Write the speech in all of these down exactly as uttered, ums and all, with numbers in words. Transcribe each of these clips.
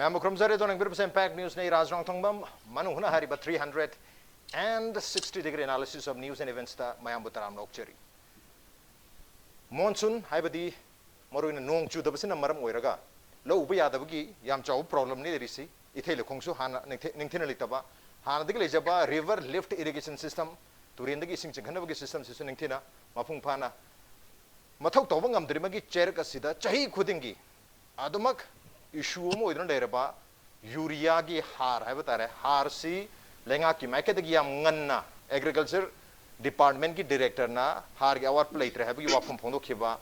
ꯃꯌꯥꯝꯕꯨ ꯈꯨꯔꯨꯝꯖꯔꯤ꯫ ꯑꯗꯣ ꯅꯪꯕꯤꯔꯕꯁꯦ Impact News ꯅꯤ, ꯔꯥꯖ ꯔꯣꯡꯊꯣꯡꯕꯝ꯫ ꯃꯅꯨꯡ ꯍꯨꯠꯅ ꯍꯥꯏꯔꯤꯕ three hundred and sixty degree analysis of news and events ꯇ ꯃꯌꯥꯝꯕꯨ ꯇꯔꯥꯝꯅ ꯑꯣꯛꯆꯔꯤ꯫ Monsoon ꯍꯥꯏꯕꯗꯤ ꯃꯔꯨꯑꯣꯏꯅ ꯅꯣꯡ ꯆꯨꯗꯕꯁꯤꯅ ꯃꯔꯝ ꯑꯣꯏꯔꯒ ꯂꯧ ꯎꯕ ꯌꯥꯗꯕꯒꯤ ꯌꯥꯝ ꯆꯥꯎꯕ problem ꯅꯤ ꯂꯩꯔꯤꯁꯤ꯫ ꯏꯊꯩ ꯂꯧꯈꯣꯡꯁꯨ ꯍꯥꯟꯅ ꯅꯤꯡꯊꯤ-, ꯅꯤꯡꯊꯤꯅ ꯂꯩꯇꯕ, ꯍꯥꯟꯅꯗꯒꯤ ꯂꯩꯖꯕ river lift irrigation system, ꯇꯨꯔꯦꯟꯗꯒꯤ ꯏꯁꯤꯡ ꯆꯤꯡꯈꯠꯅꯕꯒꯤ system ꯁꯤꯁꯨ ꯅꯤꯡꯊꯤꯅ ꯃꯄꯨꯡ ꯐꯥꯅ ꯃꯊꯧ ꯇꯧꯕ ꯉꯝꯗ꯭ꯔꯤꯕꯒꯤ ꯆꯩꯔꯛ ꯑꯁꯤꯗ ꯆꯍꯤ ꯈꯨꯗꯤꯡꯒꯤ ꯑꯗꯨꯃꯛ issue ꯑꯃ ꯑꯣꯏꯗꯨꯅ ꯂꯩꯔꯕ urea ꯒꯤ ꯍꯥꯔ ꯍꯥꯏꯕ ꯇꯥꯔꯦ, ꯍꯥꯔꯁꯤ ꯂꯩꯉꯥꯛꯀꯤ ꯃꯥꯏꯀꯩꯗꯒꯤ ꯌꯥꯝ ꯉꯟꯅ Agriculture Department ꯀꯤ director ꯅ ꯍꯥꯔꯒꯤ ꯑꯋꯥꯠꯄ ꯂꯩꯇ꯭ꯔꯦ ꯍꯥꯏꯕꯒꯤ ꯋꯥꯐꯝ ꯐꯣꯡꯗꯣꯛꯈꯤꯕ,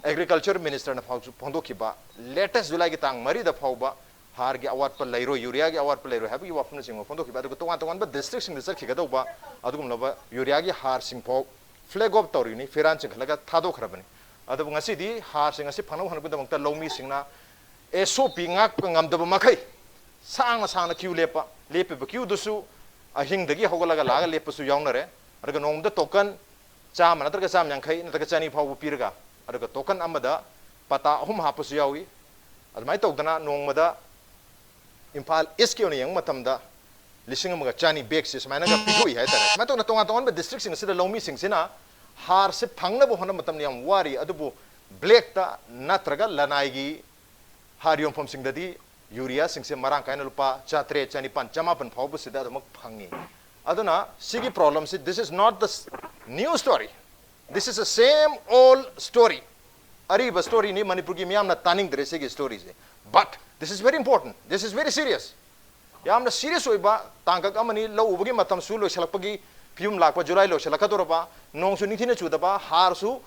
Agriculture Minister ꯅ ꯐꯥꯎꯁꯨ ꯐꯣꯡꯗꯣꯛꯈꯤꯕ, latest July ꯒꯤ ꯇꯥꯡ ꯃꯔꯤꯗ ꯐꯥꯎꯕ ꯍꯥꯔꯒꯤ ꯑꯋꯥꯠꯄ ꯂꯩꯔꯣꯏ, urea ꯒꯤ ꯑꯋꯥꯠꯄ ꯂꯩꯔꯣꯏ ꯍꯥꯏꯕꯒꯤ ꯋꯥꯐꯝꯅꯆꯤꯡꯕ ꯐꯣꯡꯗꯣꯛꯈꯤꯕ, ꯑꯗꯨꯒ ꯇꯣꯉꯥꯟ ꯇꯣꯉꯥꯟꯕ district ꯁꯤꯡꯗ ꯆꯠꯈꯤꯒꯗꯧꯕ ꯑꯗꯨꯒꯨꯝꯂꯕ urea ꯒꯤ ꯍꯥꯔꯁꯤꯡ ꯐꯥꯎ flag off ꯇꯧꯔꯤꯅꯤ, ꯐꯤꯔꯥꯟ ꯆꯤꯡꯈꯠꯂꯒ ꯊꯥꯗꯣꯛꯈ꯭ꯔꯕꯅꯤ꯫ ꯑꯗꯨꯕꯨ ꯉꯁꯤꯗꯤ ꯍꯥꯔꯁꯤꯡ ꯑꯁꯤ ꯐꯪꯅꯕ ꯍꯣꯠꯅꯕꯒꯤꯗꯃꯛꯇ ꯂꯧꯃꯤꯁꯤꯡꯅ S O P ꯉꯥꯛꯄ ꯉꯝꯗꯕ ꯃꯈꯩ ꯁꯥꯡꯅ ꯁꯥꯡꯅ queue ꯂꯦꯞꯄ, ꯂꯦꯞꯄꯤꯕ queue ꯗꯨꯁꯨ ꯑꯍꯤꯡꯗꯒꯤ ꯍꯧꯒꯠꯂꯒ ꯂꯥꯛꯑꯒ ꯂꯦꯞꯄꯁꯨ ꯌꯥꯎꯅꯔꯦ꯫ ꯑꯗꯨꯒ ꯅꯣꯡꯃꯗ token ꯆꯥꯝꯃ ꯅꯠꯇ꯭ꯔꯒ ꯆꯥꯝꯃ ꯌꯥꯡꯈꯩ ꯅꯠꯇ꯭ꯔꯒ ꯆꯅꯤ ꯐꯥꯎꯕ ꯄꯤꯔꯒ, ꯑꯗꯨꯒ token ꯑꯃꯗ ꯄꯇꯥ ꯑꯍꯨꯝ ꯍꯥꯞꯄꯁꯨ ꯌꯥꯎꯏ꯫ ꯑꯗꯨꯃꯥꯏꯅ ꯇꯧꯗꯅ ꯅꯣꯡꯃꯗ ꯏꯝꯐꯥꯜ East ꯀꯤ ꯑꯣꯏꯅ ꯌꯦꯡꯕ ꯃꯇꯝꯗ ꯂꯤꯁꯤꯡ ꯑꯃꯒ ꯆꯅꯤ bag ꯁꯤ ꯁꯨꯃꯥꯏꯅꯒ ꯄꯤꯊꯣꯛꯏ ꯍꯥꯏꯇꯥꯔꯦ꯫ ꯁꯨꯃꯥꯏꯅ ꯇꯧꯗꯅ ꯇꯣꯉꯥꯟ ꯇꯣꯉꯥꯟꯕ district ꯁꯤꯡ ꯑꯁꯤꯗ ꯂꯧꯃꯤꯁꯤꯡꯁꯤꯅ ꯍꯥꯔꯁꯤ ꯐꯪꯅꯕ ꯍꯣꯠꯅꯕ ꯃꯇꯝꯗ ꯌꯥꯝ ꯋꯥꯔꯤ, ꯑꯗꯨꯕꯨ black ꯇ ꯅꯠꯇ꯭ꯔꯒ ꯂꯅꯥꯏꯒꯤ ꯍꯥꯔ ꯌꯣꯟꯐꯝꯁꯤꯡꯗꯗꯤ urea ꯁꯤꯡꯁꯦ ꯃꯔꯥꯡ ꯀꯥꯏꯅ ꯂꯨꯄꯥ ꯆꯥꯇ꯭ꯔꯦꯠ, ꯆꯅꯤꯄꯥꯟ, ꯆꯃꯥꯄꯟ ꯐꯥꯎꯕꯁꯤꯗ ꯑꯗꯨꯃꯛ ꯐꯪꯉꯤ꯫ ꯑꯗꯨꯅ ꯁꯤꯒꯤ problem ꯁꯤ, this is not the s-, new story, this is the same old story꯫ ꯑꯔꯤꯕ story ꯅꯤ, ꯃꯅꯤꯄꯨꯔꯒꯤ ꯃꯤꯌꯥꯝꯅ ꯇꯥꯅꯤꯡꯗ꯭ꯔꯦ ꯁꯤꯒꯤ story say. But this is very important, this is very serious꯫ ꯌꯥꯝꯅ serious ꯑꯣꯏꯕ ꯇꯥꯡꯀꯛ ꯑꯃꯅꯤ꯫ ꯂꯧ ꯎꯕꯒꯤ ꯃꯇꯝꯁꯨ ꯂꯣꯏꯁꯤꯜꯂꯛꯄꯒꯤ ꯐꯤꯕꯝ ꯂꯥꯛꯄ, July ꯂꯣꯏꯁꯤꯜꯂꯛꯀꯗꯧꯔꯕ, ꯅꯣꯡꯁꯨ ꯅꯤꯡꯊꯤꯅ ꯆꯨꯗꯕ, ꯍꯥꯔꯁꯨ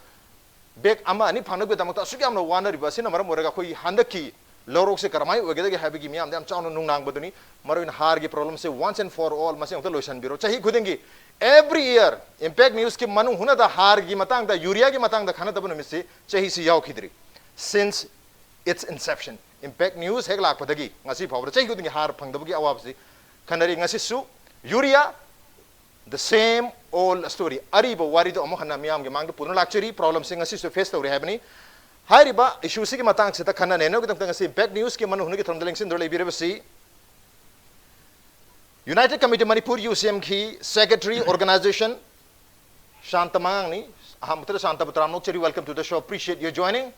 bag ꯑꯃ ꯑꯅꯤ ꯐꯪꯅꯕꯒꯤꯗꯃꯛꯇ ꯑꯁꯨꯛ ꯌꯥꯝꯅ ꯋꯥꯅꯔꯤꯕ ꯑꯁꯤꯅ ꯃꯔꯝ ꯑꯣꯏꯔꯒ ꯑꯩꯈꯣꯏꯒꯤ ꯍꯟꯗꯛꯀꯤ ꯂꯧꯔꯣꯛꯁꯦ ꯀꯔꯝꯍꯥꯏꯅ ꯑꯣꯏꯒꯗꯒꯦ ꯍꯥꯏꯕꯒꯤ ꯃꯤꯌꯥꯝꯗ ꯌꯥꯝ ꯆꯥꯎꯅ ꯅꯨꯡꯅꯥꯡꯕꯗꯨꯅꯤ꯫ ꯃꯔꯨꯑꯣꯏꯅ ꯍꯥꯔꯒꯤ problem say once and for all ꯃꯁꯤ ꯑꯃꯨꯛꯇ ꯂꯣꯏꯁꯤꯟꯕꯤꯔꯣ꯫ ꯆꯍꯤ ꯈꯨꯗꯤꯡꯒꯤ, every year, Impact News ꯀꯤ ꯃꯅꯨꯡ ꯍꯨꯠꯅꯗ ꯍꯥꯔꯒꯤ ꯃꯇꯥꯡꯗ, urea ꯒꯤ ꯃꯇꯥꯡꯗ ꯈꯟꯅꯗꯕ ꯅꯨꯃꯤꯠꯁꯤ ꯆꯍꯤꯁꯤ ꯌꯥꯎꯈꯤꯗ꯭ꯔꯤ꯫ Since its inception, Impact News ꯍꯦꯛ ꯂꯥꯛꯄꯗꯒꯤ ꯉꯁꯤ ꯐꯥꯎꯕꯗ ꯆꯍꯤ ꯈꯨꯗꯤꯡꯒꯤ ꯍꯥꯔ ꯐꯪꯗꯕꯒꯤ ꯑꯋꯥꯕꯁꯤ ꯈꯟꯅꯔꯤ꯫ ꯉꯁꯤꯁꯨ urea, the same old story, ꯑꯔꯤꯕ ꯋꯥꯔꯤꯗꯣ ꯑꯃꯨꯛ ꯍꯟꯅ ꯃꯤꯌꯥꯝꯒꯤ ꯃꯥꯡꯗ ꯄꯨꯗꯨꯅ ꯂꯥꯛꯆꯔꯤ꯫ Problem ꯁꯦ ꯉꯁꯤꯁꯨ face ꯇꯧꯔꯤ ꯍꯥꯏꯕꯅꯤ꯫ ꯍꯥꯏꯔꯤꯕ ꯏꯁꯨꯁꯤꯒꯤ ꯃꯇꯥꯡꯁꯤꯗ ꯈꯟꯅ ꯅꯩꯅꯕꯒꯤꯗꯃꯛꯇ ꯉꯁꯤ ꯏꯝꯄꯦꯛ ꯅ꯭ꯌꯨꯁꯀꯤ ꯃꯅꯨꯡ ꯍꯨꯠꯅꯒꯤ ꯊꯧꯔꯝꯗ ꯂꯦꯡꯁꯤꯟꯗꯨꯅ ꯂꯩꯕꯤꯔꯤꯕꯁꯤ United Committee Manipur, ꯌꯨ ꯁꯤ ꯑꯦꯝꯒꯤ ꯁꯦꯀ꯭ꯔꯦꯇꯔꯤ ꯑꯣꯔꯒꯅꯥꯏꯖꯦꯁꯟ ꯁꯥꯟꯇ ꯃꯉꯥꯡꯅꯤ꯫ ꯑꯍꯥꯟꯕꯗ ꯁꯥꯟꯇꯕꯨ ꯇꯔꯥꯝꯅ ꯑꯣꯛꯆꯔꯤ, welcome to the show, appreciate your joining.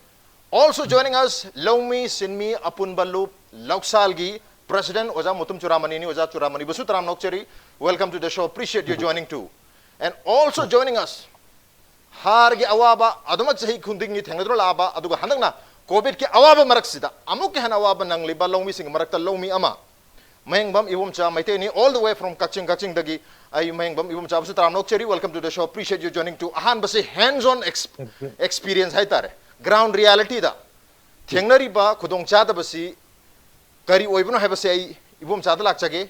Also joining us, ꯂꯧꯃꯤ ꯁꯤꯟꯃꯤ ꯑꯄꯨꯟꯕ ꯂꯨꯞ ꯂꯧꯁꯥꯜꯒꯤ ꯄ꯭ꯔꯦꯁꯤꯗꯦꯟ ꯑꯣꯖꯥ ꯃꯨꯇꯨꯝ ꯆꯨꯔꯥꯃꯅꯤꯅꯤ꯫ ꯑꯣꯖꯥ ꯆꯨꯔꯥꯃꯅꯤꯕꯨꯁꯨ ꯇꯔꯥꯝꯅ ꯑꯣꯛꯆꯔꯤ, welcome to the show, appreciate your joining too. And also joining us, ꯍꯥꯔꯒꯤ ꯑꯋꯥꯕ ꯑꯗꯨꯃꯛ ꯆꯍꯤ ꯈꯨꯗꯤꯡꯒꯤ ꯊꯦꯡꯅꯗꯨꯅ ꯂꯥꯛꯑꯕ, ꯑꯗꯨꯒ ꯍꯟꯗꯛꯅ ꯀꯣꯚꯤꯗꯀꯤ ꯑꯋꯥꯕ ꯃꯔꯛꯁꯤꯗ ꯑꯃꯨꯛꯀ ꯍꯦꯟꯅ ꯑꯋꯥꯕ ꯅꯪꯂꯤꯕ ꯂꯧꯃꯤꯁꯤꯡꯒꯤ ꯃꯔꯛꯇ ꯂꯧꯃꯤ ꯑꯃ, ꯃꯍꯦꯡꯕꯝ Ibomcha ꯃꯩꯇꯩꯅꯤ, all the way from ꯀꯛꯆꯤꯡ, ꯀꯛꯆꯤꯡꯗꯒꯤ꯫ ꯑꯩ ꯃꯍꯦꯡꯕꯝ ꯏꯕꯣꯝꯆꯥꯕꯨꯁꯨ ꯇꯔꯥꯝꯅ ꯑꯣꯛꯆꯔꯤ, welcome to the show, appreciate you joining too. ꯑꯍꯥꯟꯕꯁꯤ hands on experience ꯍꯥꯏꯇꯥꯔꯦ, ground reality ꯗ ꯊꯦꯡꯅꯔꯤꯕ ꯈꯨꯗꯣꯡꯆꯥꯗꯕꯁꯤ ꯀꯔꯤ ꯑꯣꯏꯕꯅꯣ ꯍꯥꯏꯕꯁꯤ ꯑꯩ ꯏꯕꯣꯝꯆꯥꯗ ꯂꯥꯛꯆꯒꯦ꯫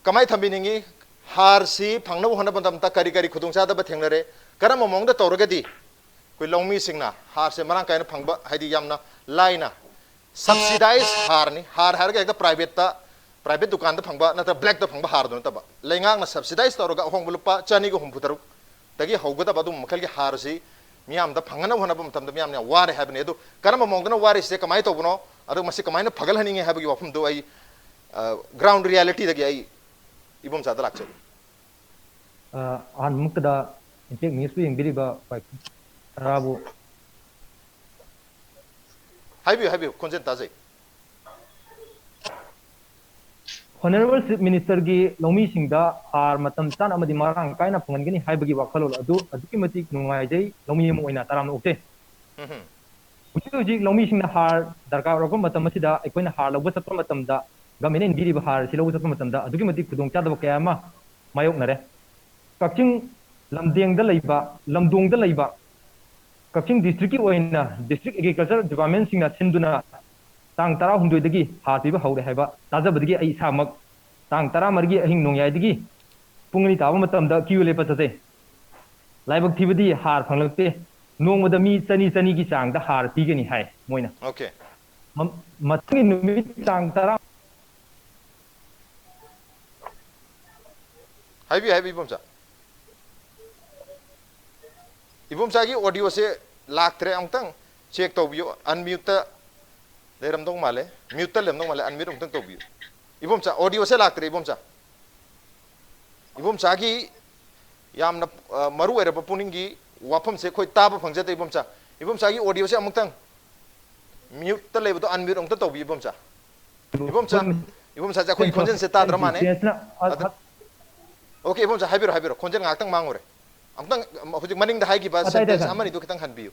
ꯀꯃꯥꯏꯅ ꯊꯝꯕꯤꯅꯤꯡꯉꯤ? ꯍꯥꯔꯁꯤ ꯐꯪꯅꯕ ꯍꯣꯠꯅꯕ ꯃꯇꯝꯗ ꯀꯔꯤ ꯀꯔꯤ ꯈꯨꯗꯣꯡꯆꯥꯗꯕ ꯊꯦꯡꯅꯔꯦ? ꯀꯔꯝꯕ ꯃꯑꯣꯡꯗ ꯇꯧꯔꯒꯗꯤ ꯑꯩꯈꯣꯏ ꯂꯧꯃꯤꯁꯤꯡꯅ ꯍꯥꯔꯁꯦ ꯃꯔꯥꯡ ꯀꯥꯏꯅ ꯐꯪꯕ, ꯍꯥꯏꯗꯤ ꯌꯥꯝꯅ ꯂꯥꯏꯅ subsidized ꯍꯥꯔꯅꯤ꯫ ꯍꯥꯔ ꯍꯥꯏꯔꯒ ꯍꯦꯛꯇ private ꯇ, private ꯗꯨꯀꯥꯟꯗ ꯐꯪꯕ ꯅꯠꯇ꯭ꯔꯒ black ꯇ ꯐꯪꯕ ꯍꯥꯔꯗꯨ ꯅꯠꯇꯕ, ꯂꯩꯉꯥꯛꯅ subsidize ꯇꯧꯔꯒ ꯑꯍꯣꯡꯕ ꯂꯨꯄꯥ ꯆꯅꯤꯒ ꯍꯨꯝꯐꯨ ꯇꯔꯨꯛ ꯗꯒꯤ ꯍꯧꯒꯗꯕ ꯑꯗꯨꯒꯨꯝꯕ ꯃꯈꯜꯒꯤ ꯍꯥꯔꯁꯤ ꯃꯤꯌꯥꯝꯗ ꯐꯪꯅꯅꯕ ꯍꯣꯠꯅꯕ ꯃꯇꯝꯗ ꯃꯤꯌꯥꯝꯅ ꯌꯥꯝ ꯋꯥꯔꯦ ꯍꯥꯏꯕꯅꯤ꯫ ꯑꯗꯨ ꯀꯔꯝꯕ ꯃꯑꯣꯡꯗꯅ ꯋꯥꯔꯤꯁꯦ, ꯀꯃꯥꯏꯅ ꯇꯧꯕꯅꯣ, ꯑꯗꯨꯒ ꯃꯁꯤ ꯀꯃꯥꯏꯅ ꯐꯒꯠꯍꯟꯅꯤꯡꯉꯤ ꯍꯥꯏꯕꯒꯤ ꯋꯥꯐꯝꯗꯨ ꯑꯩ ground reality ꯗꯒꯤ ꯑꯩ ꯏꯕꯣꯝꯆꯥꯗ ꯂꯥꯛꯆꯒꯦ꯫ ꯑ, ꯑꯍꯥꯟꯕꯃꯛꯇꯗ ꯏꯝꯄꯦꯛ ꯅ꯭ꯌꯨꯁꯄꯨ ꯌꯦꯡꯕꯤꯔꯤꯕ ꯄꯥꯏꯈꯨꯝ ꯇꯔꯥꯕꯨ ꯍꯥꯏꯕꯤꯌꯨ, ꯍꯥꯏꯕꯤꯌꯨ, ꯈꯣꯟꯖꯦꯜ ꯇꯥꯖꯩ꯫ Honourable Chief Minister ꯒꯤ ꯂꯧꯃꯤꯁꯤꯡꯗ ꯍꯥꯔ ꯃꯇꯝ ꯆꯥꯅ ꯑꯃꯗꯤ ꯃꯔꯥꯡ ꯀꯥꯏꯅ ꯐꯪꯍꯟꯒꯅꯤ ꯍꯥꯏꯕꯒꯤ ꯋꯥꯈꯜꯂꯣꯟ ꯑꯗꯨ ꯑꯗꯨꯛꯀꯤ ꯃꯇꯤꯛ ꯅꯨꯡꯉꯥꯏꯖꯩ꯫ ꯂꯧꯃꯤ ꯑꯃ ꯑꯣꯏꯅ ꯇꯔꯥꯝꯅ ꯑꯣꯛꯆꯩ꯫ ꯎꯝ ꯍꯝ꯫ ꯍꯧꯖꯤꯛ ꯍꯧꯖꯤꯛ ꯂꯧꯃꯤꯁꯤꯡꯅ ꯍꯥꯔ ꯗꯔꯀꯥꯔ ꯑꯣꯏꯔꯛꯄ ꯃꯇꯝ ꯑꯁꯤꯗ, ꯑꯩꯈꯣꯏꯅ ꯍꯥꯔ ꯂꯧꯕ ꯆꯠꯄ ꯃꯇꯝꯗ, government ꯅ ꯏꯟꯕꯤꯔꯤꯕ ꯍꯥꯔ ꯑꯁꯤ ꯂꯧꯕ ꯆꯠꯄ ꯃꯇꯝꯗ ꯑꯗꯨꯛꯀꯤ ꯃꯇꯤꯛ ꯈꯨꯗꯣꯡꯆꯥꯗꯕ ꯀꯌꯥ ꯑꯃ ꯃꯥꯌꯣꯛꯅꯔꯦ꯫ ꯀꯛꯆꯤꯡ ꯂꯝꯗꯦꯡꯗ ꯂꯩꯕ, ꯂꯝꯗꯣꯡꯗ ꯂꯩꯕ ꯀꯛꯆꯤꯡ district ꯀꯤ ꯑꯣꯏꯅ district agriculture department ꯁꯤꯡꯅ ꯁꯤꯟꯗꯨꯅ ꯇꯥꯡ ꯇꯔꯥꯍꯨꯝꯗꯣꯏꯗꯒꯤ ꯍꯥꯔ ꯄꯤꯕ ꯍꯧꯔꯦ ꯍꯥꯏꯕ ꯇꯥꯖꯕꯗꯒꯤ ꯑꯩ ꯏꯁꯥꯃꯛ ꯇꯥꯡ ꯇꯔꯥꯃꯔꯤꯒꯤ ꯑꯍꯤꯡ ꯅꯣꯡꯌꯥꯏꯗꯒꯤ ꯄꯨꯡ ꯑꯅꯤ ꯇꯥꯕ ꯃꯇꯝꯗ queue ꯂꯦꯞꯄ ꯆꯠꯆꯩ꯫ ꯂꯥꯏꯕꯛ ꯊꯤꯕꯗꯤ ꯍꯥꯔ ꯐꯪꯂꯛꯇꯦ꯫ ꯅꯣꯡꯃꯗ ꯃꯤ ꯆꯅꯤ, ꯆꯅꯤꯒꯤ ꯆꯥꯡꯗ ꯍꯥꯔ ꯄꯤꯒꯅꯤ ꯍꯥꯏ ꯃꯣꯏꯅ꯫ Okay꯫ ꯃ-, ꯃꯊꯪꯒꯤ ꯅꯨꯃꯤꯠ ꯇꯥꯡ ꯇꯔꯥ꯫ ꯍꯥꯏꯕꯤꯌꯨ, ꯍꯥꯏꯕꯤꯌꯨ, ꯏꯕꯣꯝꯆꯥ꯫ ꯏꯕꯣꯝꯆꯥꯒꯤ audio ꯁꯦ ꯂꯥꯛꯇ꯭ꯔꯦ, ꯑꯃꯨꯛꯇꯪ Check ꯇꯧꯕꯤꯌꯨ, unmute ꯇ ꯂꯩꯔꯝꯗꯧ ꯃꯥꯜꯂꯦ꯫ Mute ꯇ ꯂꯩꯔꯝꯗꯧ ꯃꯥꯜꯂꯦ, unmute ꯑꯃꯨꯛꯇꯪ ꯇꯧꯕꯤꯌꯨ꯫ ꯏꯕꯣꯝꯆꯥ, audio ꯁꯦ ꯂꯥꯛꯇ꯭ꯔꯦ ꯏꯕꯣꯝꯆꯥ꯫ ꯏꯕꯣꯝꯆꯥꯒꯤ ꯌꯥꯝꯅ, ꯑ, ꯃꯔꯨ ꯑꯣꯏꯔꯕ ꯄꯨꯛꯅꯤꯡꯒꯤ ꯋꯥꯐꯝꯁꯦ ꯑꯩꯈꯣꯏ ꯇꯥꯕ ꯐꯪꯖꯗꯦ ꯏꯕꯣꯝꯆꯥ꯫ ꯏꯕꯣꯝꯆꯥꯒꯤ audio ꯁꯦ ꯑꯃꯨꯛꯇꯪ, mute ꯇ ꯂꯩꯕꯗꯣ unmute ꯑꯃꯨꯛꯇ ꯇꯧꯕꯤꯌꯨ ꯏꯕꯣꯝꯆꯥ꯫ ꯏꯕꯣꯝꯆꯥ, ꯏꯕꯣꯝꯆꯥꯁꯦ ꯑꯩꯈꯣꯏꯒꯤ ꯈꯣꯟꯖꯦꯜꯁꯦ ꯇꯥꯗ꯭ꯔ ꯃꯥꯅꯦ꯫ ꯑꯗ, okay, ꯏꯕꯣꯝꯆꯥ, ꯍꯥꯏꯕꯤꯔꯣ, ꯍꯥꯏꯕꯤꯔꯣ, ꯈꯣꯟꯖꯦꯜ ꯉꯥꯏꯍꯥꯛꯇꯪ ꯃꯥꯡꯉꯨꯔꯦ꯫ ꯑꯃꯨꯛꯇꯪ, ꯍꯧꯖꯤꯛ ꯃꯅꯤꯡꯗ ꯍꯥꯏꯈꯤꯕ sentence ꯑꯃꯅꯤꯗꯨ ꯈꯤꯇꯪ ꯍꯟꯕꯤꯌꯨ꯫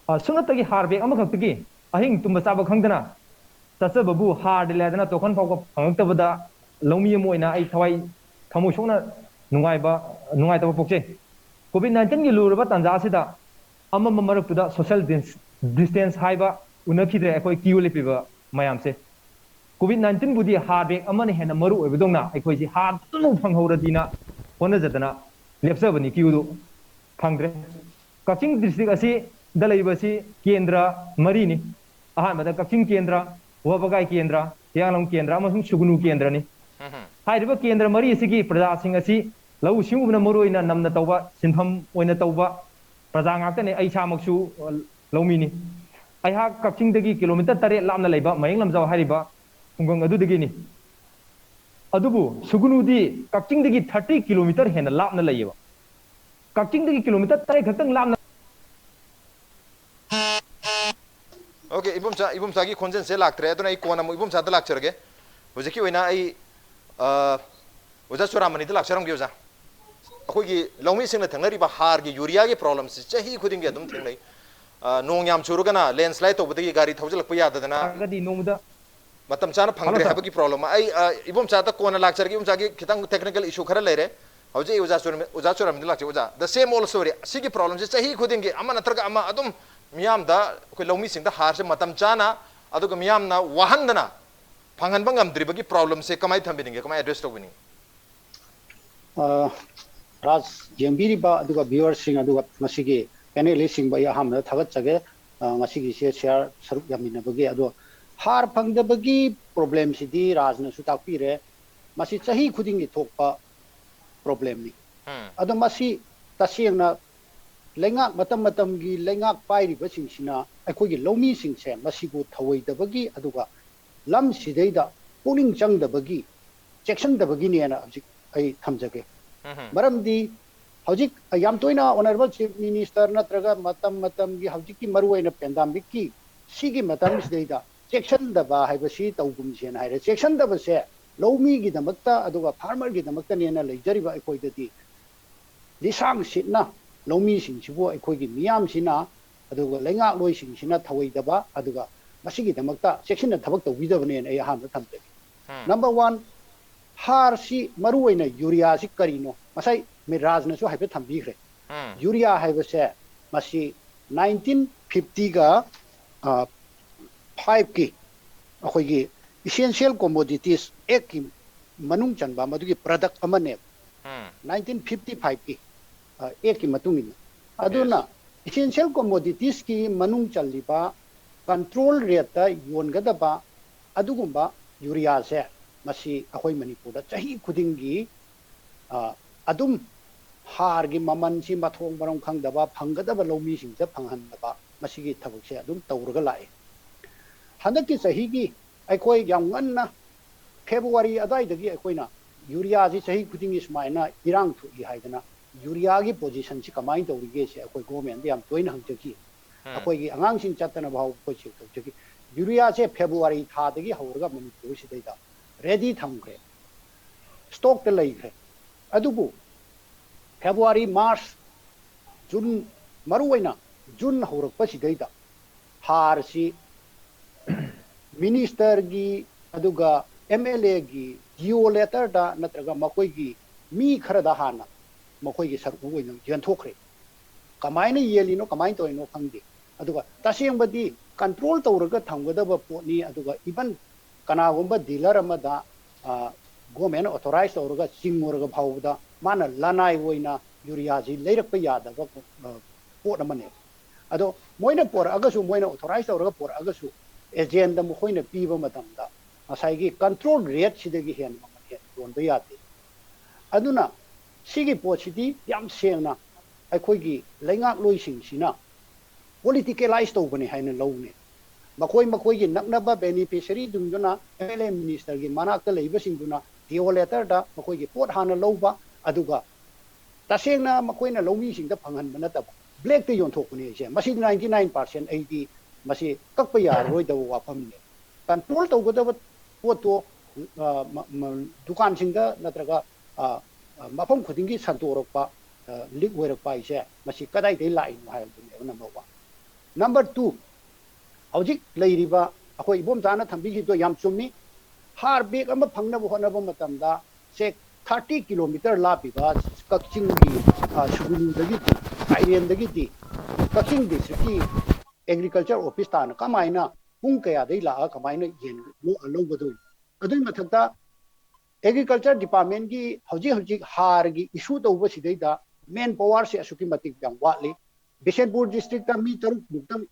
ꯑ, ꯁꯨꯞꯅꯇꯒꯤ ꯍꯥꯔ ꯕꯦꯛ ꯑꯃꯈꯛꯇꯒꯤ ꯑꯍꯤꯡ ꯇꯨꯝꯕ ꯆꯥꯕ ꯈꯪꯗꯅ ꯆꯠꯆꯕꯕꯨ ꯍꯥꯔ ꯗꯤꯂꯔꯗꯅ ꯇꯣꯀꯟ ꯐꯥꯎꯕ ꯐꯪꯉꯛꯇꯕꯗ ꯂꯧꯃꯤ ꯑꯃ ꯑꯣꯏꯅ ꯑꯩ ꯊꯋꯥꯏ, ꯊꯃꯣꯏ ꯁꯣꯛꯅ ꯅꯨꯡꯉꯥꯏꯕ, ꯅꯨꯡꯉꯥꯏꯇꯕ ꯄꯣꯛꯆꯩ꯫ ꯀꯣꯚꯤꯗ ꯅꯥꯏꯟꯇꯤꯟꯒꯤ ꯂꯨꯔꯕ ꯇꯥꯟꯖꯥ ꯑꯁꯤꯗ ꯑꯃꯝꯕ ꯃꯔꯛꯇꯨꯗ social dis-, distance ꯍꯥꯏꯕ ꯎꯅꯈꯤꯗ꯭ꯔꯦ ꯑꯩꯈꯣꯏ ꯀ꯭ꯌꯨ ꯂꯦꯞꯄꯤꯕ ꯃꯌꯥꯝꯁꯦ꯫ ꯀꯣꯚꯤꯗ ꯅꯥꯏꯟꯇꯤꯟꯕꯨꯗꯤ ꯍꯥꯔ ꯕꯦꯛ ꯑꯃꯅ ꯍꯦꯟꯅ ꯃꯔꯨ ꯑꯣꯏꯕꯗꯧꯅ ꯑꯩꯈꯣꯏꯁꯤ ꯍꯥꯔꯗꯨꯅ ꯐꯪꯍꯧꯔꯗꯤꯅ ꯍꯣꯠꯅꯖꯗꯅ ꯂꯦꯞꯆꯕꯅꯤ, ꯀ꯭ꯌꯨꯗꯨ ꯐꯪꯗ꯭ꯔꯦ꯫ ꯀꯛꯆꯤꯡ ꯗꯤꯁꯇ꯭ꯔꯤꯛ ꯑꯁꯤꯗ ꯂꯩꯕꯁꯤ ꯀꯦꯟꯗ꯭ꯔ ꯃꯔꯤꯅꯤ꯫ ꯑꯍꯥꯟꯕꯗ ꯀꯛꯆꯤꯡ ꯀꯦꯟꯗ꯭ꯔ, ꯋꯥꯕꯒꯥꯏ ꯀꯦꯟꯗ꯭ꯔ, ꯍꯤꯌꯥꯡꯂꯝ ꯀꯦꯟꯗ꯭ꯔ ꯑꯃꯁꯨꯡ ꯁꯨꯒꯨꯅꯨ ꯀꯦꯟꯗ꯭ꯔꯅꯤ꯫ ꯎꯝ ꯍꯝ꯫ ꯍꯥꯏꯔꯤꯕ ꯀꯦꯟꯗ꯭ꯔ ꯃꯔꯤ ꯑꯁꯤꯒꯤ ꯄ꯭ꯔꯖꯥꯁꯤꯡ ꯑꯁꯤ ꯂꯧꯎ ꯁꯤꯡꯎꯕꯅ ꯃꯔꯨ ꯑꯣꯏꯅ ꯅꯝꯅ ꯇꯧꯕ, ꯁꯤꯟꯐꯝ ꯑꯣꯏꯅ ꯇꯧꯕ ꯄ꯭ꯔꯖꯥ ꯉꯥꯛꯇꯅꯤ꯫ ꯑꯩ ꯏꯁꯥꯃꯛꯁꯨ, ꯑ, ꯂꯧꯃꯤꯅꯤ꯫ ꯑꯩꯍꯥꯛ ꯀꯛꯆꯤꯡꯗꯒꯤ ꯀꯤꯂꯣꯃꯤꯇꯔ ꯇꯔꯦꯠ ꯂꯥꯞꯅ ꯂꯩꯕ ꯃꯌꯦꯡ ꯂꯝꯖꯥꯎ ꯍꯥꯏꯔꯤꯕ ꯈꯨꯡꯒꯪ ꯑꯗꯨꯗꯒꯤꯅꯤ꯫ ꯑꯗꯨꯕꯨ ꯁꯨꯒꯨꯅꯨꯗꯤ ꯀꯛꯆꯤꯡꯗꯒꯤ ꯊꯥꯔꯇꯤ ꯀꯤꯂꯣꯃꯤꯇꯔ ꯍꯦꯟꯅ ꯂꯥꯞꯅ ꯂꯩꯌꯦꯕ꯫ ꯀꯛꯆꯤꯡꯗꯒꯤ ꯀꯤꯂꯣꯃꯤꯇꯔ ꯇꯔꯦꯠ ꯈꯛꯇꯪ ꯂꯥꯞꯅ Okay, ꯏꯕꯣꯝꯆꯥ, ꯏꯕꯣꯝꯆꯥꯒꯤ ꯈꯣꯟꯖꯦꯜꯁꯦ ꯂꯥꯛꯇ꯭ꯔꯦ, ꯑꯗꯨꯅ ꯑꯩ ꯀꯣꯟꯅ ꯑꯃꯨꯛ ꯏꯕꯣꯝꯆꯥꯗ ꯂꯥꯛꯆꯔꯒꯦ꯫ ꯍꯧꯖꯤꯛꯀꯤ ꯑꯣꯏꯅ ꯑꯩ, ꯑ, ꯑꯣꯖꯥ ꯆꯨꯔꯥꯃꯅꯤꯗ ꯂꯥꯛꯆꯔꯝꯒꯦ, ꯑꯣꯖꯥ꯫ ꯑꯩꯈꯣꯏꯒꯤ ꯂꯧꯃꯤꯁꯤꯡꯅ ꯊꯦꯡꯅꯔꯤꯕ ꯍꯥꯔꯒꯤ, ꯌꯨꯔꯤꯌꯥꯒꯤ problemꯁꯤ ꯆꯍꯤ ꯈꯨꯗꯤꯡꯒꯤ ꯑꯗꯨꯝ ꯊꯦꯡꯅꯩ꯫ ꯑ, ꯅꯣꯡ ꯌꯥꯝ ꯆꯨꯔꯒꯅ landslide ꯇꯧꯕꯗꯒꯤ ꯒꯥꯔꯤ ꯊꯧꯖꯤꯜꯂꯛꯄ ꯌꯥꯗꯗꯅ ꯇꯥꯔꯒꯗꯤ ꯅꯣꯡꯃꯗ ꯃꯇꯝ ꯆꯥꯅ ꯐꯪꯗ꯭ꯔꯦ ꯍꯥꯏꯕꯒꯤ problem꯫ ꯑꯩ, ꯑ, ꯏꯕꯣꯝꯆꯥꯗ ꯀꯣꯟꯅ ꯂꯥꯛꯆꯔꯒꯦ, ꯏꯕꯣꯝꯆꯥꯒꯤ ꯈꯤꯇꯪ technical issue ꯈꯔ ꯂꯩꯔꯦ꯫ ꯍꯧꯖꯤꯛ ꯑꯩ ꯑꯣꯖꯥ ꯆꯨꯔꯝ-, ꯑꯣꯖꯥ ꯆꯨꯔꯝꯗ ꯂꯥꯛꯆꯩ꯫ ꯑꯣꯖꯥ, the same old story꯫ ꯁꯤꯒꯤ problemꯁꯦ ꯆꯍꯤ ꯈꯨꯗꯤꯡꯒꯤ ꯑꯃ ꯅꯠꯇ꯭ꯔꯒ ꯑꯃ ꯑꯗꯨꯝ ꯃꯤꯌꯥꯝꯗ, ꯑꯩꯈꯣꯏ ꯂꯧꯃꯤꯁꯤꯡꯗ ꯍꯥꯔꯁꯦ ꯃꯇꯝ ꯆꯥꯅ ꯑꯗꯨꯒ ꯃꯤꯌꯥꯝꯅ ꯋꯥꯍꯟꯗꯅ ꯐꯪꯍꯟꯕ ꯉꯝꯗ꯭ꯔꯤꯕꯒꯤ problemꯁꯦ ꯀꯃꯥꯏꯅ ꯊꯝꯕꯤꯅꯤꯡꯒꯦ, ꯀꯃꯥꯏꯅ address ꯇꯧꯕꯤꯅꯤꯡꯉꯤ? ꯑ, ꯔꯥꯖ, ꯌꯦꯡꯕꯤꯔꯤꯕ ꯑꯗꯨꯒ viewerꯁꯤꯡ ꯑꯗꯨꯒ ꯃꯁꯤꯒꯤ panelistꯁꯤꯡꯕꯨ ꯑꯩ ꯑꯍꯥꯟꯕꯗ ꯊꯥꯒꯠꯆꯒꯦ꯫ ꯑ, ꯉꯁꯤꯒꯤꯁꯦ share ꯁꯔꯨꯛ ꯌꯥꯃꯤꯟꯅꯕꯒꯤ꯫ ꯑꯗꯣ ꯍꯥꯔ ꯐꯪꯗꯕꯒꯤ problemꯁꯤꯗꯤ ꯔꯥꯖꯅꯁꯨ ꯇꯥꯛꯄꯤꯔꯦ, ꯃꯁꯤ ꯆꯍꯤ ꯈꯨꯗꯤꯡꯒꯤ ꯊꯣꯛꯄ problemꯅꯤ꯫ ꯎꯝ꯫ ꯑꯗꯣ ꯃꯁꯤ ꯇꯁꯦꯡꯅ ꯂꯩꯉꯥꯛ ꯃꯇꯝ ꯃꯇꯝꯒꯤ ꯂꯩꯉꯥꯛ ꯄꯥꯏꯔꯤꯕꯁꯤꯡꯁꯤꯅ ꯑꯩꯈꯣꯏꯒꯤ ꯂꯧꯃꯤꯁꯤꯡꯁꯦ ꯃꯁꯤꯕꯨ ꯊꯧꯑꯣꯏꯗꯕꯒꯤ, ꯑꯗꯨꯒ ꯂꯝꯁꯤꯗꯩꯗ ꯄꯨꯛꯅꯤꯡ ꯆꯪꯗꯕꯒꯤ, ꯆꯦꯛꯁꯤꯟꯗꯕꯒꯤꯅꯦꯅ ꯍꯧꯖꯤꯛ ꯑꯩ ꯊꯝꯖꯒꯦ꯫ ꯃꯔꯝꯗꯤ ꯍꯧꯖꯤꯛ ꯌꯥꯝ ꯇꯣꯏꯅ Honourable Chief Minister ꯅꯠꯇ꯭ꯔꯒ ꯃꯇꯝ ꯃꯇꯝꯒꯤ ꯍꯧꯖꯤꯛꯀꯤ ꯃꯔꯨꯑꯣꯏꯅ pandemic ꯀꯤ ꯁꯤꯒꯤ ꯃꯇꯝꯁꯤꯗꯩꯗ ꯆꯦꯛꯁꯤꯟꯗꯕ ꯍꯥꯏꯕꯁꯤ ꯇꯧꯒꯨꯝꯁꯦꯅ ꯍꯥꯏꯔꯦ꯫ ꯆꯦꯛꯁꯤꯟꯗꯕꯁꯦ ꯂꯧꯃꯤꯒꯤꯗꯃꯛꯇ ꯑꯗꯨꯒ farmer ꯒꯤꯗꯃꯛꯇꯅꯦꯅ ꯂꯩꯖꯔꯤꯕ ꯑꯩꯈꯣꯏꯗꯗꯤ ꯂꯤꯁꯥꯡ ꯁꯤꯠꯅ ꯂꯧꯃꯤꯁꯤꯡꯁꯤꯕꯨ ꯑꯩꯈꯣꯏꯒꯤ ꯃꯤꯌꯥꯝꯁꯤꯅ ꯑꯗꯨꯒ ꯂꯩꯉꯥꯛꯂꯣꯏꯁꯤꯡꯁꯤꯅ ꯊꯧꯑꯣꯏꯗꯕ, ꯑꯗꯨꯒ ꯃꯁꯤꯒꯤꯗꯃꯛꯇ ꯆꯦꯛꯁꯤꯟꯅ ꯊꯕꯛ ꯇꯧꯕꯤꯗꯕꯅꯦꯅ ꯑꯩ ꯑꯍꯥꯟꯕ ꯊꯝꯖꯒꯦ꯫ Number one, ꯍꯥꯔꯁꯤ, ꯃꯔꯨꯑꯣꯏꯅ ꯌꯨꯔꯤꯌꯥꯁꯤ ꯀꯔꯤꯅꯣ? ꯉꯁꯥꯏ ꯃꯤꯔꯥꯖꯅꯁꯨ ꯍꯥꯏꯐꯦꯠ ꯊꯝꯕꯤꯈ꯭ꯔꯦ꯫ ꯌꯨꯔꯤꯌꯥ ꯍꯥꯏꯕꯁꯦ ꯃꯁꯤ nineteen fifty ꯒ, ꯑ, five ꯀꯤ ꯑꯩꯈꯣꯏꯒꯤ Essential Commodities Act ꯀꯤ ꯃꯅꯨꯡ ꯆꯟꯕ ꯃꯗꯨꯒꯤ product ꯑꯃꯅꯦꯕ꯫ Nineteen fifty five ꯀꯤ, ꯑ, Act ꯀꯤ ꯃꯇꯨꯡ ꯏꯟꯅ꯫ ꯑꯗꯨꯅ essential commoditiesꯀꯤ ꯃꯅꯨꯡ ꯆꯜꯂꯤꯕ control rateꯇ ꯌꯣꯟꯒꯗꯕ ꯑꯗꯨꯒꯨꯝꯕ ꯌꯨꯔꯤꯌꯥꯁꯦ ꯃꯁꯤ ꯑꯩꯈꯣꯏ ꯃꯅꯤꯄꯨꯔꯗ ꯆꯍꯤ ꯈꯨꯗꯤꯡꯒꯤ, ꯑ, ꯑꯗꯨꯝ ꯍꯥꯔꯒꯤ ꯃꯃꯜꯁꯤ ꯃꯊꯣꯡ ꯃꯔꯝ ꯈꯪꯗꯕ, ꯐꯪꯒꯗꯕ ꯂꯧꯃꯤꯁꯤꯡꯁꯤꯗ ꯐꯪꯍꯟꯗꯕ, ꯃꯁꯤꯒꯤ ꯊꯕꯛꯁꯦ ꯑꯗꯨꯝ ꯇꯧꯔꯒ ꯂꯥꯛꯏ꯫ ꯍꯟꯗꯛꯀꯤ ꯆꯍꯤꯒꯤ ꯑꯩꯈꯣꯏ ꯌꯥꯝ ꯉꯟꯅ February ꯑꯗꯨꯋꯥꯏꯗꯒꯤ ꯑꯩꯈꯣꯏꯅ ꯌꯨꯔꯤꯌꯥꯁꯤ ꯆꯍꯤ ꯈꯨꯗꯤꯡꯒꯤ ꯁꯨꯃꯥꯏꯅ ꯏꯔꯥꯡ ꯊꯣꯛꯏ ꯍꯥꯏꯗꯅ ꯌꯨꯔꯤꯌꯥꯒꯤ positionꯁꯤ ꯀꯃꯥꯏꯅ ꯇꯧꯔꯤꯒꯦꯁꯦ ꯑꯩꯈꯣꯏ governmentꯗ ꯌꯥꯝ ꯇꯣꯏꯅ ꯍꯪꯖꯈꯤ꯫ ꯑꯩꯈꯣꯏꯒꯤ ꯑꯉꯥꯡꯁꯤꯡ ꯆꯠꯇꯅꯕ ꯐꯥꯎꯕ ꯑꯩꯈꯣꯏ check ꯇꯧꯖꯈꯤ꯫ ꯌꯨꯔꯤꯌꯥꯁꯦ February ꯊꯥꯗꯒꯤ ꯍꯧꯔꯒ ꯃꯅꯤꯄꯨꯔꯁꯤꯗꯩꯗ ready ꯊꯝꯈ꯭ꯔꯦ, stockꯇ ꯂꯩꯈ꯭ꯔꯦ꯫ ꯑꯗꯨꯕꯨ February, March, June, ꯃꯔꯨꯑꯣꯏꯅ June ꯍꯧꯔꯛꯄꯁꯤꯗꯩꯗ ꯍꯥꯔꯁꯤ ministerꯒꯤ ꯑꯗꯨꯒ MLAꯒꯤ D O letterꯗ ꯅꯠꯇ꯭ꯔꯒ ꯃꯈꯣꯏꯒꯤ ꯃꯤ ꯈꯔꯗ ꯍꯥꯟꯅ ꯃꯈꯣꯏꯒꯤ ꯁꯔꯨꯛ ꯑꯣꯏꯅ ꯌꯦꯟꯊꯣꯛꯈ꯭ꯔꯦ꯫ ꯀꯃꯥꯏꯅ ꯌꯦꯜꯂꯤꯅꯣ, ꯀꯃꯥꯏꯅ ꯇꯧꯔꯤꯅꯣ ꯈꯪꯗꯦ꯫ ꯑꯗꯨꯒ ꯇꯁꯦꯡꯕꯗꯤ control ꯇꯧꯔꯒ ꯊꯝꯒꯗꯕ ꯄꯣꯠꯅꯤ꯫ ꯑꯗꯨꯒ even ꯀꯅꯥꯒꯨꯝꯕ dealer ꯑꯃꯗ, ꯑ, government authorize ꯇꯧꯔꯒ ꯆꯤꯡꯉꯨꯔꯒ ꯐꯥꯎꯕꯗ ꯃꯥꯅ ꯂꯅꯥꯏ ꯑꯣꯏꯅ ꯌꯨꯔꯤꯌꯥꯁꯤ ꯂꯩꯔꯛꯄ ꯌꯥꯗꯕ, ꯑ, ꯄꯣꯠ ꯑꯃꯅꯦꯕ꯫ ꯑꯗꯣ ꯃꯣꯏꯅ ꯄꯣꯔꯛꯑꯒꯁꯨ, ꯃꯣꯏꯅ authorize ꯇꯧꯔꯒ ꯄꯣꯔꯛꯑꯒꯁꯨ agentꯗ ꯃꯈꯣꯏꯅ ꯄꯤꯕ ꯃꯇꯝꯗ ꯉꯁꯥꯏꯒꯤ control rateꯁꯤꯗꯒꯤ ꯍꯦꯟꯅ ꯃꯃꯜ ꯍꯦꯟꯅ ꯌꯣꯟꯕ ꯌꯥꯗꯦ꯫ ꯑꯗꯨꯅ ꯁꯤꯒꯤ ꯄꯣꯠꯁꯤꯗꯤ ꯌꯥꯝ ꯁꯦꯡꯅ ꯑꯩꯈꯣꯏꯒꯤ ꯂꯩꯉꯥꯛꯂꯣꯏꯁꯤꯡꯁꯤꯅ ꯄꯣꯂꯤꯇꯤꯀꯦꯂꯥꯏꯁ ꯇꯧꯕꯅꯤ ꯍꯥꯏꯅ ꯂꯧꯅꯩ꯫ ꯃꯈꯣꯏ ꯃꯈꯣꯏꯒꯤ ꯅꯛꯅꯕ ꯕꯦꯅꯤꯐꯤꯁꯔꯤꯁꯤꯡꯗꯨꯅ ꯑꯦꯝ ꯑꯦꯜ ꯑꯦ ꯃꯤꯅꯤꯁꯇꯔꯒꯤ ꯃꯅꯥꯛꯇ ꯂꯩꯕꯁꯤꯡꯗꯨꯅ ꯗꯤꯑꯣ ꯂꯦꯇꯔꯗ ꯃꯈꯣꯏꯒꯤ ꯄꯣꯠ ꯍꯥꯟꯅ ꯂꯧꯕ, ꯑꯗꯨꯒ ꯇꯁꯦꯡꯅ ꯃꯈꯣꯏꯅ ꯂꯧꯃꯤꯁꯤꯡꯗ ꯐꯪꯍꯟꯕ ꯅꯠꯇꯕ ꯕ꯭ꯂꯦꯛꯇ ꯌꯣꯟꯊꯣꯛꯄꯅꯤ ꯍꯥꯏꯁꯦ꯫ ꯃꯁꯤꯗꯤ ꯅꯥꯏꯟꯇꯤ ꯅꯥꯏꯟ ꯄꯥꯔꯁꯦꯟ ꯑꯩꯗꯤ ꯃꯁꯤ ꯀꯛꯄ ꯌꯥꯔꯔꯣꯏꯗꯕ ꯋꯥꯐꯝꯅꯤ꯫ ꯀꯟꯇ꯭ꯔꯣꯜ ꯇꯧꯒꯗꯕ ꯄꯣꯠꯇꯣ ꯗꯨꯀꯥꯟꯁꯤꯡꯗ ꯅꯠꯇ꯭ꯔꯒ ꯃꯐꯝ ꯈꯨꯗꯤꯡꯒꯤ ꯁꯟꯗꯣꯔꯛꯄ, ꯂꯤꯛ ꯑꯣꯏꯔꯛꯄ ꯍꯥꯏꯁꯦ ꯃꯁꯤ ꯀꯗꯥꯏꯗꯒꯤ ꯂꯥꯛꯏꯅꯣ ꯍꯥꯏꯕꯗꯨꯅꯦꯕ ꯅꯝꯕꯔ ꯋꯥꯟ꯫ ꯅꯝꯕꯔ ꯇꯨ, ꯍꯧꯖꯤꯛ ꯂꯩꯔꯤꯕ ꯑꯩꯈꯣꯏ ꯏꯕꯣꯝꯆꯥꯅ ꯊꯝꯕꯤꯈꯤꯕꯗꯣ ꯌꯥꯝ ꯆꯨꯝꯃꯤ꯫ ꯍꯥꯔ ꯕꯦꯒ ꯑꯃ ꯐꯪꯅꯕ ꯍꯣꯠꯅꯕ ꯃꯇꯝꯗ ꯁꯦ ꯊꯥꯔꯇꯤ ꯀꯤꯂꯣꯃꯤꯇꯔ ꯂꯥꯞꯄꯤꯕ ꯀꯛꯆꯤꯡꯒꯤ ꯁꯨꯒꯨꯅꯨꯗꯒꯤꯗꯤ, ꯀꯥꯏꯔꯦꯟꯗꯒꯤꯗꯤ ꯀꯛꯆꯤꯡ ꯗꯤꯁꯇ꯭ꯔꯤꯛꯀꯤ ꯑꯦꯒ꯭ꯔꯤꯀꯜꯆꯔ ꯑꯣꯐꯤꯁ ꯇꯥꯅ ꯀꯃꯥꯏꯅ ꯄꯨꯡ ꯀꯌꯥꯗꯩ ꯂꯥꯛꯑꯒ ꯀꯃꯥꯏꯅ ꯌꯦꯟ ꯂꯧꯒꯗꯣꯏꯅꯣ? ꯑꯗꯨꯒꯤ ꯃꯊꯛꯇ ꯑꯦꯒ꯭ꯔꯤꯀꯜꯆꯔ ꯗꯤꯄꯥꯔꯠꯃꯦꯟꯒꯤ ꯍꯧꯖꯤꯛ ꯍꯧꯖꯤꯛ ꯍꯥꯔꯒꯤ ꯏꯁꯨ ꯇꯧꯕꯁꯤꯗꯩꯗ ꯃꯦꯟ ꯄꯋꯥꯔꯁꯦ ꯑꯁꯨꯛꯀꯤ ꯃꯇꯤꯛ ꯌꯥꯝ ꯋꯥꯠꯂꯤ꯫ ꯕꯤꯁꯦꯟꯄꯨꯔ ꯗꯤꯁꯇ꯭ꯔꯤꯛꯇ ꯃꯤ ꯇꯔꯨꯛ ꯃꯨꯛꯇꯪ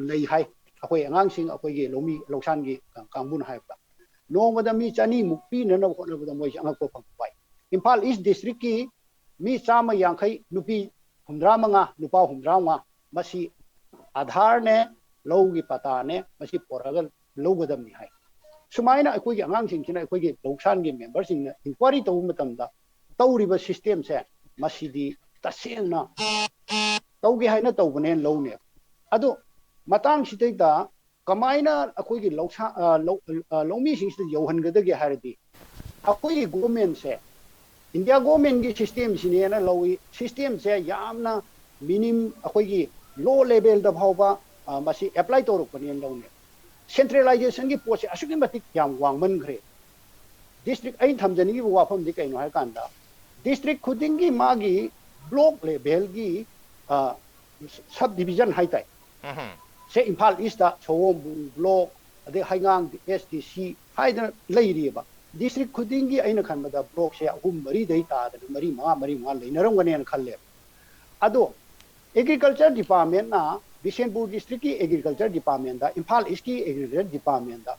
ꯂꯩ ꯍꯥꯏ, ꯑꯩꯈꯣꯏ ꯑꯉꯥꯡꯁꯤꯡ, ꯑꯩꯈꯣꯏꯒꯤ ꯂꯧꯃꯤ ꯂꯧꯁꯥꯟꯒꯤ ꯀꯥꯡꯕꯨꯅ ꯍꯥꯏꯕꯗ꯫ ꯅꯣꯡꯃꯗ ꯃꯤ ꯆꯅꯤꯃꯨꯛ ꯄꯤꯅꯅꯕ ꯍꯣꯠꯅꯕꯗ ꯃꯣꯏꯁꯦ ꯑꯉꯛꯄ ꯐꯪꯕ ꯋꯥꯏ꯫ ꯏꯝꯐꯥꯜ ꯏꯁ ꯗꯤꯁꯇ꯭ꯔꯤꯛꯀꯤ ꯃꯤ ꯆꯥꯝꯃ ꯌꯥꯡꯈꯩ, ꯅꯨꯄꯤ ꯍꯨꯝꯗ꯭ꯔꯥ ꯃꯉꯥ, ꯅꯨꯄꯥ ꯍꯨꯝꯗ꯭ꯔꯥ ꯃꯉꯥ, ꯃꯁꯤ ꯑꯙꯥꯔꯅꯦ, ꯂꯧꯒꯤ ꯄꯇꯥꯅꯦ, ꯃꯁꯤ ꯄꯣꯔꯛꯑꯒ ꯂꯧꯒꯗꯕꯅꯤ ꯍꯥꯏ꯫ ꯁꯨꯃꯥꯏꯅ ꯑꯩꯈꯣꯏꯒꯤ ꯑꯉꯥꯡꯁꯤꯡꯁꯤꯅ ꯑꯩꯈꯣꯏꯒꯤ ꯂꯧꯁꯥꯟꯒꯤ ꯃꯦꯝꯕꯔꯁꯤꯡꯅ ꯏꯟꯀ꯭ꯋꯥꯏꯔꯤ ꯇꯧꯕ ꯃꯇꯝꯗ ꯇꯧꯔꯤꯕ ꯁꯤꯁꯇꯦꯝꯁꯦ ꯃꯁꯤꯗꯤ ꯇꯁꯦꯡꯅ ꯇꯧꯒꯦ ꯍꯥꯏꯅ ꯇꯧꯕꯅꯦꯅ ꯂꯧꯅꯦ꯫ ꯑꯗꯣ ꯃꯇꯥꯡꯁꯤꯗꯩꯗ ꯀꯃꯥꯏꯅ ꯑꯩꯈꯣꯏꯒꯤ ꯂꯧꯁꯥ-, ꯑ, ꯂꯧ-, ꯑ, ꯂꯧꯃꯤꯁꯤꯡꯁꯤꯗ ꯌꯧꯍꯟꯒꯗꯒꯦ ꯍꯥꯏꯔꯗꯤ, ꯑꯩꯈꯣꯏꯒꯤ ꯒꯣꯔꯃꯦꯟꯁꯦ ꯏꯟꯗꯤꯌꯥ ꯒꯣꯔꯃꯦꯟꯒꯤ ꯁꯤꯁꯇꯦꯝꯁꯤꯅꯦꯅ ꯂꯧꯏ꯫ ꯁꯤꯁꯇꯦꯝꯁꯦ ꯌꯥꯝꯅ ꯃꯤꯅꯤꯝ, ꯑꯩꯈꯣꯏꯒꯤ ꯂꯣ ꯂꯦꯚꯦꯜꯗ ꯐꯥꯎꯕ, ꯑ, ꯃꯁꯤ ꯑꯦꯄ꯭ꯂꯥꯏ ꯇꯧꯔꯛꯄꯅꯦꯅ ꯂꯧꯅꯦ꯫ ꯁꯦꯟꯇ꯭ꯔꯦꯂꯥꯏꯖꯦꯁꯟꯒꯤ ꯄꯣꯠꯁꯦ ꯑꯁꯨꯛꯀꯤ ꯃꯇꯤꯛ ꯌꯥꯝ ꯋꯥꯡꯃꯟꯈ꯭ꯔꯦ꯫ ꯗꯤꯁꯇ꯭ꯔꯤꯛ, ꯑꯩꯅ ꯊꯝꯖꯅꯤꯡꯉꯤꯕ ꯋꯥꯐꯝꯗꯤ ꯀꯩꯅꯣ ꯍꯥꯏ ꯀꯥꯟꯗ, ꯗꯤꯁꯇ꯭ꯔꯤꯛ ꯈꯨꯗꯤꯡꯒꯤ ꯃꯥꯒꯤ ꯕ꯭ꯂꯣꯛ ꯂꯦꯚꯦꯜꯒꯤ, ꯑ, ꯁꯕ ꯗꯤꯕꯤꯖꯟ ꯍꯥꯏꯇꯥꯏ꯫ ꯁꯦ ꯏꯝꯐꯥꯜ ꯏꯁꯇ ꯁꯑꯣꯝꯕꯨꯡ ꯕ꯭ꯂꯣꯛ, ꯑꯗꯩ ꯍꯩꯉꯥꯡ ꯑꯦꯁ ꯗꯤ ꯁꯤ ꯍꯥꯏꯗꯅ ꯂꯩꯔꯤꯑꯕ꯫ ꯗꯤꯁꯇ꯭ꯔꯤꯛ ꯈꯨꯗꯤꯡꯒꯤ ꯑꯩꯅ ꯈꯟꯕꯗ ꯕ꯭ꯂꯣꯛꯁꯦ ꯑꯍꯨꯝ ꯃꯔꯤꯗꯩ ꯇꯥꯗꯅ ꯃꯔꯤ ꯃꯉꯥ, ꯃꯔꯤ ꯃꯉꯥ ꯂꯩꯅꯔꯝꯒꯅꯦꯅ ꯈꯜꯂꯦꯕ꯫ ꯑꯗꯣ ꯑꯦꯒ꯭ꯔꯤꯀꯜꯆꯔ ꯗꯤꯄꯥꯔꯠꯃꯦꯟꯅ, ꯕꯤꯁꯦꯟꯄꯨꯔ ꯗꯤꯁꯇ꯭ꯔꯤꯛꯀꯤ ꯑꯦꯒ꯭ꯔꯤꯀꯜꯆꯔ ꯗꯤꯄꯥꯔꯠꯃꯦꯟꯗ, ꯏꯝꯐꯥꯜ ꯏꯁꯀꯤ ꯑꯦꯒ꯭ꯔꯤꯀꯜꯆꯔ ꯗꯤꯄꯥꯔꯠꯃꯦꯟꯗ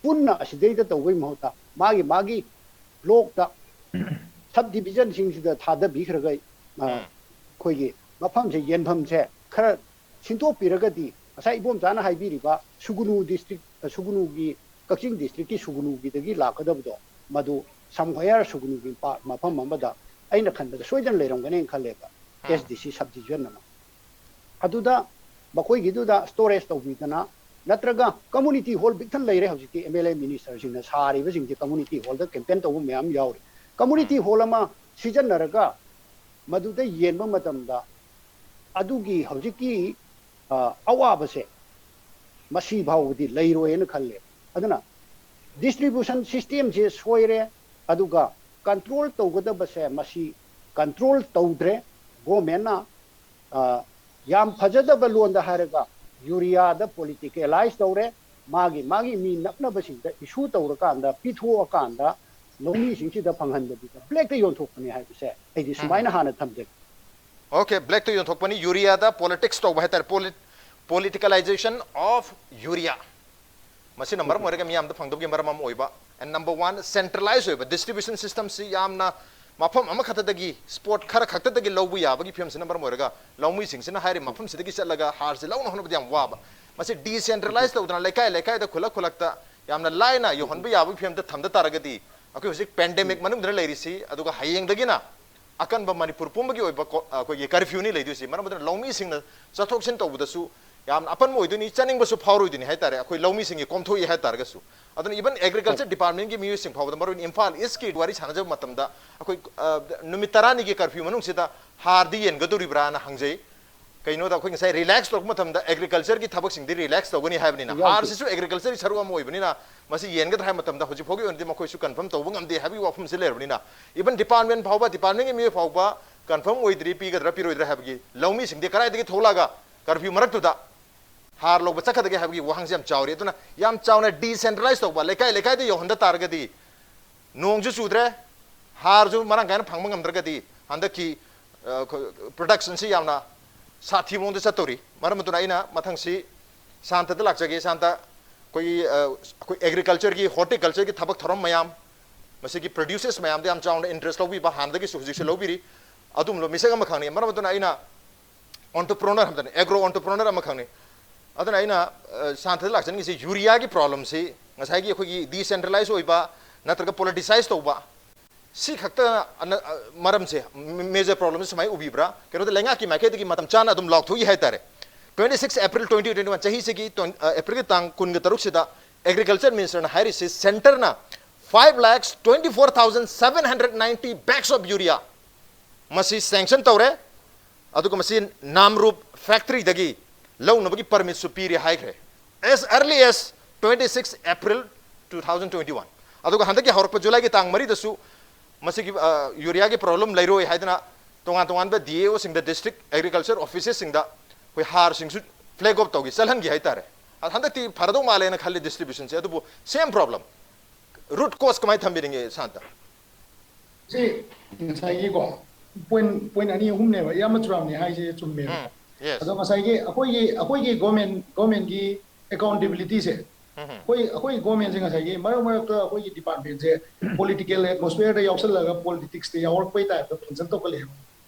ꯄꯨꯟꯅ ꯑꯁꯤꯗꯩꯗ ꯇꯧꯕꯒꯤ ꯃꯍꯨꯠꯇ ꯃꯥꯒꯤ ꯃꯥꯒꯤ ꯕ꯭ꯂꯣꯛꯇ, ꯁꯕ ꯗꯤꯕꯤꯖꯟꯁꯤꯡꯁꯤꯗ ꯊꯥꯗꯕꯤꯈ꯭ꯔꯒ, ꯑ, ꯎꯝ꯫ ꯑꯩꯈꯣꯏꯒꯤ ꯃꯐꯝꯁꯦ, ꯌꯦꯟꯐꯝꯁꯦ ꯈꯔ ꯁꯤꯟꯗꯣꯛꯄꯤꯔꯒꯗꯤ, ꯉꯁꯥꯏ ꯏꯕꯣꯝꯆꯥꯅ ꯍꯥꯏꯕꯤꯔꯤꯕ ꯁꯨꯒꯨꯅꯨ district, ꯁꯨꯒꯨꯅꯨꯒꯤ, ꯀꯛꯆꯤꯡ districtꯀꯤ ꯁꯨꯒꯨꯅꯨꯒꯤꯗꯒꯤ ꯂꯥꯛꯀꯗꯕꯗꯣ, ꯃꯗꯨ somewhere ꯁꯨꯒꯨꯅꯨꯒꯤ ꯄꯥ-, ꯃꯐꯝ ꯑꯃꯗ ꯑꯩꯅ ꯈꯟꯕꯗ ꯁꯣꯏꯗꯅ ꯂꯩꯔꯝꯒꯅꯦꯅ ꯈꯜꯂꯦꯕ, ꯎꯝ꯫ SDC subdivision ꯑꯃ꯫ ꯑꯗꯨꯗ ꯃꯈꯣꯏꯒꯤꯗꯨꯗ storage ꯇꯧꯕꯤꯗꯅ, ꯅꯠꯇ꯭ꯔꯒ community hall ꯄꯤꯛꯊꯟ ꯂꯩꯔꯦ ꯍꯧꯖꯤꯛꯇꯤ, MLA ministerꯁꯤꯡꯅ ꯁꯥꯔꯤꯕꯁꯤꯡꯁꯦ community hallꯗ campaign ꯇꯧꯕ ꯃꯌꯥꯝ ꯌꯥꯎꯔꯤ꯫ Community ꯎꯝ꯫ Hall ꯑꯃ ꯁꯤꯖꯤꯟꯅꯔꯒ ꯃꯗꯨꯗ ꯌꯦꯟꯕ ꯃꯇꯝꯗ ꯑꯗꯨꯒꯤ ꯍꯧꯖꯤꯛꯀꯤ, ꯑ, ꯑꯋꯥꯕꯁꯦ ꯃꯁꯤ ꯐꯥꯎꯕꯗꯤ ꯂꯩꯔꯣꯏꯅ ꯈꯜꯂꯦ꯫ ꯑꯗꯨꯅ distribution systemꯁꯦ ꯁꯣꯏꯔꯦ, ꯑꯗꯨꯒ control ꯇꯧꯒꯗꯕꯁꯦ ꯃꯁꯤ control ꯇꯧꯗ꯭ꯔꯦ꯫ Governmentꯅ, ꯑ, ꯌꯥꯝ ꯐꯖꯗꯕ ꯂꯣꯟꯗ ꯍꯥꯏꯔꯒ ureaꯗ politicalize ꯇꯧꯔꯦ꯫ ꯃꯥꯒꯤ, ꯃꯥꯒꯤ ꯃꯤ ꯅꯛꯅꯕꯁꯤꯡꯗ issue ꯇꯧꯔꯀꯥꯟꯗ, ꯄꯤꯊꯣꯛꯑꯀꯥꯟꯗ ꯂꯧꯃꯤꯁꯤꯡꯁꯤꯗ ꯐꯪꯍꯟꯗꯕꯤꯗ blackꯇ ꯌꯣꯟꯊꯣꯛꯄꯅꯦ ꯍꯥꯏꯕꯁꯦ ꯑꯩꯗꯤ ꯎꯝ꯫ ꯁꯨꯃꯥꯏꯅ ꯍꯥꯟꯅ ꯊꯝꯖꯒꯦ꯫ Okay, blackꯇ ꯌꯣꯟꯊꯣꯛꯄꯅꯤ, ureaꯗ politics ꯇꯧꯕ ꯍꯥꯏꯇꯥꯔꯦ, polit-, politicalization of urea꯫ ꯃꯁꯤꯅ ꯃꯔꯝ ꯑꯣꯏꯔꯒ ꯃꯤꯌꯥꯝꯗ ꯐꯪꯗꯕꯒꯤ ꯃꯔꯝ ꯑꯃ ꯑꯣꯏꯕ꯫ And number one, centralized ꯑꯣꯏꯕ distribution systemꯁꯤ ꯌꯥꯝꯅ ꯃꯐꯝ ꯑꯃꯈꯛꯇꯗꯒꯤ, spot ꯈꯔ ꯈꯛꯇꯗꯒꯤ ꯂꯧꯕ ꯌꯥꯕꯒꯤ ꯐꯤꯕꯝꯁꯤꯅ ꯃꯔꯝ ꯑꯣꯏꯔꯒ ꯂꯧꯃꯤꯁꯤꯡꯁꯤꯅ ꯍꯥꯏꯔꯤꯕ ꯃꯐꯝꯁꯤꯗꯒꯤ ꯆꯠꯂꯒ ꯍꯥꯔꯁꯤ ꯂꯧꯅ ꯍꯣꯠꯅꯕꯗ ꯌꯥꯝ ꯋꯥꯕ꯫ ꯃꯁꯤ decentralize ꯇꯧꯗꯅ ꯂꯩꯀꯥꯏ ꯂꯩꯀꯥꯏꯗ, ꯈꯨꯜꯂꯛ ꯈꯨꯜꯂꯛꯇ ꯌꯥꯝꯅ ꯂꯥꯏꯅ ꯌꯧꯍꯟꯕ ꯌꯥꯕꯒꯤ ꯐꯤꯕꯝꯗ ꯊꯝꯗ ꯇꯥꯔꯒꯗꯤ, ꯑꯩꯈꯣꯏ ꯍꯧꯖꯤꯛ pandemic ꯃꯅꯨꯡꯗ ꯂꯩꯔꯤꯁꯤ, ꯑꯗꯨꯒ ꯍꯌꯦꯡꯗꯒꯤꯅ ꯑꯀꯟꯕ ꯃꯅꯤꯄꯨꯔ ꯄꯨꯝꯕꯒꯤ ꯑꯣꯏꯕ ꯀꯣ-, ꯑ, ꯑꯩꯈꯣꯏꯒꯤ curfewꯅꯤ ꯂꯩꯗꯣꯏꯁꯤ꯫ ꯃꯔꯝ ꯑꯗꯨꯅ ꯂꯧꯃꯤꯁꯤꯡꯅ ꯆꯠꯊꯣꯛ ꯆꯠꯁꯤꯟ ꯇꯧꯕꯗꯁꯨ ꯌꯥꯝꯅ ꯑꯄꯟꯕ ꯑꯣꯏꯗꯣꯏꯅꯤ, ꯆꯥꯅꯤꯡꯕꯁꯨ ꯐꯥꯎꯔꯣꯏꯗꯣꯏꯅꯤ ꯍꯥꯏꯇꯥꯔꯦ, ꯑꯩꯈꯣꯏ ꯂꯧꯃꯤꯁꯤꯡꯒꯤ ꯀꯣꯝꯊꯣꯛꯏ ꯍꯥꯏꯇꯥꯔꯒꯁꯨ꯫ ꯑꯗꯨꯅ even agriculture departmentꯀꯤ ꯃꯤꯑꯣꯏꯁꯤꯡ ꯐꯥꯎꯕꯗ, ꯃꯔꯨ ꯑꯣꯏꯅ ꯏꯝꯐꯥꯜ ꯏꯁꯀꯤ ꯋꯥꯔꯤ ꯁꯥꯟꯅꯖꯕ ꯃꯇꯝꯗ, ꯑꯩꯈꯣꯏ, ꯑ, ꯅꯨꯃꯤꯠ ꯇꯔꯥꯅꯤꯒꯤ curfew ꯃꯅꯨꯡꯁꯤꯗ ꯍꯥꯔꯗꯤ ꯌꯦꯟꯒꯗꯧꯔꯤꯕ꯭ꯔꯥꯅ ꯍꯪꯖꯩ꯫ ꯀꯩꯅꯣꯗ ꯑꯩꯈꯣꯏ ꯉꯁꯥꯏ relax ꯇꯧꯔꯛꯄ ꯃꯇꯝꯗ agricultureꯒꯤ ꯊꯕꯛꯁꯤꯡꯗꯤ relax ꯇꯧꯒꯅꯤ ꯍꯥꯏꯕꯅꯤꯅ, ꯌꯥꯎꯗꯦ꯫ ꯍꯥꯔꯁꯤꯁꯨ agricultureꯒꯤ ꯁꯔꯨꯛ ꯑꯃ ꯑꯣꯏꯕꯅꯤꯅ, ꯃꯁꯤ ꯌꯦꯟꯒꯗ꯭ꯔꯥ ꯍꯥꯏꯕ ꯃꯇꯝꯗ ꯍꯧꯖꯤꯛ ꯐꯥꯎꯒꯤ ꯑꯣꯏꯅꯗꯤ ꯃꯈꯣꯏꯁꯨ confirm ꯇꯧꯕ ꯉꯝꯗꯦ ꯍꯥꯏꯕꯒꯤ ꯋꯥꯐꯝꯁꯤ ꯂꯩꯔꯕꯅꯤꯅ, even department ꯐꯥꯎꯕ, departmentꯀꯤ ꯃꯤꯑꯣꯏ ꯐꯥꯎꯕ confirm ꯑꯣꯏꯗ꯭ꯔꯤ, ꯄꯤꯒꯗ꯭ꯔꯥ ꯄꯤꯔꯣꯏꯗ꯭ꯔꯥ ꯍꯥꯏꯕꯒꯤ, ꯂꯧꯃꯤꯁꯤꯡꯗꯤ ꯀꯗꯥꯏꯗꯒꯤ ꯊꯣꯛꯂꯛꯑꯒ curfew ꯃꯔꯛꯇꯨꯗ ꯍꯥꯔ ꯂꯧꯕ ꯆꯠꯀꯗꯒꯦ ꯍꯥꯏꯕꯒꯤ ꯋꯥꯍꯪꯁꯤ ꯌꯥꯝ ꯆꯥꯎꯔꯤ꯫ ꯑꯗꯨꯅ ꯌꯥꯝ ꯆꯥꯎꯅ decentralize ꯇꯧꯕ, ꯂꯩꯀꯥꯏ ꯂꯩꯀꯥꯏꯗ ꯌꯧꯍꯟꯗ ꯇꯥꯔꯒꯗꯤ, ꯅꯣꯡꯁꯨ ꯆꯨꯗ꯭ꯔꯦ, ꯍꯥꯔꯁꯨ ꯃꯔꯥꯡ ꯀꯥꯏꯅ ꯐꯪꯕ ꯉꯝꯗ꯭ꯔꯒꯗꯤ ꯍꯟꯗꯛꯀꯤ, ꯑ, ꯑꯩꯈꯣꯏ productionꯁꯤ ꯌꯥꯝꯅ ꯁꯥꯊꯤꯕ ꯃꯑꯣꯡꯗ ꯆꯠꯇꯧꯔꯤ꯫ ꯃꯔꯝ ꯑꯗꯨꯅ ꯑꯩꯅ ꯃꯊꯪꯁꯤ ꯁꯥꯟꯇꯗ ꯂꯥꯛꯆꯒꯦ꯫ ꯁꯥꯟꯇ, ꯑꯩꯈꯣꯏꯒꯤ, ꯑ, ꯑꯩꯈꯣꯏ agricultureꯒꯤ, horticultureꯒꯤ ꯊꯕꯛ ꯊꯧꯔꯝ ꯃꯌꯥꯝ, ꯃꯁꯤꯒꯤ producers ꯃꯌꯥꯝꯗ ꯌꯥꯝ ꯆꯥꯎꯅ interest ꯂꯧꯕꯤꯕ, ꯍꯥꯟꯅꯗꯒꯤꯁꯨ ꯍꯧꯖꯤꯛꯁꯨ ꯂꯧꯕꯤꯔꯤ꯫ ꯑꯗꯨꯝꯕ ꯃꯤꯁꯛ ꯑꯃꯈꯛꯅꯤ꯫ ꯃꯔꯝ ꯑꯗꯨꯅ ꯑꯩꯅ entrepreneur ꯍꯥꯏꯕꯗꯅꯤ, agro entrepreneur ꯑꯃꯈꯛꯅꯤ꯫ ꯑꯗꯨꯅ ꯑꯩꯅ ꯁꯥꯟꯇꯗ ꯂꯥꯛꯆꯅꯤꯡꯉꯤꯁꯤ ꯌꯨꯔꯤꯌꯥꯒꯤ ꯄ꯭ꯔꯣꯕ꯭ꯂꯦꯝꯁꯤ ꯉꯁꯥꯏꯒꯤ ꯑꯩꯈꯣꯏꯒꯤ decentralize ꯑꯣꯏꯕ ꯅꯠꯇ꯭ꯔꯒ politicize ꯇꯧꯕ ꯁꯤ ꯈꯛꯇ ꯃꯔꯝꯁꯦ, ꯃꯦꯖꯔ ꯄ꯭ꯔꯣꯕ꯭ꯂꯦꯝꯁꯦ ꯁꯨꯃꯥꯏꯅ ꯎꯕꯤꯕ꯭ꯔꯥ? ꯀꯩꯅꯣꯗ ꯂꯩꯉꯥꯛꯀꯤ ꯃꯥꯏꯀꯩꯗꯒꯤ ꯃꯇꯝ ꯆꯥꯅ ꯑꯗꯨꯝ ꯂꯥꯎꯊꯣꯛꯏ ꯍꯥꯏꯇꯥꯔꯦ꯫ Twenty six April twenty twenty one, ꯆꯍꯤꯁꯤꯒꯤ ꯑꯦꯄ꯭ꯔꯤꯜꯒꯤ ꯇꯥꯡ ꯀꯨꯟꯒ ꯇꯔꯨꯛꯁꯤꯗ agriculture ministerꯅ ꯍꯥꯏꯔꯤꯁꯤ centreꯅ five lakhs twenty four thousand seven hundred ninety bags of urea ꯃꯁꯤ sanction ꯇꯧꯔꯦ꯫ ꯑꯗꯨꯒ ꯃꯁꯤ ꯅꯥꯝꯔꯨꯞ factoryꯗꯒꯤ ꯂꯧꯅꯕꯒꯤ permitꯁꯨ ꯄꯤꯔꯦ ꯍꯥꯏꯈ꯭ꯔꯦ, as early as twenty six April two thousand twenty one꯫ ꯑꯗꯨꯒ ꯍꯟꯗꯛꯀꯤ ꯍꯧꯔꯛꯄ ꯖꯨꯂꯥꯏꯒꯤ ꯇꯥꯡ ꯃꯔꯤꯗꯁꯨ ꯃꯁꯤꯒꯤ ꯌꯨꯔꯤꯌꯥꯒꯤ ꯄ꯭ꯔꯣꯕ꯭ꯂꯦꯝ ꯂꯩꯔꯣꯏ ꯍꯥꯏꯗꯅ ꯇꯣꯉꯥꯟ ꯇꯣꯉꯥꯟꯕ ꯗꯤ ꯑꯦ ꯑꯣꯁꯤꯡꯗ, district agriculture officesꯁꯤꯡꯗ ꯑꯩꯈꯣꯏ ꯍꯥꯔꯁꯤꯡꯁꯨ flag off ꯇꯧꯈꯤ, ꯆꯠꯍꯟꯈꯤ ꯍꯥꯏꯇꯥꯔꯦ꯫ ꯑꯗ ꯍꯟꯗꯛꯇꯤ ꯐꯔꯗꯧ ꯃꯥꯜꯂꯦꯅ ꯈꯜꯂꯤ distributionꯁꯦ꯫ ꯑꯗꯨꯕꯨ same problem, root cause ꯀꯃꯥꯏꯅ ꯊꯝꯕꯤꯅꯤꯡꯉꯤ ꯁꯥꯟꯇ? ꯁꯤ ꯉꯁꯥꯏꯒꯤꯀꯣ ꯄꯣꯏꯟ ꯄꯣꯏꯟ ꯑꯅꯤ ꯑꯍꯨꯝꯅꯦꯕ ꯏꯌꯥꯝꯕ ꯆꯨꯔꯥꯝꯅꯤ ꯍꯥꯏꯁꯦ ꯆꯨꯝꯃꯦꯕꯀꯣ꯫ ꯌꯦꯁ꯫ ꯑꯗꯣ ꯉꯁꯥꯏꯒꯤ ꯑꯩꯈꯣꯏꯒꯤ ꯑꯩꯈꯣꯏꯒꯤ ꯒꯣꯔꯃꯦꯟ ꯒꯣꯔꯃꯦꯟꯒꯤ ꯑꯦꯀꯥꯎꯟꯇꯦꯕꯤꯂꯤꯇꯤꯁꯦ, ꯎꯝ꯫ ꯑꯩꯈꯣꯏ ꯑꯩꯈꯣꯏ ꯒꯣꯔꯃꯦꯟꯁꯦ ꯉꯁꯥꯏꯒꯤ ꯃꯔꯛ ꯃꯔꯛꯇ ꯑꯩꯈꯣꯏꯒꯤ ꯗꯤꯄꯥꯔꯠꯃꯦꯟꯁꯦ ꯄꯣꯂꯤꯇꯤꯀꯦꯜ ꯑꯦꯠꯃꯣꯁꯐꯤꯌꯔꯗ ꯌꯥꯎꯁꯜꯂꯒ ꯄꯣꯂꯤꯇꯤꯛꯁꯇ ꯌꯥꯎꯔꯛꯄꯩ ꯇꯥꯏꯞꯇ ꯐꯪꯁꯟ ꯇꯧꯈꯠꯂꯛꯑꯦꯕ꯫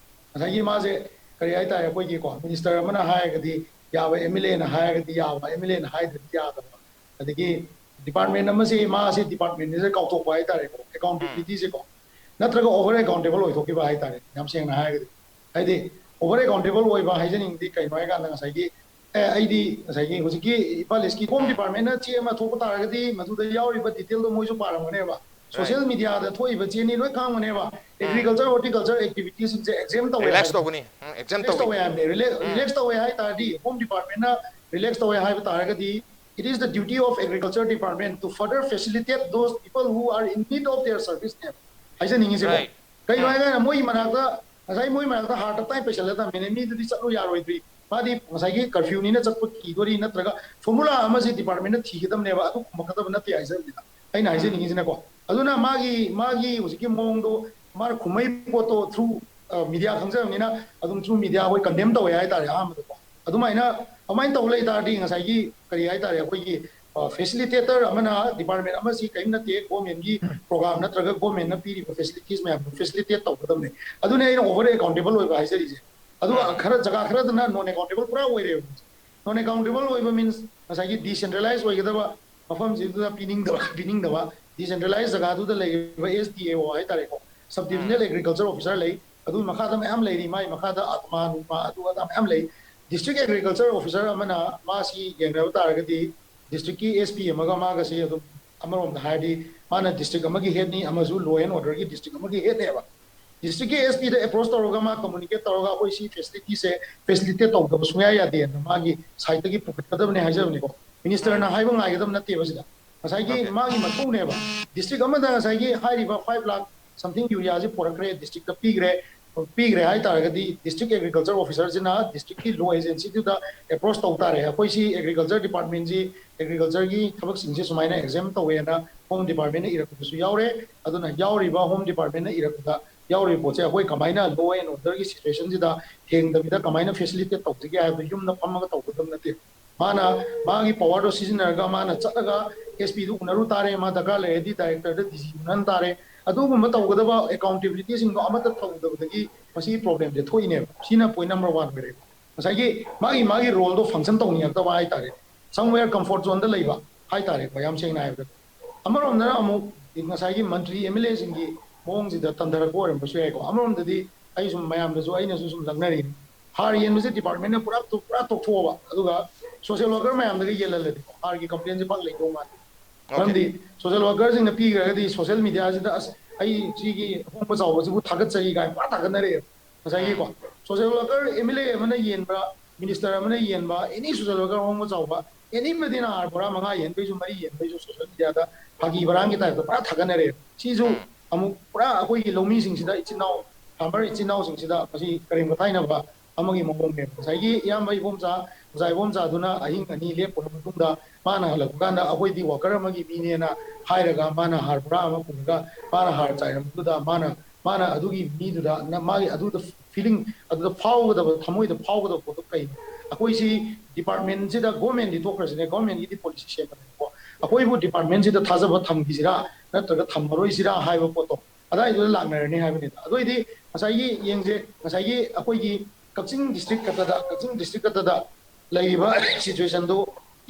ꯉꯁꯥꯏꯒꯤ ꯃꯥꯁꯦ ꯀꯔꯤ ꯍꯥꯏꯇꯥꯔꯦ, ꯑꯩꯈꯣꯏꯒꯤꯀꯣ ꯃꯤꯅꯤꯁꯇꯔ ꯑꯃꯅ ꯍꯥꯏꯔꯒꯗꯤ ꯌꯥꯕ, ꯑꯦꯝ ꯑꯦꯜ ꯑꯦꯅ ꯍꯥꯏꯔꯒꯗꯤ ꯌꯥꯕ, ꯑꯦꯝ ꯑꯦꯜ ꯑꯦꯅ ꯍꯥꯏꯗ꯭ꯔꯗꯤ ꯌꯥꯗꯕ꯫ ꯑꯗꯒꯤ ꯗꯤꯄꯥꯔꯠꯃꯦꯟ ꯑꯃꯁꯤ ꯃꯥꯁꯤ ꯗꯤꯄꯥꯔꯠꯃꯦꯟꯁꯤꯗ ꯀꯥꯎꯊꯣꯛꯄ ꯍꯥꯏꯇꯥꯔꯦꯀꯣ, ꯑꯦꯀꯥꯎꯟꯇꯦꯕꯤꯂꯤꯇꯤꯁꯦꯀꯣ, ꯅꯠꯇ꯭ꯔꯒ ꯑꯣꯚꯔ ꯑꯦꯀꯥꯎꯟꯇꯦꯕꯜ ꯑꯣꯏꯊꯣꯛꯈꯤꯕ ꯍꯥꯏꯇꯥꯔꯦ꯫ ꯌꯥꯝ ꯁꯦꯡꯅ ꯍꯥꯏꯔꯒꯗꯤ, ꯍꯥꯏꯗꯤ ꯑꯣꯚꯔ ꯑꯦꯀꯥꯎꯟꯇꯦꯕꯜ ꯑꯣꯏꯕ ꯍꯥꯏꯖꯅꯤꯡꯕꯗꯤ ꯀꯩꯅꯣ ꯍꯥꯏꯀꯥꯟꯗ ꯉꯁꯥꯏꯒꯤ ꯑꯦ ꯑꯩꯗꯤ ꯉꯁꯥꯏꯒꯤ ꯍꯧꯖꯤꯛꯀꯤ ꯏꯝꯐꯥꯜ ꯏꯁꯀꯤ ꯍꯣꯝ ꯗꯤꯄꯥꯔꯠꯃꯦꯟꯅ ꯆꯦ ꯑꯃ ꯊꯣꯛꯄ ꯇꯥꯔꯒꯗꯤ ꯃꯗꯨꯗ ꯌꯥꯎꯔꯤꯕ ꯗꯤꯇꯦꯜꯗꯣ ꯃꯣꯏꯁꯨ ꯄꯥꯔꯝꯒꯅꯦꯕ꯫ ꯁꯣꯁꯤꯌꯦꯜ ꯃꯤꯗꯤꯌꯥꯗ ꯊꯣꯛꯏꯕ ꯆꯦꯅꯤ ꯂꯣꯏ ꯈꯪꯉꯝꯒꯅꯦꯕ꯫ ꯑꯦꯒ꯭ꯔꯤꯀꯜꯆꯔ ꯍꯣꯔꯇꯤꯀꯜꯆꯔ ꯑꯦꯛꯇꯤꯚꯤꯇꯤꯁꯤꯡꯁꯦ ꯑꯦꯛꯖꯦꯝ ꯇꯧꯋꯦ ꯔꯤꯂꯦꯛꯁ ꯍꯥꯏꯕ꯫ ꯇꯧꯒꯅꯤ꯫ ꯑꯦꯛꯖꯦꯝ ꯔꯤꯂꯦꯛꯁ ꯇꯧꯒꯅꯤ꯫ ꯇꯧꯋꯦ ꯍꯥꯏꯕꯅꯦ꯫ ꯔꯤꯂꯦꯛꯁ ꯇꯧꯋꯦ ꯍꯥꯏ ꯇꯥꯔꯗꯤ ꯍꯣꯝ ꯗꯤꯄꯥꯔꯠꯃꯦꯟꯅ ꯔꯤꯂꯦꯛꯁ ꯇꯧꯋꯦ ꯍꯥꯏꯕ ꯇꯥꯔꯒꯗꯤ it is the duty of agriculture department to further facilitate those people who are in need of their service ꯅꯦꯕ ꯍꯥꯏꯖꯅꯤꯡꯉꯤꯁꯦꯀꯣ꯫ Right. ꯀꯩꯅꯣ ꯍꯥꯏꯀꯥꯟꯗ ꯃꯣꯏꯒꯤ ꯃꯅꯥꯛꯇ ꯉꯁꯥꯏ ꯃꯣꯏ ꯃꯅꯥꯛꯇ ꯍꯥꯔ ꯇꯞꯇꯥꯏ ꯄꯩꯁꯜꯂ ꯊꯝꯃꯦꯅꯦ, ꯃꯤꯗꯨꯗꯤ ꯆꯠꯂꯨ ꯌꯥꯔꯣꯏꯗ꯭ꯔꯤ꯫ ꯃꯥꯗꯤ ꯉꯁꯥꯏꯒꯤ ꯀꯔꯐ꯭ꯌꯨꯅꯤꯅ ꯆꯠꯄ ꯀꯤꯗꯣꯔꯤ, ꯅꯠꯇ꯭ꯔꯒ ꯐꯣꯔꯃꯨꯂꯥ ꯑꯃꯁꯦ ꯗꯤꯄꯥꯔꯠꯃꯦꯟꯅ ꯊꯤꯒꯗꯕꯅꯦꯕ꯫ ꯑꯗꯨ ꯈꯨꯝꯃꯛꯀꯗꯕ ꯅꯠꯇꯦ ꯍꯥꯏꯖꯕꯅꯤꯗ꯫ ꯑꯩꯅ ꯍꯥꯏꯖꯅꯤꯡꯉꯤꯁꯤꯅꯀꯣ, ꯑꯗꯨꯅ ꯃꯥꯒꯤ ꯃꯥꯒꯤ ꯍꯧꯖꯤꯛꯀꯤ ꯃꯑꯣꯡꯗꯣ ꯃꯥꯅ ꯈꯨꯝꯃꯛꯏ ꯄꯣꯠꯇꯣ ꯊ꯭ꯔꯨ ꯃꯤꯗꯤꯌꯥ ꯈꯪꯖꯕꯅꯤꯅ ꯑꯗꯨꯝ ꯊ꯭ꯔꯨ ꯃꯤꯗꯤꯌꯥ ꯑꯩꯈꯣꯏ ꯀꯟꯗꯦꯝ ꯇꯧꯋꯦ ꯍꯥꯏꯇꯥꯔꯦ꯫ ꯑꯍꯥꯟꯕꯗꯀꯣ ꯑꯗꯨꯃꯥꯏꯅ ꯑꯗꯨꯃꯥꯏꯅ ꯇꯧ ꯂꯩ ꯇꯥꯔꯗꯤ ꯉꯁꯥꯏꯒꯤ ꯀꯔꯤ ꯍꯥꯏꯇꯥꯔꯦ, ꯑꯩꯈꯣꯏꯒꯤ ꯐꯦꯁꯤꯂꯤꯇꯦꯇꯔ ꯑꯃꯅ, ꯗꯤꯄꯥꯔꯠꯃꯦꯟ ꯑꯃꯁꯤ ꯀꯔꯤꯝ ꯅꯠꯇꯦ, ꯒꯣꯔꯃꯦꯟꯒꯤ ꯄ꯭ꯔꯣꯒ꯭ꯔꯥꯝ ꯅꯠꯇ꯭ꯔꯒ ꯒꯣꯔꯃꯦꯟꯅ ꯄꯤꯔꯤꯕ ꯐꯦꯁꯤꯂꯤꯇꯤꯁ ꯃꯌꯥꯝꯗꯣ ꯐꯦꯁꯤꯂꯤꯇꯦꯠ ꯇꯧꯒꯗꯕꯅꯦ꯫ ꯑꯗꯨꯅ ꯑꯩꯅ ꯑꯣꯚꯔ ꯑꯦꯀꯥꯎꯟꯇꯦꯕꯜ ꯑꯣꯏꯕ ꯍꯥꯏꯖꯔꯤꯁꯦ꯫ ꯑꯗꯨꯒ ꯈꯔ, ꯖꯒꯥ ꯈꯔꯗꯅ ꯅꯣꯟ ꯑꯦꯀꯥꯎꯟꯇꯦꯕꯜ ꯄꯨꯔꯥ ꯑꯣꯏꯔꯦꯕ꯫ ꯅꯣꯟ ꯑꯦꯀꯥꯎꯟꯇꯦꯕꯜ ꯑꯣꯏꯕ ꯃꯤꯟꯁ ꯉꯁꯥꯏꯒꯤ ꯗꯤꯁꯦꯟꯇ꯭ꯔꯦꯂꯥꯏꯁ ꯑꯣꯏꯒꯗꯕ ꯃꯐꯝꯁꯤꯗ ꯄꯤꯅꯤꯡꯗꯕ ꯄꯤꯅꯤꯡꯗꯕ ꯗꯤꯁꯦꯟꯇ꯭ꯔꯦꯂꯥꯏꯁ ꯖꯒꯥꯗꯨꯗ ꯂꯩꯔꯤꯕ ꯑꯦꯁ ꯗꯤ ꯑꯦ ꯑꯣ ꯍꯥꯏꯇꯥꯔꯦꯀꯣ, ꯁꯕ ꯗꯤꯕꯤꯖꯅꯦꯜ ꯑꯦꯒ꯭ꯔꯤꯀꯜꯆꯔ ꯑꯣꯐꯤꯁꯔ ꯂꯩ꯫ ꯑꯗꯨꯒꯤ ꯃꯈꯥꯗ ꯃꯌꯥꯝ ꯂꯩꯔꯤ, ꯃꯥꯒꯤ ꯃꯈꯥꯗ ꯑꯥꯇꯃꯥ ꯅꯨꯄꯥ ꯑꯗꯨ ꯑꯗꯥ ꯃꯌꯥꯝ ꯂꯩ꯫ ꯗꯤꯁꯇ꯭ꯔꯤꯛ ꯑꯦꯒ꯭ꯔꯤꯀꯜꯆꯔ ꯑꯣꯐꯤꯁꯔ ꯑꯃꯅ ꯃꯥꯁꯤ ꯌꯦꯡꯅꯕ ꯇꯥꯔꯒꯗꯤ ꯗꯤꯁꯇ꯭ꯔꯤꯛꯀꯤ ꯑꯦꯁ ꯄꯤ ꯑꯃꯒ ꯃꯥꯒꯁꯤ ꯑꯗꯨꯝ ꯑꯃꯔꯣꯝꯗ ꯍꯥꯏꯔꯗꯤ ꯃꯥꯅ ꯗꯤꯁꯇ꯭ꯔꯤꯛ ꯑꯃꯒꯤ ꯍꯦꯗꯅꯤ, ꯑꯃꯁꯨ ꯂꯣ ꯑꯦꯟ ꯑꯣꯔꯗꯔꯒꯤ ꯗꯤꯁꯇ꯭ꯔꯤꯛ ꯑꯃꯒꯤ ꯍꯦꯗꯅꯦꯕ꯫ ꯗꯤꯁꯇ꯭ꯔꯤꯛꯀꯤ ꯑꯦꯁ ꯄꯤꯗ ꯑꯦꯄ꯭ꯔꯣꯆ ꯇꯧꯔꯒ ꯃꯥ ꯀꯝꯃꯨꯅꯤꯀꯦꯠ ꯇꯧꯔꯒ ꯑꯩꯈꯣꯏ ꯁꯤ ꯐꯦꯁꯤꯂꯤꯇꯤꯁꯦ ꯐꯦꯁꯤꯂꯤꯇꯦꯠ ꯇꯧꯗꯕ ꯁꯨꯡꯌꯥ ꯌꯥꯗꯦꯅ ꯃꯥꯒꯤ ꯁꯥꯏꯠꯇꯒꯤ ꯄꯨꯈꯠꯀꯗꯕꯅꯦ ꯍꯥꯏꯖꯕꯅꯤꯀꯣ꯫ ꯃꯤꯅꯤꯁꯇꯔꯅ ꯍꯥꯏꯕ ꯉꯥꯏꯒꯗꯕ ꯅꯠꯇꯦꯕ ꯁꯤꯗ꯫ ꯉꯁꯥꯏꯒꯤ ꯃꯥꯒꯤ ꯃꯊꯧꯅꯦꯕ꯫ ꯗꯤꯁꯇ꯭ꯔꯤꯛ ꯑꯃꯗ ꯉꯁꯥꯏꯒꯤ ꯍꯥꯏꯔꯤꯕ ꯐꯥꯏꯚ ꯂꯥꯈ ꯁꯝꯊꯤꯡ ꯌꯨꯔꯤꯌꯥꯁꯤ ꯄꯨꯔꯛꯈ꯭ꯔꯦ, ꯗꯤꯁꯇ꯭ꯔꯤꯛꯇ ꯄꯤꯈ꯭ꯔꯦ꯫ ꯄꯤꯈ꯭ꯔꯦ ꯍꯥꯏ ꯇꯥꯔꯒꯗꯤ ꯗꯤꯁꯇ꯭ꯔꯤꯛ ꯑꯦꯒ꯭ꯔꯤꯀꯜꯆꯔ ꯑꯣꯐꯤꯁꯔꯁꯤꯅ ꯗꯤꯁꯇ꯭ꯔꯤꯛꯀꯤ ꯂꯣ ꯑꯦꯖꯦꯟꯁꯤꯗꯨꯗ ꯑꯦꯄ꯭ꯔꯣꯆ ꯇꯧ ꯇꯥꯔꯦ, ꯑꯩꯈꯣꯏ ꯁꯤ ꯑꯦꯒ꯭ꯔꯤꯀꯜꯆꯔ ꯗꯤꯄꯥꯔꯠꯃꯦꯟꯁꯤ ꯑꯦꯒ꯭ꯔꯤꯀꯜꯆꯔꯒꯤ ꯊꯕꯛꯁꯤꯡꯁꯦ ꯁꯨꯃꯥꯏꯅ ꯑꯦꯛꯖꯦꯝ ꯇꯧꯋꯦꯅ ꯍꯣꯝ ꯗꯤꯄꯥꯔꯠꯃꯦꯟꯅ ꯏꯔꯛꯄꯁꯨ ꯌꯥꯎꯔꯦ꯫ ꯑꯗꯨꯅ ꯌꯥꯎꯔꯤꯕ ꯍꯣꯝ ꯗꯤꯄꯥꯔꯠꯃꯦꯟꯅ ꯏꯔꯛꯄꯗ ꯌꯥꯎꯔꯤꯕ ꯄꯣꯠꯁꯦ ꯑꯩꯈꯣꯏ ꯀꯃꯥꯏꯅ ꯂꯣ ꯑꯦꯟ ꯑꯣꯔꯗꯔꯒꯤ ꯁꯤꯆꯨꯋꯦꯁꯟꯁꯤꯗ ꯊꯦꯡꯗꯕꯤꯗ ꯀꯃꯥꯏꯅ ꯐꯦꯁꯤꯂꯤꯇꯦꯠ ꯇꯧꯁꯤꯒꯦ ꯍꯥꯏꯕꯗꯨ ꯌꯨꯝꯗ ꯐꯝꯃꯒ ꯇꯧꯒꯗꯕ ꯅꯠꯇꯦ꯫ ꯃꯥꯅ ꯃꯥꯒꯤ ꯄꯋꯥꯔꯗꯣ ꯁꯤꯖꯤꯟꯅꯔꯒ ꯃꯥꯅ ꯆꯠꯂꯒ ꯑꯦꯁ ꯄꯤꯗꯨ ꯎꯅꯔꯨ ꯇꯥꯔꯦ, ꯃꯥ ꯗꯔꯀꯥꯔ ꯂꯩꯔꯗꯤ ꯗꯥꯏꯔꯦꯛꯇꯔꯗ ꯗꯤ ꯁꯤ ꯎꯅꯍꯟ ꯇꯥꯔꯦ꯫ ꯑꯗꯨꯒꯨꯝꯕ ꯇꯧꯒꯗꯕ ꯑꯦꯀꯥꯎꯟꯇꯦꯕꯤꯂꯤꯇꯤꯁꯤꯡꯗꯣ ꯑꯃꯠꯇ ꯇꯧꯗꯕꯗꯒꯤ ꯃꯁꯤꯒꯤ ꯄ꯭ꯔꯣꯕ꯭ꯂꯦꯝꯁꯦ ꯊꯣꯛꯏꯅꯦꯕ꯫ ꯁꯤꯅ ꯄꯣꯏꯟ ꯅꯝꯕꯔ ꯋꯥꯟ ꯑꯣꯏꯔꯦ꯫ ꯉꯁꯥꯏꯒꯤ ꯃꯥꯒꯤ ꯃꯥꯒꯤ ꯔꯣꯜꯗꯣ ꯐꯪꯁꯟ ꯇꯧꯅꯤꯡꯉꯛꯇꯕ ꯍꯥꯏꯇꯥꯔꯦ꯫ ꯁꯝꯋꯦꯌꯔ ꯀꯝꯐꯣꯔꯠ ꯖꯣꯟꯗ ꯂꯩꯕ ꯍꯥꯏꯇꯥꯔꯦꯀꯣ, ꯌꯥꯝ ꯁꯦꯡꯅ ꯍꯥꯏꯔꯕꯗ꯫ ꯑꯃꯔꯣꯝꯗꯅ ꯑꯃꯨꯛ ꯉꯁꯥꯏꯒꯤ ꯃꯟꯇ꯭ꯔꯤ ꯑꯦꯝ ꯑꯦꯜ ꯑꯦꯁꯤꯡꯒꯤ ꯃꯑꯣꯡꯁꯤꯗ ꯇꯟꯊꯔꯛꯄ ꯑꯣꯏꯔꯝꯕꯁꯨ ꯌꯥꯏꯀꯣ꯫ ꯑꯃꯔꯣꯝꯗꯗꯤ ꯑꯩ ꯁꯨꯝ ꯃꯌꯥꯝꯗꯁꯨ ꯑꯩꯅꯁꯨ ꯁꯨꯝ ꯂꯛꯅꯔꯤꯅꯤ, ꯍꯥꯔ ꯌꯦꯟꯕꯁꯦ ꯗꯤꯄꯥꯔꯠꯃꯦꯟꯅ ꯄꯨꯔꯥ ꯇꯣꯛ- ꯄꯨꯔꯥ ꯇꯣꯛꯊꯣꯛꯑꯕ, ꯑꯗꯨꯒ ꯁꯣꯁꯤꯌꯦꯜ ꯋꯥꯔꯀꯔ ꯃꯌꯥꯝꯗꯒ ꯌꯦꯜꯍꯜꯂꯗꯤ ꯍꯥꯔꯒꯤ ꯀꯝꯄ꯭ꯂꯦꯟꯁꯦ ꯄꯥꯛ ꯂꯩꯗꯧ ꯃꯥꯟꯗꯦ꯫ ꯃꯔꯝꯗꯤ ꯁꯣꯁꯤꯌꯦꯜ ꯋꯥꯔꯀꯔꯁꯤꯡꯅ ꯄꯤꯈ꯭ꯔꯒꯗꯤ ꯁꯣꯁꯤꯌꯦꯜ ꯃꯤꯗꯤꯌꯥꯁꯤꯗ "ꯑꯁ, ꯑꯩ ꯁꯤꯒꯤ ꯑꯍꯣꯡꯕ ꯆꯥꯎꯕꯁꯤꯕꯨ ꯊꯥꯒꯠꯆꯔꯤ" ꯀꯥꯏꯅ ꯄꯨꯔꯥ ꯊꯥꯒꯠꯅꯔꯛꯑꯦꯕ꯫ ꯉꯁꯥꯏꯒꯤꯀꯣ, social worker M L A ꯑꯃꯅ ꯌꯦꯟꯕ, ꯃꯤꯅꯤꯁꯇꯔ ꯑꯃꯅ ꯌꯦꯟꯕ, ꯑꯦꯅꯤ ꯁꯣꯁꯤꯌꯦꯜ ꯋꯥꯔꯀꯔ ꯑꯍꯣꯡꯕ ꯆꯥꯎꯕ ꯑꯦꯅꯤ ꯑꯃꯗꯤꯅ ꯍꯥꯔ ꯕꯣꯔꯥ ꯃꯉꯥ ꯌꯦꯟꯕꯩꯁꯨ, ꯃꯔꯤ ꯌꯦꯟꯕꯩꯁꯨ ꯁꯣꯁꯤꯌꯦꯜ ꯃꯤꯗꯤꯌꯥꯗ ꯐꯥꯒꯤ ꯕꯔꯥꯡꯒꯤ ꯇꯥꯏꯞꯇ ꯄꯨꯔꯥ ꯊꯥꯒꯠꯅꯔꯦꯕ꯫ ꯁꯤꯁꯨ ꯑꯃꯨꯛ ꯄꯨꯔꯥ ꯑꯩꯈꯣꯏꯒꯤ ꯂꯧꯃꯤꯁꯤꯡꯁꯤꯗ, ꯏꯆꯤꯟ ꯏꯅꯥꯎ ꯐꯥꯔꯃꯔ ꯏꯆꯤꯟ ꯏꯅꯥꯎꯁꯤꯡꯁꯤꯗ ꯃꯁꯤ ꯀꯔꯦꯝ ꯀꯊꯥꯏꯅꯕ ꯑꯃꯒꯤ ꯃꯑꯣꯡꯅꯦꯕ꯫ ꯉꯁꯥꯏꯒꯤ ꯏꯌꯥꯝꯕ ꯏꯕꯣꯝꯆꯥ, ꯑꯣꯖꯥ ꯏꯕꯣꯝꯆꯥꯗꯨꯅ ꯑꯍꯤꯡ ꯑꯅꯤ ꯂꯦꯞꯄꯨꯔꯕ ꯃꯇꯨꯡꯗ ꯃꯥꯅ ꯍꯜꯂꯛꯄ ꯀꯥꯟꯗ ꯑꯩꯈꯣꯏꯗꯤ ꯋꯥꯀꯔ ꯑꯃꯒꯤ ꯃꯤꯅꯦꯅ ꯍꯥꯏꯔꯒ ꯃꯥꯅ ꯍꯥꯔ ꯕꯣꯔꯥ ꯑꯃ ꯄꯨꯔꯒ ꯃꯥꯅ ꯍꯥꯔ ꯆꯥꯏꯔꯝꯕꯗꯨꯗ ꯃꯥꯅ, ꯃꯥꯅ ꯑꯗꯨꯒꯤ ꯃꯤꯗꯨꯗ ꯅ-, ꯃꯥꯒꯤ ꯑꯗꯨꯗ ꯐꯤꯂꯤꯡ, ꯑꯗꯨꯗ ꯐꯥꯎꯒꯗꯕ, ꯊꯃꯣꯏꯗ ꯐꯥꯎꯒꯗꯕ ꯄꯣꯠꯇꯣ ꯀꯩꯅꯣ? ꯑꯩꯈꯣꯏꯁꯤ ꯗꯤꯄꯥꯔꯠꯃꯦꯟꯁꯤꯗ, ꯒꯣꯔꯃꯦꯟꯗꯤ ꯊꯣꯛꯈ꯭ꯔꯁꯤꯅꯦ, ꯒꯣꯔꯃꯦꯟꯒꯤꯗꯤ ꯄꯣꯂꯤꯁꯤ ꯁꯦꯝꯕꯅꯦꯕꯀꯣ, ꯑꯩꯈꯣꯏꯕꯨ ꯗꯤꯄꯥꯔꯠꯃꯦꯟꯁꯤꯗ ꯊꯥꯖꯕ ꯊꯝꯈꯤꯁꯤꯔꯥ ꯅꯠꯇ꯭ꯔꯒ ꯊꯝꯃꯔꯣꯏꯁꯤꯔꯥ ꯍꯥꯏꯕ ꯄꯣꯠꯇꯣ ꯑꯗꯥꯏꯗꯨꯗ ꯂꯥꯛꯅꯔꯅꯤ ꯍꯥꯏꯕꯅꯤꯗ꯫ ꯑꯗꯨ ꯑꯣꯏꯗꯤ ꯉꯁꯥꯏꯒꯤ ꯌꯦꯡꯁꯦ, ꯉꯁꯥꯏꯒꯤ ꯑꯩꯈꯣꯏꯒꯤ ꯀꯛꯆꯤꯡ ꯗꯤꯁꯇ꯭ꯔꯤꯛ ꯈꯛꯇꯗ, ꯀꯛꯆꯤꯡ ꯗꯤꯁꯇ꯭ꯔꯤꯛ ꯈꯛꯇꯗ ꯂꯩꯔꯤꯕ ꯁꯤꯆꯨꯋꯦꯁꯟꯗꯨ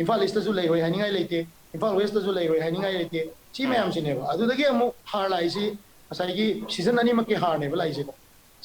ꯏꯝꯐꯥꯜ ꯏꯁꯇꯁꯨ ꯂꯩꯔꯣꯏ ꯍꯥꯏꯅꯤꯡꯉꯥꯏ ꯂꯩꯇꯦ, ꯏꯝꯐꯥꯜ ꯋꯦꯁꯇꯁꯨ ꯂꯩꯔꯣꯏ ꯍꯥꯏꯅꯤꯡꯉꯥꯏ ꯂꯩꯇꯦ꯫ ꯁꯤ ꯃꯌꯥꯝꯁꯤꯅꯦꯕ꯫ ꯑꯗꯨꯗꯒꯤ ꯑꯃꯨꯛ ꯍꯥꯔ ꯂꯥꯛꯏꯁꯤ ꯉꯁꯥꯏꯒꯤ ꯁꯤꯖꯟ ꯑꯅꯤꯃꯛꯀꯤ ꯍꯥꯔꯅꯦꯕ ꯂꯥꯛꯏꯁꯦꯀꯣ꯫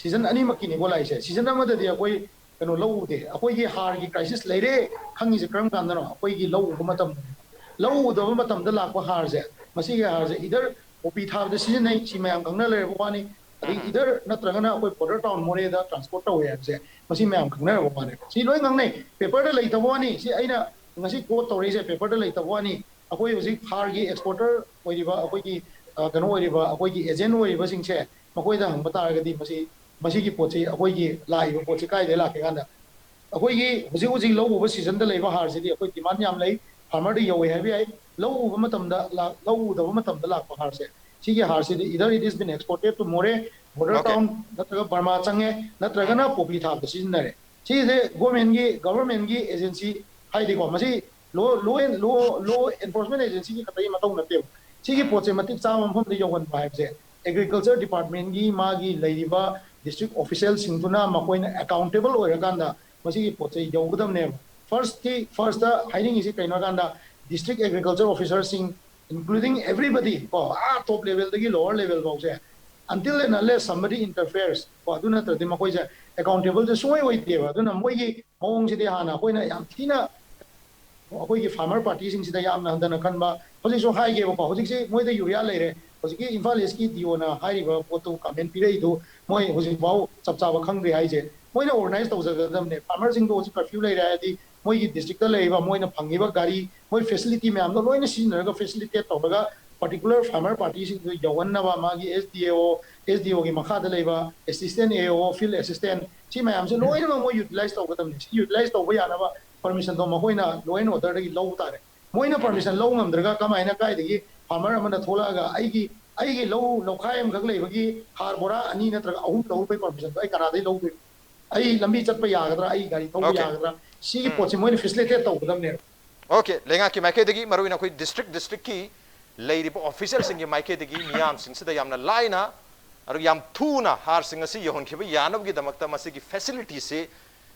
ꯁꯤꯖꯟ ꯑꯅꯤꯃꯛꯀꯤꯅꯤꯀꯣ ꯂꯥꯛꯏꯁꯦ꯫ ꯁꯤꯖꯟ ꯑꯃꯗꯗꯤ ꯑꯩꯈꯣꯏ ꯀꯩꯅꯣ ꯂꯧ ꯎꯗꯦ꯫ ꯑꯩꯈꯣꯏꯒꯤ ꯍꯥꯔꯒꯤ ꯀ꯭ꯔꯥꯏꯁꯤꯁ ꯂꯩꯔꯦ ꯈꯪꯉꯤꯁꯦ ꯀꯔꯝ ꯀꯥꯟꯗꯅꯣ? ꯑꯩꯈꯣꯏꯒꯤ ꯂꯧ ꯎꯕ ꯃꯇꯝꯗꯅꯦ꯫ ꯂꯧ ꯎꯗꯕ ꯃꯇꯝꯗ ꯂꯥꯛꯄ ꯍꯥꯔꯁꯦ, ꯃꯁꯤꯒꯤ ꯍꯥꯔꯁꯦ ꯏꯗꯔ ꯄꯣꯄꯤ ꯊꯥꯕꯗ ꯁꯤꯖꯤꯟꯅꯩ, ꯁꯤ ꯃꯌꯥꯝ ꯈꯪꯅ ꯂꯩꯔꯕ ꯋꯥꯅꯤ꯫ ꯑꯗꯒꯤ ꯏꯗꯔ ꯅꯠꯇ꯭ꯔꯒꯅ ꯑꯩꯈꯣꯏ ꯕꯣꯔꯗꯔ ꯇꯥꯎꯟ ꯃꯣꯔꯦꯗ ꯇ꯭ꯔꯥꯟꯁꯄꯣꯔꯠ ꯇꯧꯋꯦ ꯍꯥꯏꯕꯁꯦ, ꯃꯁꯤ ꯃꯌꯥꯝ ꯈꯪꯅꯔꯕ ꯋꯥꯅꯦ꯫ ꯁꯤ ꯂꯣꯏ ꯉꯥꯡꯅꯩ, ꯄꯦꯄꯔꯗ ꯂꯩꯇꯕ ꯋꯥꯅꯤ꯫ ꯁꯤ ꯑꯩꯅ ꯉꯁꯤ ꯀꯣꯠ ꯇꯧꯔꯛꯏꯁꯦ ꯄꯦꯄꯔꯗ ꯂꯩꯇꯕ ꯋꯥꯅꯤ꯫ ꯑꯩꯈꯣꯏ ꯍꯧꯖꯤꯛ ꯍꯥꯔꯒꯤ ꯑꯦꯛꯁꯄꯣꯔꯇꯔ ꯑꯣꯏꯔꯤꯕ, ꯑꯩꯈꯣꯏꯒꯤ ꯑ, ꯀꯩꯅꯣ ꯑꯣꯏꯔꯤꯕ, ꯑꯩꯈꯣꯏꯒꯤ ꯑꯦꯖꯦꯟ ꯑꯣꯏꯔꯤꯕꯁꯤꯡꯁꯦ, ꯃꯈꯣꯏꯗ ꯍꯪꯕ ꯇꯥꯔꯒꯗꯤ ꯃꯁꯤ, ꯃꯁꯤꯒꯤ ꯄꯣꯠꯁꯤ, ꯑꯩꯈꯣꯏꯒꯤ ꯂꯥꯛꯏꯕ ꯄꯣꯠꯁꯤ ꯀꯥꯏꯗꯒꯤ ꯂꯥꯛꯀꯦ ꯀꯥꯟꯗ, ꯑꯩꯈꯣꯏꯒꯤ ꯍꯧꯖꯤꯛ ꯍꯧꯖꯤꯛ ꯂꯧ ꯎꯕ ꯁꯤꯖꯟꯗ ꯂꯩꯕ ꯍꯥꯔꯁꯤꯗꯤ ꯑꯩꯈꯣꯏ ꯗꯤꯃꯥꯟ ꯌꯥꯝ ꯂꯩ, ꯐꯥꯔꯃꯔꯗ ꯌꯧꯋꯦ ꯍꯥꯏꯕ ꯌꯥꯏ꯫ ꯂꯧ ꯎꯕ ꯃꯇꯝꯗ ꯂꯥꯛ-, ꯂꯧ ꯎꯗꯕ ꯃꯇꯝꯗ ꯂꯥꯛꯄ ꯍꯥꯔꯁꯦ, ꯁꯤꯒꯤ ꯍꯥꯔꯁꯤꯗꯤ either it has been exported to ꯃꯣꯔꯦ, ꯕꯣꯔꯗꯔ Okay. ꯇꯥꯎꯟ ꯅꯠꯇ꯭ꯔꯒ ꯕꯔꯃꯥ ꯆꯪꯉꯦ, ꯅꯠꯇ꯭ꯔꯒꯅ ꯄꯣꯄꯤ ꯊꯥꯕꯗ ꯁꯤꯖꯤꯟꯅꯔꯦ꯫ ꯁꯤꯁꯦ ꯒꯣꯔꯃꯦꯟꯒꯤ, ꯒꯚꯔꯃꯦꯟꯒꯤ ꯑꯦꯖꯦꯟꯁꯤ ꯍꯥꯏꯗꯤꯀꯣ, ꯃꯁꯤ ꯂꯣ, ꯂꯣ ꯑꯦꯟ, ꯂꯣ, ꯂꯣ ꯑꯦꯟꯐꯣꯔꯁꯃꯦꯟ ꯑꯦꯖꯦꯟꯁꯤꯒꯤ ꯈꯛꯇꯒꯤ ꯃꯊꯧ ꯅꯠꯇꯦꯕ꯫ ꯁꯤꯒꯤ ꯄꯣꯠꯁꯦ ꯃꯇꯤꯛ ꯆꯥꯕ ꯃꯐꯝꯗ ꯌꯧꯍꯟꯕ ꯍꯥꯏꯕꯁꯦ ꯑꯦꯒ꯭ꯔꯤꯀꯜꯆꯔ ꯗꯤꯄꯥꯔꯠꯃꯦꯟꯒꯤ ꯃꯥꯒꯤ ꯂꯩꯔꯤꯕ ꯗꯤꯁꯇ꯭ꯔꯤꯛ ꯑꯣꯐꯤꯁꯦꯜꯁꯤꯡꯗꯨꯅ ꯃꯈꯣꯏꯅ ꯑꯦꯀꯥꯎꯟꯇꯦꯕꯜ ꯑꯣꯏꯔꯀꯥꯟꯗ ꯃꯁꯤꯒꯤ ꯄꯣꯠꯁꯦ ꯌꯧꯒꯗꯕꯅꯦꯕ꯫ ꯐꯥꯔꯁꯇꯤ, ꯐꯥꯔꯁꯇ ꯍꯥꯏꯅꯤꯡꯉꯤꯁꯤ ꯀꯩꯅꯣ ꯍꯥꯏꯀꯥꯟꯗ, ꯗꯤꯁꯇ꯭ꯔꯤꯛ ꯑꯦꯒ꯭ꯔꯤꯀꯜꯆꯔ ꯑꯣꯐꯤꯁꯔꯁꯤꯡ, including everybody ꯀꯣ, ꯑꯥ ꯇꯣꯞ ꯂꯦꯚꯦꯜꯗꯒꯤ ꯂꯣꯋꯔ ꯂꯦꯚꯦꯜ ꯐꯥꯎꯁꯦ, until and unless somebody interferes ꯀꯣ, ꯑꯗꯨ ꯅꯠꯇ꯭ꯔꯗꯤ ꯃꯈꯣꯏꯁꯦ ꯑꯦꯀꯥꯎꯟꯇꯦꯕꯜꯁꯦ ꯁꯨꯡꯑꯣꯏ ꯑꯣꯏꯗꯦꯕ꯫ ꯑꯗꯨꯅ ꯃꯣꯏꯒꯤ ꯃꯑꯣꯡꯁꯤꯗꯤ ꯍꯥꯟꯅ ꯑꯩꯈꯣꯏꯅ ꯌꯥꯝ ꯊꯤꯅ ꯑꯩꯈꯣꯏꯒꯤ ꯐꯥꯔꯃꯔ ꯄꯥꯔꯇꯤꯁꯤꯡꯁꯤꯗ ꯌꯥꯝꯅ ꯍꯟꯊꯅ ꯈꯟꯕ, ꯍꯧꯖꯤꯛꯁꯨ ꯍꯥꯏꯒꯦꯕꯀꯣ, ꯍꯧꯖꯤꯛꯁꯤ ꯃꯣꯏꯗ ꯌꯨꯔꯤꯌꯥ ꯂꯩꯔꯦ, ꯍꯧꯖꯤꯛꯀꯤ ꯏꯝꯐꯥꯜ ꯏꯁꯀꯤ ꯗꯤ ꯑꯣꯅ ꯍꯥꯏꯔꯤꯕ ꯄꯣꯠꯇꯨ ꯀꯃꯦꯟ ꯄꯤꯔꯛꯏꯗꯨ ꯃꯣꯏ ꯍꯧꯖꯤꯛꯐꯥꯎ ꯆꯞ ꯆꯥꯕ ꯈꯪꯗ꯭ꯔꯤ ꯍꯥꯏꯁꯦ꯫ ꯃꯣꯏꯅ ꯑꯣꯔꯒꯅꯥꯏꯖ ꯇꯧꯖꯒꯗꯕꯅꯦ꯫ ꯐꯥꯔꯃꯔꯁꯤꯡꯗꯣ ꯍꯧꯖꯤꯛ ꯀꯔꯐ꯭ꯌꯨ ꯂꯩꯔꯦ ꯍꯥꯏꯔꯗꯤ ꯃꯣꯏꯒꯤ ꯗꯤꯁꯇ꯭ꯔꯤꯛꯇ ꯂꯩꯔꯤꯕ, ꯃꯣꯏꯅ ꯐꯪꯉꯤꯕ ꯒꯥꯔꯤ, ꯃꯣꯏ ꯐꯦꯁꯤꯂꯤꯇꯤ ꯃꯌꯥꯝꯗꯣ ꯂꯣꯏꯅ ꯁꯤꯖꯤꯟꯅꯔꯒ ꯐꯦꯁꯤꯂꯤꯇꯦꯠ ꯇꯧꯔꯒ ꯄꯥꯔꯇꯤꯀꯨꯂꯔ ꯐꯥꯔꯃꯔ ꯄꯥꯔꯇꯤꯁꯤꯡꯗꯨ ꯌꯧꯍꯟꯅꯕ ꯃꯥꯒꯤ ꯑꯦꯁ ꯗꯤ ꯑꯣ, ꯑꯦꯁ ꯗꯤ ꯑꯣꯒꯤ ꯃꯈꯥꯗ ꯂꯩꯕ ꯑꯦꯁꯤꯁꯇꯦꯟ ꯑꯦ ꯑꯣ, ꯐꯤꯜ ꯑꯦꯁꯤꯁꯇꯦꯟ, ꯁꯤ ꯃꯌꯥꯝꯁꯦ ꯂꯣꯏꯅꯃꯛ ꯃꯣꯏ ꯌꯨꯇꯤꯂꯥꯏꯁ ꯇꯧꯒꯗꯕꯅꯤ꯫ ꯁꯤ ꯌꯨꯇꯤꯂꯥꯏꯁ ꯇꯧꯕ ꯌꯥꯅꯕ ꯄꯔꯃꯤꯁꯟꯗꯣ ꯃꯈꯣꯏꯅ ꯂꯣ ꯑꯦꯟ ꯑꯣꯔꯗꯔꯗꯒꯤ ꯂꯧꯕ ꯇꯥꯔꯦ꯫ ꯃꯣꯏꯅ ꯄꯔꯃꯤꯁꯟ ꯂꯧꯕ ꯉꯝꯗ꯭ꯔꯒ ꯀꯃꯥꯏꯅ, ꯀꯥꯏꯗꯒꯤ ꯐꯥꯔꯃꯔ ꯑꯃꯅ ꯊꯣꯛꯂꯛꯑꯒ ꯑꯩꯒꯤ, ꯑꯩꯒꯤ ꯂꯧ ꯂꯧꯈꯥꯏ ꯑꯃꯈꯛ ꯂꯩꯕꯒꯤ ꯍꯥꯔ ꯕꯣꯔꯥ ꯑꯅꯤ ꯅꯠꯇ꯭ꯔꯒ ꯑꯍꯨꯝ ꯂꯧꯔꯨꯕꯩ ꯄꯔꯃꯤꯁꯟꯗꯣ ꯑꯩ ꯀꯅꯥꯗꯩ ꯂꯧꯗꯣꯏꯅꯣ? ꯑꯩ ꯂꯝꯕꯤ ꯆꯠꯄ ꯌꯥꯒꯗ꯭ꯔꯥ? ꯑꯩ ꯒꯥꯔꯤ ꯊꯧꯕ Okay. ꯌꯥꯒꯗ꯭ꯔꯥ? ꯁꯤꯒꯤ ꯄꯣꯠꯁꯦ ꯃꯣꯏꯅ ꯐꯦꯁꯤꯂꯤꯇꯦꯠ ꯇꯧꯒꯗꯕꯅꯦꯕ꯫ ꯑꯣꯀꯦ, ꯂꯩꯉꯥꯛꯀꯤ ꯃꯥꯏꯀꯩꯗꯒꯤ, ꯃꯔꯨꯑꯣꯏꯅ ꯑꯩꯈꯣꯏ ꯗꯤꯁꯇ꯭ꯔꯤꯛ ꯗꯤꯁꯇ꯭ꯔꯤꯛꯀꯤ ꯂꯩꯔꯤꯕ ꯑꯣꯐꯤꯁꯤꯌꯦꯜꯁꯤꯡꯒꯤ ꯃꯥꯏꯀꯩꯗꯒꯤ ꯃꯤꯌꯥꯝꯁꯤꯡꯁꯤꯗ ꯌꯥꯝꯅ ꯂꯥꯏꯅ, ꯑꯗꯨꯒ ꯌꯥꯝ ꯊꯨꯅ ꯍꯥꯔꯁꯤꯡ ꯑꯁꯤ ꯌꯧꯍꯟꯈꯤꯕ ꯌꯥꯅꯕꯒꯤꯗꯃꯛꯇ ꯃꯁꯤꯒꯤ ꯐꯦꯁꯤꯂꯤꯇꯤꯁꯤ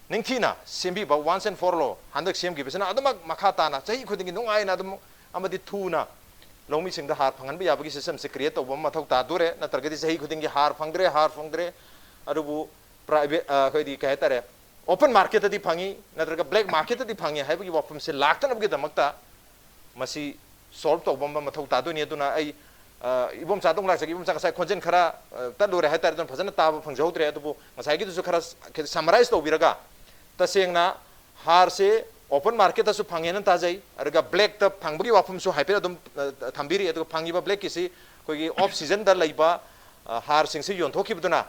ꯅꯤꯡꯊꯤꯅ ꯁꯦꯝꯕꯤꯕ, once and for all, ꯍꯟꯗꯛ ꯁꯦꯝꯈꯤꯕꯁꯤꯅ ꯑꯗꯨꯃꯛ ꯃꯈꯥ ꯇꯥꯅ ꯆꯍꯤ ꯈꯨꯗꯤꯡꯒꯤ ꯅꯨꯡꯉꯥꯏꯅ ꯑꯗꯨꯝ ꯑꯃꯗꯤ ꯊꯨꯅ ꯂꯧꯃꯤꯁꯤꯡꯗ ꯍꯥꯔ ꯐꯪꯍꯟꯕ ꯌꯥꯕꯒꯤ ꯁꯤꯁꯇꯦꯝꯁꯤ ꯀ꯭ꯔꯤꯌꯦꯠ ꯇꯧꯕ ꯑꯃ ꯃꯊꯧ ꯇꯥꯗꯣꯔꯦ꯫ ꯅꯠꯇ꯭ꯔꯒꯗꯤ ꯆꯍꯤ ꯈꯨꯗꯤꯡꯒꯤ ꯍꯥꯔ ꯐꯪꯗ꯭ꯔꯦ, ꯍꯥꯔ ꯐꯪꯗ꯭ꯔꯦ, ꯑꯗꯨꯕꯨ ꯄ꯭ꯔꯥꯏꯚꯦꯠ, ꯑꯩꯈꯣꯏꯗꯤ ꯀꯩ ꯍꯥꯏꯇꯥꯔꯦ, ꯑꯣꯄꯟ ꯃꯥꯔꯀꯦꯠꯇꯗꯤ ꯐꯪꯉꯤ, ꯅꯠꯇ꯭ꯔꯒ ꯕ꯭ꯂꯦꯛ ꯃꯥꯔꯀꯦꯠꯇꯗꯤ ꯐꯪꯉꯤ ꯍꯥꯏꯕꯒꯤ ꯋꯥꯐꯝꯁꯦ ꯂꯥꯛꯇꯅꯕꯒꯤꯗꯃꯛꯇ ꯃꯁꯤ ꯁꯣꯜꯕ ꯇꯧꯕ ꯑꯃ ꯃꯊꯧ ꯇꯥꯗꯣꯏꯅꯤ꯫ ꯑꯗꯨꯅ ꯑꯩ, ꯑ, ꯏꯕꯣꯝꯆꯥꯗ ꯑꯃꯨꯛ ꯂꯥꯛꯆꯒꯦ꯫ ꯏꯕꯣꯝꯆꯥ, ꯉꯁꯥꯏ ꯈꯣꯟꯖꯦꯜ ꯈꯔ, ꯑ, ꯇꯠꯂꯨꯔꯦ ꯍꯥꯏꯇꯥꯔꯦ, ꯑꯗꯨꯅ ꯐꯖꯅ ꯇꯥꯕ ꯐꯪꯖꯍꯧꯗ꯭ꯔꯦ꯫ ꯑꯗꯨꯕꯨ ꯉꯁꯥꯏꯒꯤꯗꯨꯁꯨ ꯈꯔ ꯁꯃꯔꯥꯏꯖ ꯇꯧꯕꯤꯔꯒ, ꯇꯁꯦꯡꯅ ꯍꯥꯔꯁꯦ ꯑꯣꯄꯟ ꯃꯥꯔꯀꯦꯠꯇꯁꯨ ꯐꯪꯉꯦꯅ ꯇꯥꯖꯩ, ꯑꯗꯨꯒ ꯕ꯭ꯂꯦꯛꯇ ꯐꯪꯕꯒꯤ ꯋꯥꯐꯝꯁꯨ ꯍꯥꯏꯐꯦꯠ ꯑꯗꯨꯝ, ꯑ, ꯊꯝꯕꯤꯔꯤ꯫ ꯑꯗꯨꯒ ꯐꯪꯉꯤꯕ ꯕ꯭ꯂꯦꯛꯀꯤꯁꯤ ꯑꯩꯈꯣꯏꯒꯤ ꯑꯣꯐ ꯁꯤꯖꯟꯗ ꯂꯩꯕ, ꯑ, ꯍꯥꯔꯁꯤꯡꯁꯤ ꯌꯣꯟꯊꯣꯛꯈꯤꯕꯗꯨꯅ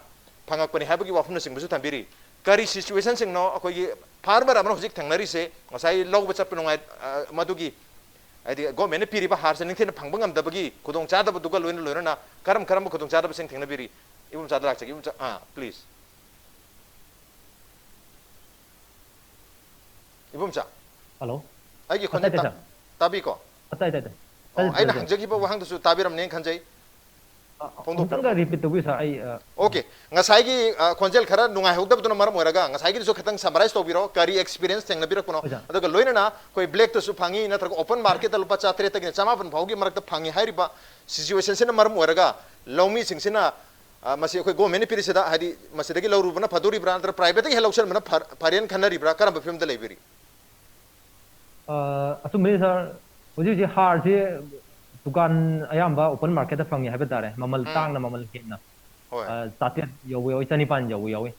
ꯐꯪꯉꯛꯄꯅꯤ ꯍꯥꯏꯕꯒꯤ ꯋꯥꯐꯝꯅꯆꯤꯡꯕꯁꯨ ꯊꯝꯕꯤꯔꯤ꯫ ꯀꯔꯤ ꯁꯤꯆꯨꯋꯦꯁꯟꯁꯤꯡꯅꯣ ꯑꯩꯈꯣꯏꯒꯤ ꯐꯥꯔꯃꯔ ꯑꯃꯅ ꯍꯧꯖꯤꯛ ꯊꯦꯡꯅꯔꯤꯁꯦ? ꯉꯁꯥꯏ ꯂꯧꯕ ꯆꯠꯄ ꯅꯨꯡꯉꯥꯏ, ꯑ, ꯃꯗꯨꯒꯤ, ꯍꯥꯏꯗꯤ, ꯒꯣꯔꯃꯦꯟꯅ ꯄꯤꯔꯤꯕ ꯍꯥꯔꯁꯦ ꯅꯤꯡꯊꯤꯅ ꯐꯪꯕ ꯉꯝꯗꯕꯒꯤ ꯈꯨꯗꯣꯡꯆꯥꯗꯕꯗꯨꯒ ꯂꯣꯏꯅ ꯂꯣꯏꯅꯅ ꯀꯔꯝ ꯀꯔꯝꯕ ꯈꯨꯗꯣꯡꯆꯥꯗꯕꯁꯤꯡ ꯊꯦꯡꯅꯕꯤꯔꯤ? ꯏꯕꯣꯝꯆꯥꯗ ꯂꯥꯛꯆꯒꯦ, ꯏꯕꯣꯝꯆꯥ꯫ ꯑꯥ, ꯄ꯭ꯂꯤꯖ꯫ ꯏꯕꯣꯝꯆꯥ, ꯍꯜꯂꯣ꯫ ꯑꯩꯒꯤ ꯑ, ꯇꯥꯏ, ꯈꯣꯟꯖꯦꯜ ꯇꯥꯏ, ꯇꯥ-, ꯁꯥꯔ꯫ ꯇꯥꯕꯤꯀꯣ? ꯑ, ꯇꯥꯏ, ꯇꯥꯏ, ꯇꯥꯏ꯫ ꯇꯥꯏ, ꯑꯣ, ꯇꯥꯏ, ꯑꯩꯅ ꯁꯥꯔ꯫ ꯍꯪꯖꯈꯤꯕ ꯋꯥꯍꯪꯗꯨꯁꯨ ꯇꯥꯕꯤꯔꯝꯅꯦꯅ ꯈꯟꯖꯩ꯫ ꯑ, ꯐꯣꯡꯗꯣꯛꯄꯤꯔꯣ, ꯑꯃꯨꯛꯇꯪꯒ ꯐꯣꯡꯗꯣꯛꯄꯤꯔꯣ꯫ ꯔꯤꯄꯤꯠ ꯇꯧꯕꯤꯌꯨ, ꯁꯥꯔ꯫ ꯑꯩ, ꯑ, ꯑꯣꯀꯦ, ꯉꯁꯥꯏꯒꯤ, ꯑ, ꯈꯣꯟꯖꯦꯜ ꯈꯔ ꯅꯨꯡꯉꯥꯏꯍꯧꯗꯕꯗꯨꯅ ꯃꯔꯝ ꯑꯣꯏꯔꯒ ꯉꯁꯥꯏꯒꯤꯗꯨꯁꯨ ꯈꯤꯇꯪ ꯁꯃꯔꯥꯏꯖ ꯇꯧꯕꯤꯔꯣ꯫ ꯀꯔꯤ ꯑꯦꯛꯁꯄꯤꯔꯤꯌꯦꯟꯁ ꯊꯦꯡꯅꯕꯤꯔꯛꯄꯅꯣ? ꯍꯣꯏ, ꯁꯥꯔ꯫ ꯑꯗꯨꯒ ꯂꯣꯏꯅꯅ ꯑꯩꯈꯣꯏ ꯕ꯭ꯂꯦꯛꯇꯁꯨ ꯐꯪꯉꯤ, ꯅꯠꯇ꯭ꯔꯒ ꯑꯣꯄꯟ ꯃꯥꯔꯀꯦꯠꯇ ꯂꯨꯄꯥ ꯆꯥꯇꯔꯦꯠꯇꯒꯤꯅ ꯆꯃꯥꯄꯟ ꯐꯥꯎꯒꯤ ꯃꯔꯛꯇ ꯐꯪꯉꯤ ꯍꯥꯏꯔꯤꯕ ꯁꯤꯆꯨꯋꯦꯁꯟꯁꯤꯅ ꯃꯔꯝ ꯑꯣꯏꯔꯒ ꯂꯧꯃꯤꯁꯤꯡꯁꯤꯅ, ꯑ, ꯃꯁꯤ ꯑꯩꯈꯣꯏ ꯒꯣꯔꯃꯦꯟꯅ ꯄꯤꯔꯤꯁꯤꯗ, ꯍꯥꯏꯗꯤ, ꯃꯁꯤꯗꯒꯤ ꯂꯧꯔꯨꯕꯅ ꯐꯗꯣꯔꯤꯕ꯭ꯔꯥ, ꯅꯠꯇ꯭ꯔꯒ ꯄ꯭ꯔꯥꯏꯚꯦꯠꯇꯒꯤ ꯍꯦꯛ ꯂꯧꯁꯤꯟꯕꯅ ꯐ-, ꯐꯔꯦꯅ ꯈꯟꯅꯔꯤꯕ꯭ꯔꯥ? ꯀꯔꯝꯕ ꯐꯤꯕꯝꯗ ꯂꯩꯕꯤꯔꯤ? ꯑ, ꯑꯆꯨꯝꯕꯅꯤ, ꯁꯥꯔ꯫ ꯍꯧꯖꯤꯛ ꯍꯧꯖꯤꯛ ꯍꯥꯔꯁꯤ ꯗꯨꯀꯥꯟ ꯑꯌꯥꯝꯕ ꯑꯣꯄꯟ ꯃꯥꯔꯀꯦꯠꯇ ꯐꯪꯉꯤ ꯍꯥꯏꯕ ꯇꯥꯔꯦ, ꯃꯃꯜ ꯎꯝ꯫ ꯇꯥꯡꯅ ꯃꯃꯜ ꯍꯦꯟꯅ꯫ ꯍꯣꯏ꯫ ꯑ, ꯆꯥꯇ꯭ꯔꯦꯠ ꯌꯧꯕ ꯌꯥꯎꯏ, ꯆꯅꯤꯄꯥꯟ ꯌꯧꯕ ꯌꯥꯎꯏ꯫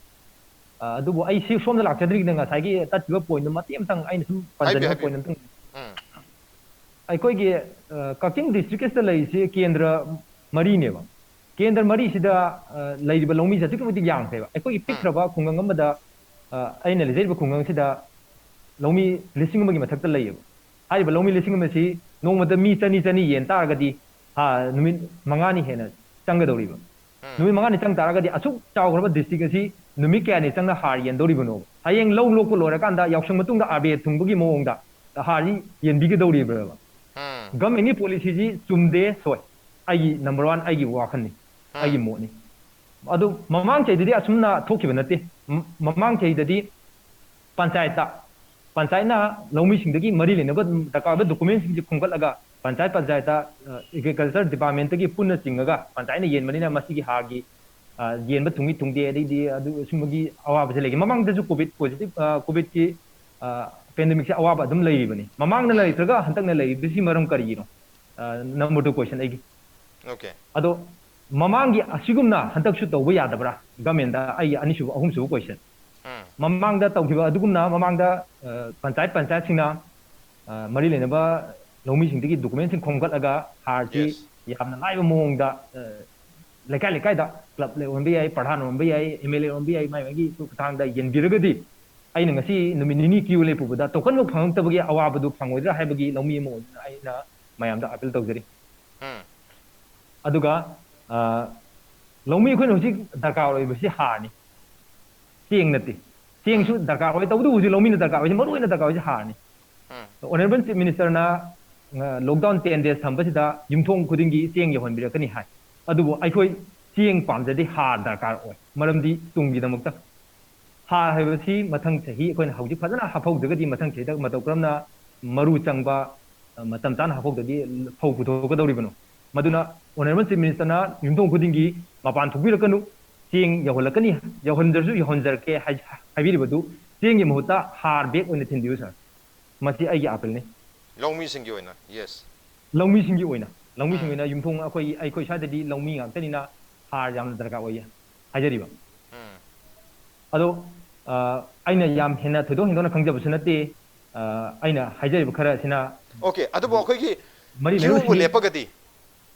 ꯑ, ꯑꯗꯨꯕꯨ ꯑꯩ ꯁꯤ ꯁꯣꯝꯗ ꯂꯥꯛꯆꯗ꯭ꯔꯤꯉꯩꯗ ꯉꯁꯥꯏꯒꯤ ꯇꯠꯈꯤꯕ ꯄꯣꯏꯟꯗꯣ ꯃꯇꯦꯛ ꯑꯃꯇꯪ ꯑꯩꯅ ꯁꯨꯝ ꯍꯥꯏꯕꯤꯌꯨ, ꯄꯟꯖꯅꯤꯡꯕ ꯍꯥꯏꯕꯤꯌꯨ꯫ ꯄꯣꯏꯟ ꯑꯃꯇꯪ꯫ ꯎꯝ꯫ ꯑꯩꯈꯣꯏꯒꯤ, ꯑ, ꯀꯛꯆꯤꯡ ꯗꯤꯁꯇ꯭ꯔꯤꯛ ꯑꯁꯤꯗ ꯂꯩꯔꯤꯁꯤ ꯀꯦꯟꯗ꯭ꯔ ꯃꯔꯤꯅꯦꯕ꯫ ꯀꯦꯟꯗ꯭ꯔ ꯃꯔꯤꯁꯤꯗ, ꯑ, ꯂꯩꯔꯤꯕ ꯂꯧꯃꯤꯁꯦ ꯑꯗꯨꯛꯀꯤ ꯃꯇꯤꯛ ꯌꯥꯝꯈ꯭ꯔꯦꯕ꯫ ꯑꯩꯈꯣꯏꯒꯤ ꯎꯝ꯫ ꯄꯤꯛꯈ꯭ꯔꯕ ꯈꯨꯡꯒꯪ ꯑꯃꯗ, ꯑ, ꯑꯩꯅ ꯂꯩꯖꯔꯤꯕ ꯈꯨꯡꯒꯪꯁꯤꯗ ꯂꯧꯃꯤ ꯂꯤꯁꯤꯡ ꯑꯃꯒꯤ ꯃꯊꯛꯇ ꯂꯩꯌꯦꯕ꯫ ꯍꯥꯏꯔꯤꯕ ꯂꯧꯃꯤ ꯂꯤꯁꯤꯡ ꯑꯃꯁꯤ ꯅꯣꯡꯃꯗ ꯃꯤ ꯆꯅꯤ ꯆꯅꯤ ꯌꯦꯟ ꯇꯥꯔꯒꯗꯤ, ꯊꯥ, ꯅꯨꯃꯤꯠ ꯃꯉꯥꯅꯤ ꯍꯦꯟꯅ ꯆꯪꯒꯗꯧꯔꯤꯕ꯫ ꯎꯝ꯫ ꯅꯨꯃꯤꯠ ꯃꯉꯥꯅꯤ ꯆꯪ ꯇꯥꯔꯒꯗꯤ ꯑꯁꯨꯛ ꯆꯥꯎꯈ꯭ꯔꯕ ꯗꯤꯁꯇ꯭ꯔꯤꯛ ꯑꯁꯤ ꯅꯨꯃꯤꯠ ꯀꯌꯥꯅꯤ ꯆꯪꯅ ꯍꯥꯔ ꯌꯦꯟꯗꯧꯔꯤꯕꯅꯣꯕ? ꯍꯌꯦꯡ ꯂꯧ ꯂꯣꯛꯄ ꯂꯣꯏꯔꯀꯥꯟꯗ ꯌꯥꯎꯁꯪ ꯃꯇꯨꯡꯗ ꯑꯥꯔꯕꯦ ꯊꯨꯡꯕꯒꯤ ꯃꯑꯣꯡꯗ ꯍꯥꯔꯁꯤ ꯌꯦꯟꯕꯤꯒꯗꯧꯔꯤꯕ꯭ꯔꯕ? ꯎꯝ ꯒꯃꯦꯟꯒꯤ ꯄꯣꯂꯤꯁꯤꯁꯤ ꯆꯨꯝꯗꯦ, ꯁꯣꯏ꯫ ꯑꯩꯒꯤ ꯅꯝꯕꯔ ꯋꯥꯟ, ꯑꯩꯒꯤ ꯋꯥꯈꯜꯅꯤ, ꯑꯩꯒꯤ ꯃꯣꯠꯅꯤ꯫ ꯑꯗꯨ ꯃꯃꯥꯡ ꯆꯍꯤꯗꯗꯤ ꯑꯁꯨꯝꯅ ꯊꯣꯛꯈꯤꯕ ꯅꯠꯇꯦ꯫ ꯃ- ꯃꯃꯥꯡ ꯆꯍꯤꯗꯗꯤ ꯄꯟꯆꯥꯌꯠꯇ, ꯄꯟꯆꯥꯌꯠꯅ ꯂꯧꯃꯤꯁꯤꯡꯗꯒꯤ ꯃꯔꯤ ꯂꯩꯅꯕ ꯗꯔꯀꯥꯔ ꯑꯣꯏꯕ ꯗꯣꯀꯨꯃꯦꯟꯁꯤꯡꯁꯦ ꯈꯣꯝꯒꯠꯂꯒ ꯄꯟꯆꯥꯌꯠ ꯄꯟꯆꯥꯌꯠꯇ ꯑꯦꯒ꯭ꯔꯤꯀꯜꯆꯔ ꯗꯤꯄꯥꯔꯠꯃꯦꯟꯇꯒꯤ ꯄꯨꯟꯅ ꯆꯤꯡꯉꯒ ꯄꯟꯆꯥꯌꯠꯅ ꯌꯦꯟꯕꯅꯤꯅ ꯃꯁꯤꯒꯤ ꯍꯥꯔꯒꯤ, ꯑ, ꯌꯦꯟꯕ ꯊꯨꯡꯏ ꯊꯨꯡꯗꯦ, ꯑꯗꯩꯗꯤ ꯑꯗꯨ ꯁꯨꯝꯕꯒꯤ ꯑꯋꯥꯕꯁꯦ ꯂꯩꯒꯦ꯫ ꯃꯃꯥꯡꯗꯁꯨ ꯀꯣꯚꯤꯗ ꯄꯣꯖꯤꯇꯤꯚ, ꯑ, ꯀꯣꯚꯤꯗꯀꯤ, ꯑ, ꯄꯦꯟꯗꯦꯃꯤꯛꯁꯦ ꯑꯋꯥꯕ ꯑꯗꯨꯝ ꯂꯩꯔꯤꯕꯅꯤ꯫ ꯃꯃꯥꯡꯗ ꯂꯩꯇ꯭ꯔꯒ ꯍꯟꯗꯛꯅ ꯂꯩꯔꯤꯕꯁꯤ ꯃꯔꯝ ꯀꯔꯤꯒꯤꯅꯣ? ꯅꯝꯕꯔ ꯇꯨ ꯀꯣꯏꯁꯟ ꯑꯩꯒꯤ꯫ ꯑꯣꯀꯦ꯫ ꯑꯗꯣ ꯃꯃꯥꯡꯒꯤ ꯑꯁꯤꯒꯨꯝꯅ ꯍꯟꯗꯛꯁꯨ ꯇꯧꯕ ꯌꯥꯗꯕ꯭ꯔꯥ? ꯒꯃꯦꯟꯗ ꯑꯩꯒꯤ ꯑꯅꯤꯁꯨꯕ, ꯑꯍꯨꯝꯁꯨꯕ ꯀꯣꯏꯁꯟ꯫ ꯎꯝ ꯃꯃꯥꯡꯗ ꯇꯧꯈꯤꯕ ꯑꯗꯨꯒꯨꯝꯅ ꯃꯃꯥꯡꯗ, ꯑ, ꯄꯟꯆꯥꯌꯠ ꯄꯟꯆꯥꯌꯠꯁꯤꯡꯅ, ꯑ, ꯃꯔꯤ ꯂꯩꯅꯕ ꯂꯧꯃꯤꯁꯤꯡꯗꯒꯤ ꯗꯣꯀꯨꯃꯦꯟꯁꯤꯡ ꯈꯣꯝꯒꯠꯂꯒ ꯍꯥꯔꯁꯤ Yes. ꯌꯥꯝꯅ ꯂꯥꯏꯕ ꯃꯑꯣꯡꯗ, ꯑ, ꯂꯩꯀꯥꯏ ꯂꯩꯀꯥꯏꯗ ꯀ꯭ꯂꯕ ꯑꯣꯟꯕ ꯌꯥꯏ, ꯄ꯭ꯔꯙꯥꯟ ꯑꯣꯟꯕ ꯌꯥꯏ, ꯑꯦꯝ ꯑꯦꯜ ꯑꯦ ꯑꯣꯟꯕ ꯌꯥꯏ, ꯃꯥꯏ ꯃꯥꯒꯤ ꯈꯨꯠꯊꯥꯡꯗ ꯌꯦꯟꯕꯤꯔꯒꯗꯤ ꯑꯩꯅ ꯉꯁꯤ ꯅꯨꯃꯤꯠ ꯅꯤꯅꯤ ꯀ꯭ꯌꯨ ꯂꯦꯞꯄꯨꯕꯗ ꯇꯣꯀꯟꯕꯨ ꯐꯪꯉꯛꯇꯕꯒꯤ ꯑꯋꯥꯕꯗꯨ ꯐꯪꯉꯣꯏꯗ꯭ꯔꯥ ꯍꯥꯏꯕꯒꯤ ꯂꯧꯃꯤ ꯑꯃ ꯑꯣꯏꯗꯨꯅ ꯑꯩꯅ ꯃꯌꯥꯝꯗ ꯑꯥꯄꯤꯜ ꯇꯧꯖꯔꯤ꯫ ꯎꯝ ꯑꯗꯨꯒ, ꯑ, ꯂꯧꯃꯤ ꯑꯩꯈꯣꯏꯅ ꯍꯧꯖꯤꯛ ꯗꯔꯀꯥꯔ ꯑꯣꯏꯕꯁꯤ ꯍꯥꯔꯅꯤ, ꯆꯦꯡ ꯅꯠꯇꯦ꯫ ꯆꯦꯡꯁꯨ ꯗꯔꯀꯥꯔ ꯑꯣꯏ, ꯇꯧꯕꯇꯕꯨ ꯍꯧꯖꯤꯛ ꯂꯧꯃꯤꯅ ꯗꯔꯀꯥꯔ ꯑꯣꯏꯁꯦ, ꯃꯔꯨ ꯑꯣꯏꯅ ꯗꯔꯀꯥꯔ ꯑꯣꯏꯁꯦ ꯍꯥꯔꯅꯤ꯫ ꯎꯝ ꯑꯣꯅꯔꯦꯕꯜ ꯆꯤꯐ ꯃꯤꯅꯤꯁꯇꯔꯅ, ꯑ, ꯂꯣꯛꯗꯥꯎꯟ ꯇꯦꯟ ꯗꯦꯖ ꯊꯝꯕꯁꯤꯗ ꯌꯨꯝꯊꯣꯡ ꯈꯨꯗꯤꯡꯒꯤ ꯆꯦꯡ ꯌꯧꯍꯟꯕꯤꯔꯛꯀꯅꯤ ꯍꯥꯏ꯫ ꯑꯗꯨꯕꯨ ꯑꯩꯈꯣꯏ ꯆꯦꯡ ꯄꯥꯝꯖꯗꯦ, ꯍꯥꯔ ꯗꯔꯀꯥꯔ ꯑꯣꯏ꯫ ꯃꯔꯝꯗꯤ ꯇꯨꯡꯒꯤꯗꯃꯛꯇ ꯍꯥꯔ ꯍꯥꯏꯕꯁꯤ ꯃꯊꯪ ꯆꯍꯤ ꯑꯩꯈꯣꯏꯅ ꯍꯧꯖꯤꯛ ꯐꯖꯅ ꯍꯥꯞꯍꯧꯗ꯭ꯔꯒꯗꯤ ꯃꯊꯪ ꯆꯍꯤꯗ ꯃꯇꯧ ꯀꯔꯝꯅ ꯃꯔꯨ ꯆꯪꯕ, ꯑ, ꯃꯇꯝ ꯆꯥꯅ ꯍꯥꯞꯍꯧꯗ꯭ꯔꯗꯤ ꯐꯧ ꯄꯨꯊꯣꯛꯀꯗꯧꯔꯤꯕꯅꯣ? ꯃꯗꯨꯅ ꯑꯣꯅꯔꯦꯕꯜ ꯆꯤꯐ ꯃꯤꯅꯤꯁꯇꯔꯅ ꯌꯨꯝꯊꯣꯡ ꯈꯨꯗꯤꯡꯒꯤ ꯃꯄꯥꯟ ꯊꯣꯛꯄꯤꯔꯛꯀꯅꯨ, ꯆꯦꯡ ꯌꯧꯍꯜꯂꯛꯀꯅꯤ, ꯌꯧꯍꯟꯗ꯭ꯔꯁꯨ ꯌꯧꯍꯟꯖꯔꯛꯀꯦ ꯍꯥꯏ-, ꯍꯥꯏꯕꯤꯔꯤꯕꯗꯨ ꯆꯦꯡꯒꯤ ꯃꯍꯨꯠꯇ ꯍꯥꯔ ꯕꯦꯒ ꯑꯣꯏꯅ ꯊꯤꯟꯕꯤꯌꯨ ꯁꯥꯔ꯫ ꯃꯁꯤ ꯑꯩꯒꯤ ꯑꯥꯄꯤꯜꯅꯤ꯫ ꯂꯧꯃꯤꯁꯤꯡꯒꯤ ꯑꯣꯏꯅ, ꯌꯦꯁ꯫ ꯂꯧꯃꯤꯁꯤꯡꯒꯤ ꯑꯣꯏꯅ, ꯂꯧꯃꯤꯁꯤꯡꯒꯤ ꯎꯝ ꯑꯣꯏꯅ ꯌꯨꯝꯊꯣꯡ ꯑꯩꯈꯣꯏ, ꯑꯩꯈꯣꯏ ꯁ꯭ꯋꯥꯏꯗꯗꯤ ꯂꯧꯃꯤ ꯉꯥꯛꯇꯅꯤꯅ ꯍꯥꯔ ꯌꯥꯝꯅ ꯗꯔꯀꯥꯔ ꯑꯣꯏꯌꯦ ꯍꯥꯏꯖꯔꯤꯕ꯫ ꯎꯝ ꯑꯗꯣ, ꯑ, ꯑꯩꯅ ꯌꯥꯝ ꯍꯦꯟꯅ ꯊꯣꯏꯗꯣꯛ ꯍꯦꯟꯗꯣꯛꯅ ꯈꯪꯖꯕꯁꯨ ꯅꯠꯇꯦ꯫ ꯑ, ꯑꯩꯅ ꯍꯥꯏꯖꯔꯤꯕ ꯈꯔ ꯑꯁꯤꯅ ꯑꯣꯀꯦ꯫ ꯑꯗꯨꯕꯨ ꯑꯩꯈꯣꯏꯒꯤ ꯃꯔꯤ ꯀ꯭ꯌꯨꯕꯨ ꯂꯩꯅꯕꯁꯤꯡꯒꯤ ꯂꯦꯞꯄꯒꯗꯤ,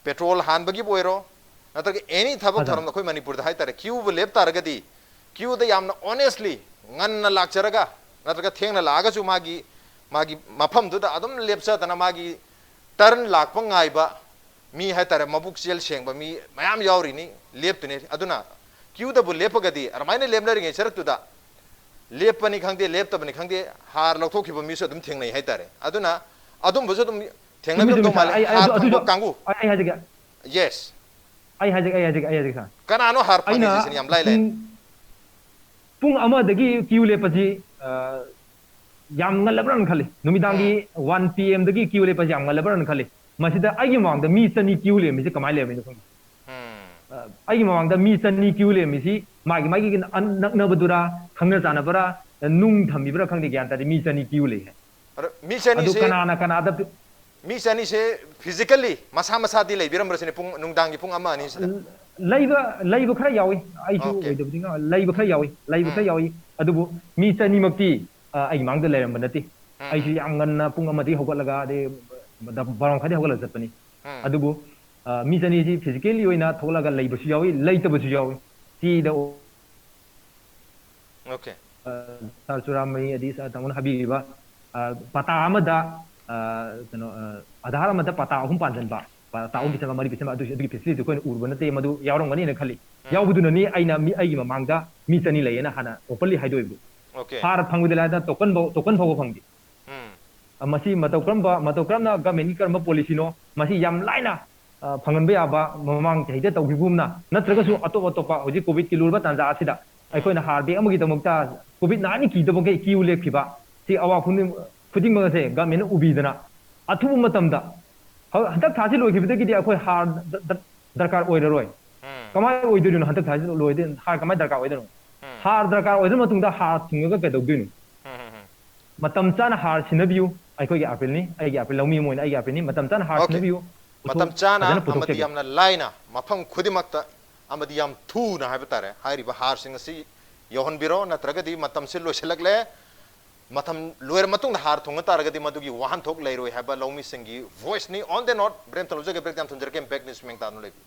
ꯄꯦꯇ꯭ꯔꯣꯜ ꯍꯥꯟꯕꯒꯤꯕꯨ ꯑꯣꯏꯔꯣ, ꯅꯠꯇ꯭ꯔꯒ ꯑꯦꯅꯤ ꯊꯕꯛ ꯐꯖꯅ ꯊꯧꯔꯝꯗ ꯑꯩꯈꯣꯏ ꯃꯅꯤꯄꯨꯔꯗ ꯍꯥꯏꯇꯥꯔꯦ, ꯀ꯭ꯌꯨꯕꯨ ꯂꯦꯞ ꯇꯥꯔꯒꯗꯤ, ꯀ꯭ꯌꯨꯗ ꯌꯥꯝꯅ ꯑꯣꯅꯦꯁꯂꯤ ꯉꯟꯅ ꯂꯥꯛꯆꯔꯒ ꯅꯠꯇ꯭ꯔꯒ ꯊꯦꯡꯅ ꯂꯥꯛꯑꯒꯁꯨ ꯃꯥꯒꯤ, ꯃꯥꯒꯤ ꯃꯐꯝꯗꯨꯗ ꯑꯗꯨꯝ ꯂꯦꯞꯆꯗꯅ ꯃꯥꯒꯤ ꯇꯔꯟ ꯂꯥꯛꯄ ꯉꯥꯏꯕ ꯃꯤ ꯍꯥꯏꯇꯥꯔꯦ, ꯃꯕꯨꯛꯆꯦꯜ ꯁꯦꯡꯕ ꯃꯤ ꯃꯌꯥꯝ ꯌꯥꯎꯔꯤꯅꯤ, ꯂꯦꯞꯇꯨꯅꯤ꯫ ꯑꯗꯨꯅ ꯀ꯭ꯌꯨꯗꯕꯨ ꯂꯦꯞꯄꯒꯗꯤ ꯑꯗꯨꯃꯥꯏꯅ ꯂꯦꯞꯅꯔꯤꯉꯩ ꯁꯔꯛꯇꯨꯗ ꯂꯦꯞꯄꯅꯤ ꯈꯪꯗꯦ, ꯂꯦꯞꯇꯕꯅꯤ ꯈꯪꯗꯦ, ꯍꯥꯔ ꯂꯧꯊꯣꯛꯈꯤꯕ ꯃꯤꯁꯨ ꯑꯗꯨꯝ ꯊꯦꯡꯅꯩ ꯍꯥꯏꯇꯥꯔꯦ꯫ ꯑꯗꯨꯅ ꯑꯗꯨꯝꯕꯁꯨ ꯑꯗꯨꯝ ꯆꯨꯝꯃꯤ, ꯊꯦꯡꯅꯕꯤꯔꯝꯗꯧ ꯆꯨꯝꯃꯤ, ꯁꯥꯔ꯫ ꯃꯥꯜꯂꯦ꯫ ꯑꯩ, ꯑꯩ, ꯍꯥꯔ ꯑꯗꯨ, ꯑꯗꯨꯗꯣ ꯐꯪꯕ ꯀꯥꯡꯕꯨ꯫ ꯑꯩ, ꯑꯩ ꯍꯥꯏꯖꯒꯦ, ꯌꯦꯁ꯫ ꯑꯩ ꯍꯥꯏꯖꯒꯦ, ꯑꯩ ꯍꯥꯏꯖꯒꯦ, ꯑꯩ ꯍꯥꯏꯖꯒꯦ, ꯁꯥꯔ꯫ ꯀꯅꯥꯅꯣ ꯍꯥꯔ ꯑꯩꯅ ꯐꯪꯉꯤꯁꯦ ꯁꯤꯅꯤ ꯌꯥꯝ ꯂꯥꯏ ꯂꯥꯏ꯫ ꯄꯨꯡ, ꯄꯨꯡ ꯑꯃꯗꯒꯤ ꯀ꯭ꯌꯨ ꯂꯦꯞꯄꯁꯤ, ꯑ, ꯌꯥꯝ ꯉꯜꯂꯕ꯭ꯔꯥꯅ ꯈꯜꯂꯤ꯫ ꯅꯨꯃꯤꯗꯥꯡꯒꯤ ꯎꯝ꯫ ꯋꯥꯟ ꯄꯤ ꯑꯦꯝꯗꯒꯤ ꯀ꯭ꯌꯨ ꯂꯦꯞꯄꯁꯤ ꯌꯥꯝ ꯉꯜꯂꯕ꯭ꯔꯥꯅ ꯈꯜꯂꯤ꯫ ꯃꯁꯤꯗ ꯑꯩꯒꯤ ꯃꯃꯥꯡꯗ ꯃꯤ ꯆꯅꯤ ꯀ꯭ꯌꯨ ꯂꯦꯝꯃꯤꯁꯦ ꯀꯃꯥꯏꯅ ꯂꯩꯔꯝꯃꯤꯅꯣ ꯈꯪꯗꯦ꯫ ꯎꯝ꯫ ꯑ, ꯑꯩꯒꯤ ꯃꯃꯥꯡꯗ ꯃꯤ ꯆꯅꯤ ꯀ꯭ꯌꯨ ꯂꯦꯝꯃꯤꯁꯤ ꯃꯥꯒꯤ, ꯃꯥꯒꯤ ꯑꯟ-, ꯅꯛꯅꯕꯗꯨꯔꯥ, ꯈꯪꯅ ꯆꯥꯟꯅꯕꯔꯥ, ꯅꯨꯡ ꯊꯝꯃꯤꯕꯔꯥ ꯈꯪꯗꯦ, ꯒ꯭ꯌꯥꯟ ꯇꯥꯗꯦ, ꯃꯤ ꯆꯅꯤ ꯀ꯭ꯌꯨ ꯂꯩ ꯍꯥꯏ꯫ ꯑꯗꯣ ꯃꯤ ꯑꯗꯨ ꯆꯅꯤꯁꯦ, ꯀꯅꯥꯅ ꯀꯅꯥꯗ ꯄꯤ-, ꯃꯤ ꯆꯅꯤꯁꯦ physically ꯃꯁꯥ ꯃꯁꯥꯗꯤ ꯂꯩꯕꯤꯔꯝꯕ꯭ꯔꯁꯤꯅꯦ ꯄꯨꯡ, ꯅꯨꯡꯗꯥꯡꯒꯤ ꯄꯨꯡ ꯑꯃ ꯑꯅꯤꯁꯤꯗ? ꯂꯩꯕ, ꯂꯩꯕ ꯈꯔ ꯌꯥꯎꯏ, ꯑꯩꯁꯨ Okay. ꯑꯣꯏꯗꯕꯗꯤ ꯉꯥ-, ꯂꯩꯕ ꯈꯔ ꯌꯥꯎꯏ, ꯂꯩꯕ ꯈꯔ ꯎꯝ꯫ ꯌꯥꯎꯏ꯫ ꯑꯗꯨꯕꯨ ꯃꯤ ꯆꯅꯤꯃꯛꯇꯤ, ꯑ, ꯑꯩꯒꯤ ꯃꯥꯡꯗ ꯂꯩꯔꯝꯕ ꯅꯠꯇꯦ꯫ ꯎꯝ, ꯑꯩꯁꯨ ꯎꯝ꯫ ꯌꯥꯝ ꯉꯟꯅ ꯄꯨꯡ ꯑꯃꯗꯒꯤ ꯍꯧꯒꯠꯂꯒ, ꯑꯗꯩ ꯕ-, ꯕꯥꯔꯣ ꯃꯈꯥꯏꯗꯒꯤ ꯍꯧꯒꯠꯂꯒ ꯆꯠꯄꯅꯤ꯫ ꯎꯝ꯫ ꯑꯗꯨꯕꯨ, ꯑ, ꯃꯤ ꯆꯅꯤꯁꯤ physically ꯑꯣꯏꯅ ꯊꯣꯛꯂꯛꯑꯒ ꯂꯩꯕꯁꯨ ꯌꯥꯎꯏ, ꯂꯩꯇꯕꯁꯨ ꯌꯥꯎꯏ꯫ ꯁꯤꯗ Okay. ꯑ, ꯁꯥꯔ ꯆꯨꯔꯥꯃꯩ ꯑꯗꯒꯤ ꯁꯥꯔ ꯇꯥꯃꯣꯅ ꯍꯥꯏꯕꯤꯔꯤꯕ, ꯑ, ꯄꯇꯥ ꯑꯃꯗ, ꯑ, ꯀꯩꯅꯣ, ꯑ, ꯑꯙꯥꯔ ꯑꯃꯗ ꯄꯇꯥ ꯑꯍꯨꯝ ꯄꯥꯟꯁꯤꯟꯕ, ꯄꯇꯥ ꯑꯍꯨꯝ ꯎꯝ꯫ ꯄꯤꯁꯤꯟꯕ, ꯃꯔꯤ ꯄꯤꯁꯤꯟꯕ, ꯑꯗꯨ, ꯑꯗꯨꯒꯤ facility ꯑꯩꯈꯣꯏꯅ ꯎꯔꯨꯕ ꯅꯠꯇꯦ, ꯃꯗꯨ ꯌꯥꯎꯔꯝꯒꯅꯤꯅ ꯈꯜꯂꯤ꯫ ꯎꯝ꯫ ꯌꯥꯎꯕꯗꯨꯅꯅꯤ ꯑꯩꯅ ꯃꯤ, ꯑꯩꯒꯤ ꯃꯃꯥꯡꯗ ꯃꯤ ꯆꯅꯤ ꯂꯩꯌꯦꯅ ꯍꯥꯟꯅ openly ꯍꯥꯏꯗꯣꯛꯏꯕꯗꯨ꯫ Okay. ꯍꯥꯔ ꯐꯪꯕꯗꯤ ꯂꯥꯏꯗꯅ token ꯐꯥꯎ, token ꯐꯥꯎꯕ ꯐꯪꯗꯦ꯫ ꯎꯝ꯫ ꯑ, ꯃꯁꯤ ꯃꯇꯧ ꯀꯔꯝꯕ, ꯃꯇꯧ ꯀꯔꯝꯅ governmentꯀꯤ ꯀꯔꯝꯕ policyꯅꯣ? ꯃꯁꯤ ꯌꯥꯝ ꯂꯥꯏꯅ, ꯑ, ꯐꯪꯍꯟꯕ ꯌꯥꯕ ꯃꯃꯥꯡ ꯆꯍꯤꯗ ꯇꯧꯈꯤꯕꯒꯨꯝꯅ, ꯅꯠꯇ꯭ꯔꯒꯁꯨ ꯎꯝ꯫ ꯑꯇꯣꯞ ꯑꯇꯣꯞꯄ ꯍꯧꯖꯤꯛ COVIDꯀꯤ ꯂꯨꯔꯕ ꯇꯥꯟꯖꯥ ꯑꯁꯤꯗ ꯎꯝ꯫ ꯑꯩꯈꯣꯏꯅ ꯍꯥꯔ bag ꯑꯃꯒꯤꯗꯃꯛꯇ COVID nineteen ꯀꯤꯗꯕꯈꯩ queue ꯂꯦꯞꯈꯤꯕ, ꯁꯤ ꯑꯋꯥ ꯈꯨꯗꯤꯡ-, ꯈꯨꯗꯤꯡꯃꯛ ꯑꯁꯦ governmentꯅ ꯎꯕꯤꯗꯅ ꯑꯊꯨꯕ ꯃꯇꯝꯗ, ꯍ-, ꯍꯟꯗꯛ ꯊꯥꯁꯤ ꯂꯣꯏꯈꯤꯕꯗꯒꯤꯗꯤ ꯑꯩꯈꯣꯏ ꯍꯥꯔ ꯗ-, ꯗ-, ꯗꯔꯀꯥꯔ ꯑꯣꯏꯔꯔꯣꯏ꯫ ꯎꯝ꯫ ꯀꯃꯥꯏꯅ ꯑꯣꯏꯗꯣꯏꯅꯣ? ꯍꯟꯗꯛ ꯊꯥꯁꯤ ꯂꯣꯏꯗꯣꯏ ꯍꯥꯔ ꯀꯃꯥꯏꯅ ꯗꯔꯀꯥꯔ ꯑꯣꯏꯗꯣꯏꯅꯣ? ꯎꯝ꯫ ꯍꯥꯔ ꯗꯔꯀꯥꯔ ꯑꯣꯏꯗ꯭ꯔ ꯃꯇꯨꯡꯗ ꯍꯥꯔ ꯊꯨꯡꯉꯒ ꯀꯩꯗꯧꯗꯣꯏꯅꯣ? ꯎꯝ, ꯎꯝ, ꯎꯝ꯫ ꯃꯇꯝ ꯆꯥꯅ ꯍꯥꯔ ꯁꯤꯟꯅꯕꯤꯌꯨ꯫ ꯑꯩꯈꯣꯏꯒꯤ appealꯅꯤ, ꯑꯩꯒꯤ appeal, ꯂꯧꯃꯤ ꯑꯃ ꯑꯣꯏꯅ ꯑꯩꯒꯤ appealꯅꯤ꯫ ꯃꯇꯝ ꯆꯥꯅ ꯍꯥꯔ Okay. ꯁꯤꯟꯅꯕꯤꯌꯨ꯫ ꯃꯇꯝ ꯄꯣꯠꯊꯣꯛ ꯆꯥꯅ ꯐꯖꯅ ꯑꯃꯗꯤ ꯄꯨꯊꯣꯛꯆꯒꯦ꯫ ꯌꯥꯝꯅ ꯂꯥꯏꯅ ꯃꯐꯝ ꯈꯨꯗꯤꯡꯃꯛꯇ ꯑꯃꯗꯤ ꯌꯥꯝ ꯊꯨꯅ ꯍꯥꯏꯕ ꯇꯥꯔꯦ, ꯍꯥꯏꯔꯤꯕ ꯍꯥꯔꯁꯤꯡ ꯑꯁꯤ ꯌꯧꯍꯟꯕꯤꯔꯣ, ꯅꯠꯇ꯭ꯔꯒꯗꯤ ꯃꯇꯝꯁꯤ ꯂꯣꯏꯁꯤꯜꯂꯛꯂꯦ, ꯃꯇꯝ ꯂꯣꯏꯔ ꯃꯇꯨꯡꯗ ꯍꯥꯔ ꯊꯨꯡꯉ ꯇꯥꯔꯒꯗꯤ ꯃꯗꯨꯒꯤ ꯋꯥꯍꯟꯊꯣꯛ ꯂꯩꯔꯣꯏ ꯍꯥꯏꯕ ꯂꯧꯃꯤꯁꯤꯡꯒꯤ voiceꯅꯤ꯫ On the note, break ꯑꯃꯇ ꯂꯧꯖꯒꯦ, break time ꯊꯝꯖꯔꯛꯀꯦ, back news ꯃꯦꯡ ꯇꯥꯗꯨꯅ ꯂꯩꯕꯤꯌꯨ꯫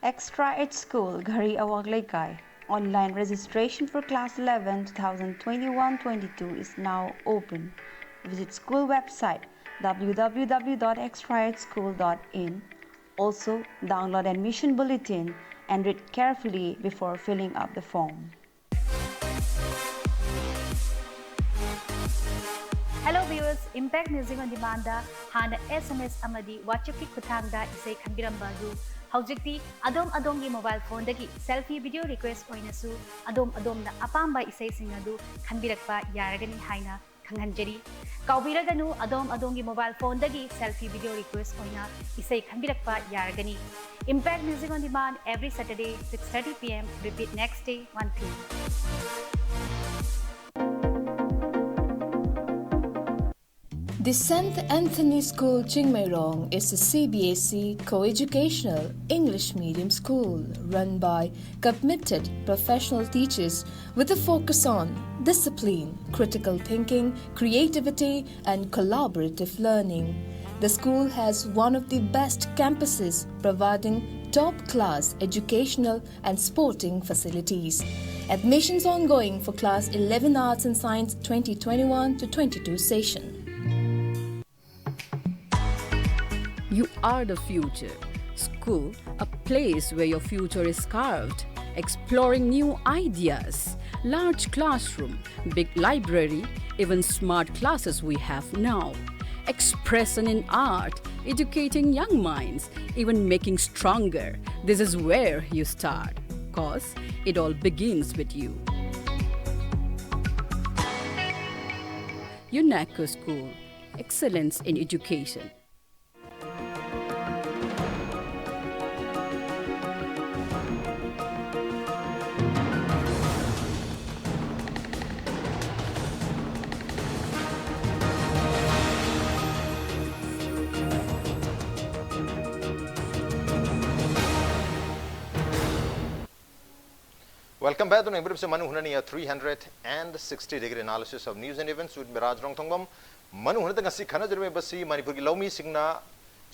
Extra Ed School, Ghari Awang Leikai. Online registration for class eleven two thousand twenty-one twenty-two is now open. Visit school website w w w dot extra ed school dot in. Also, download admission bulletin and read carefully before filling up the form. Hello viewers, Impact Music on Demand ꯗ ꯍꯥꯟꯅ S M S ꯑꯃꯗꯤ WhatsApp ꯀꯤ ꯈꯨꯠꯊꯥꯡꯗ ꯏꯁꯩ ꯈꯟꯕꯤꯔꯝꯕ ꯑꯗꯨ ꯍꯧꯖꯤꯛꯇꯤ ꯑꯗꯣꯝ ꯑꯗꯣꯝꯒꯤ mobile phone ꯗꯒꯤ selfie video request ꯑꯣꯏꯅꯁꯨ ꯑꯗꯣꯝ ꯑꯗꯣꯝꯅ ꯑꯄꯥꯝꯕ ꯏꯁꯩꯁꯤꯡ ꯑꯗꯨ ꯈꯟꯕꯤꯔꯛꯄ ꯌꯥꯔꯒꯅꯤ ꯍꯥꯏꯅ ꯈꯪꯍꯟꯖꯔꯤ꯫ ꯀꯥꯎꯕꯤꯔꯒꯅꯨ, ꯑꯗꯣꯝ ꯑꯗꯣꯝꯒꯤ mobile phone ꯗꯒꯤ selfie video request ꯑꯣꯏꯅ ꯏꯁꯩ ꯈꯟꯕꯤꯔꯛꯄ ꯌꯥꯔꯒꯅꯤ꯫ Impact Music on Demand every Saturday, six thirty p m, repeat next day, one p m. The Saint Anthony School Chingmeirong is a C B S E co-educational English medium school run by committed professional teachers with a focus on discipline, critical thinking, creativity, and collaborative learning. The school has one of the best campuses, providing top-class educational and sporting facilities. Admissions ongoing for class eleven Arts and Science twenty twenty-one to twenty-two session. You are the future. School, a place where your future is carved. Exploring new ideas. Large classroom, big library, even smart classes we have now. Expression in art, educating young minds, even making stronger. This is where you start. 'Cause it all begins with you. UNACO School, excellence in education. Welcome back to Neighbor Manu Hunania three hundred and sixty degree analysis of news and events with Miraj Rongthongbam. ꯃꯅꯨꯡ ꯍꯨꯠꯅ ꯉꯁꯤ ꯈꯟꯅꯖꯔꯝꯃꯤꯕꯁꯤ ꯃꯅꯤꯄꯨꯔꯒꯤ ꯂꯧꯃꯤꯁꯤꯡꯅ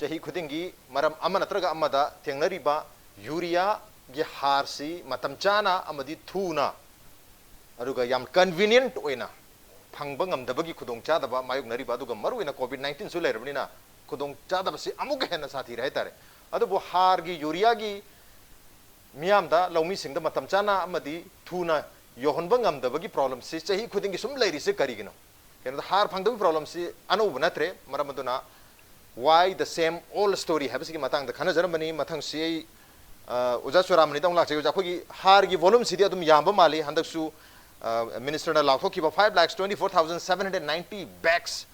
ꯆꯍꯤ ꯈꯨꯗꯤꯡꯒꯤ ꯃꯔꯝ ꯑꯃ ꯅꯠꯇ꯭ꯔꯒ ꯑꯃꯗ ꯊꯦꯡꯅꯔꯤꯕ ꯌꯨꯔꯤꯌꯥꯒꯤ ꯍꯥꯔꯁꯤ ꯃꯇꯝ ꯆꯥꯅ ꯑꯃꯗꯤ ꯊꯨꯅ ꯑꯗꯨꯒ ꯌꯥꯝ convenient ꯑꯣꯏꯅ ꯐꯪꯕ ꯉꯝꯗꯕꯒꯤ ꯈꯨꯗꯣꯡꯆꯥꯗꯕ ꯃꯥꯌꯣꯛꯅꯔꯤꯕ, ꯑꯗꯨꯒ ꯃꯔꯨꯑꯣꯏꯅ COVID nineteenꯁꯨ ꯂꯩꯔꯕꯅꯤꯅ ꯈꯨꯗꯣꯡꯆꯥꯗꯕꯁꯤ ꯑꯃꯨꯛꯀ ꯍꯦꯟꯅ ꯁꯥꯊꯤꯔꯦ ꯍꯥꯏꯇꯥꯔꯦ꯫ ꯑꯗꯨꯕꯨ ꯍꯥꯔꯒꯤ, ꯌꯨꯔꯤꯌꯥꯒꯤ ꯃꯤꯌꯥꯝꯗ, ꯂꯧꯃꯤꯁꯤꯡꯗ ꯃꯇꯝ ꯆꯥꯅ ꯑꯃꯗꯤ ꯊꯨꯅ ꯌꯧꯍꯟꯕ ꯉꯝꯗꯕꯒꯤ problemꯁꯤ ꯆꯍꯤ ꯈꯨꯗꯤꯡꯒꯤ ꯁꯨꯝ ꯂꯩꯔꯤꯁꯦ ꯀꯔꯤꯒꯤꯅꯣ? ꯀꯩꯅꯣꯗ ꯍꯥꯔ ꯐꯪꯗꯕꯒꯤ problemꯁꯤ ꯑꯅꯧꯕ ꯅꯠꯇ꯭ꯔꯦ꯫ ꯃꯔꯝ ꯑꯗꯨꯅ why the same old story ꯍꯥꯏꯕꯁꯤꯒꯤ ꯃꯇꯥꯡꯗ ꯈꯟꯅꯖꯔꯝꯕꯅꯤ꯫ ꯃꯊꯪꯁꯤ ꯑꯩ, ꯑ, ꯑꯣꯖꯥ ꯆꯨꯔꯥꯃꯅꯤꯗ ꯑꯃꯨꯛ ꯂꯥꯛꯆꯒꯦ꯫ ꯑꯣꯖꯥ, ꯑꯩꯈꯣꯏꯒꯤ ꯍꯥꯔꯒꯤ volumeꯁꯤꯗꯤ ꯑꯗꯨꯝ ꯌꯥꯝꯕ ꯃꯥꯜꯂꯤ꯫ ꯍꯟꯗꯛꯁꯨ, ꯑ, ministerꯅ ꯂꯥꯎꯊꯣꯛꯈꯤꯕ five lakhs twenty-four thousand seven hundred ninety bags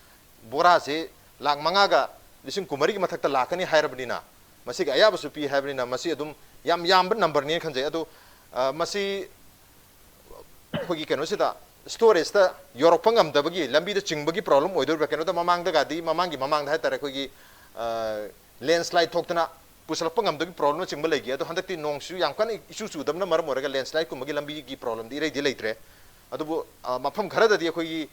ꯕꯣꯔꯥꯁꯦ ꯂꯥꯈ ꯃꯉꯥꯒ ꯂꯤꯁꯤꯡ ꯀꯨꯟꯃꯔꯤꯒꯤ ꯃꯊꯛꯇ ꯂꯥꯛꯀꯅꯤ ꯍꯥꯏꯔꯕꯅꯤꯅ, ꯃꯁꯤꯒꯤ ꯑꯌꯥꯕꯁꯨ ꯄꯤ ꯍꯥꯏꯕꯅꯤꯅ, ꯃꯁꯤ ꯑꯗꯨꯝ ꯌꯥꯝ ꯌꯥꯝꯕ numberꯅꯦꯅ ꯈꯟꯖꯩ꯫ ꯑꯗꯣ, ꯑ, ꯃꯁꯤ ꯑꯩꯈꯣꯏꯒꯤ ꯀꯩꯅꯣꯁꯤꯗ, storageꯇ ꯌꯧꯔꯛꯄ ꯉꯝꯗꯕꯒꯤ ꯂꯝꯕꯤꯗ ꯆꯤꯡꯕꯒꯤ problem ꯑꯣꯏꯗꯣꯔꯤꯕ꯭ꯔꯥ? ꯀꯩꯅꯣꯗ ꯃꯃꯥꯡꯗꯒꯗꯤ, ꯃꯃꯥꯡꯒꯤ ꯃꯃꯥꯡꯗ ꯍꯥꯏꯇꯥꯔꯦ, ꯑꯩꯈꯣꯏꯒꯤ, ꯑ, landslide ꯊꯣꯛꯇꯅ ꯄꯨꯁꯜꯂꯛꯄ ꯉꯝꯗꯕꯒꯤ problemꯅꯆꯤꯡꯕ ꯂꯩꯈꯤ꯫ ꯑꯗꯣ ꯍꯟꯗꯛꯇꯤ ꯅꯣꯡꯁꯨ ꯌꯥꯝ ꯀꯟꯅ ꯏꯆꯨ ꯆꯨꯗꯕꯅ ꯃꯔꯝ ꯑꯣꯏꯔꯒ landslideꯀꯨꯝꯕꯒꯤ ꯂꯝꯕꯤꯒꯤ problemꯗꯤ ꯏꯔꯩꯗꯤ ꯂꯩꯇ꯭ꯔꯦ꯫ ꯑꯗꯨꯕꯨ, ꯑ, ꯃꯐꯝ ꯈꯔꯗꯗꯤ ꯑꯩꯈꯣꯏꯒꯤ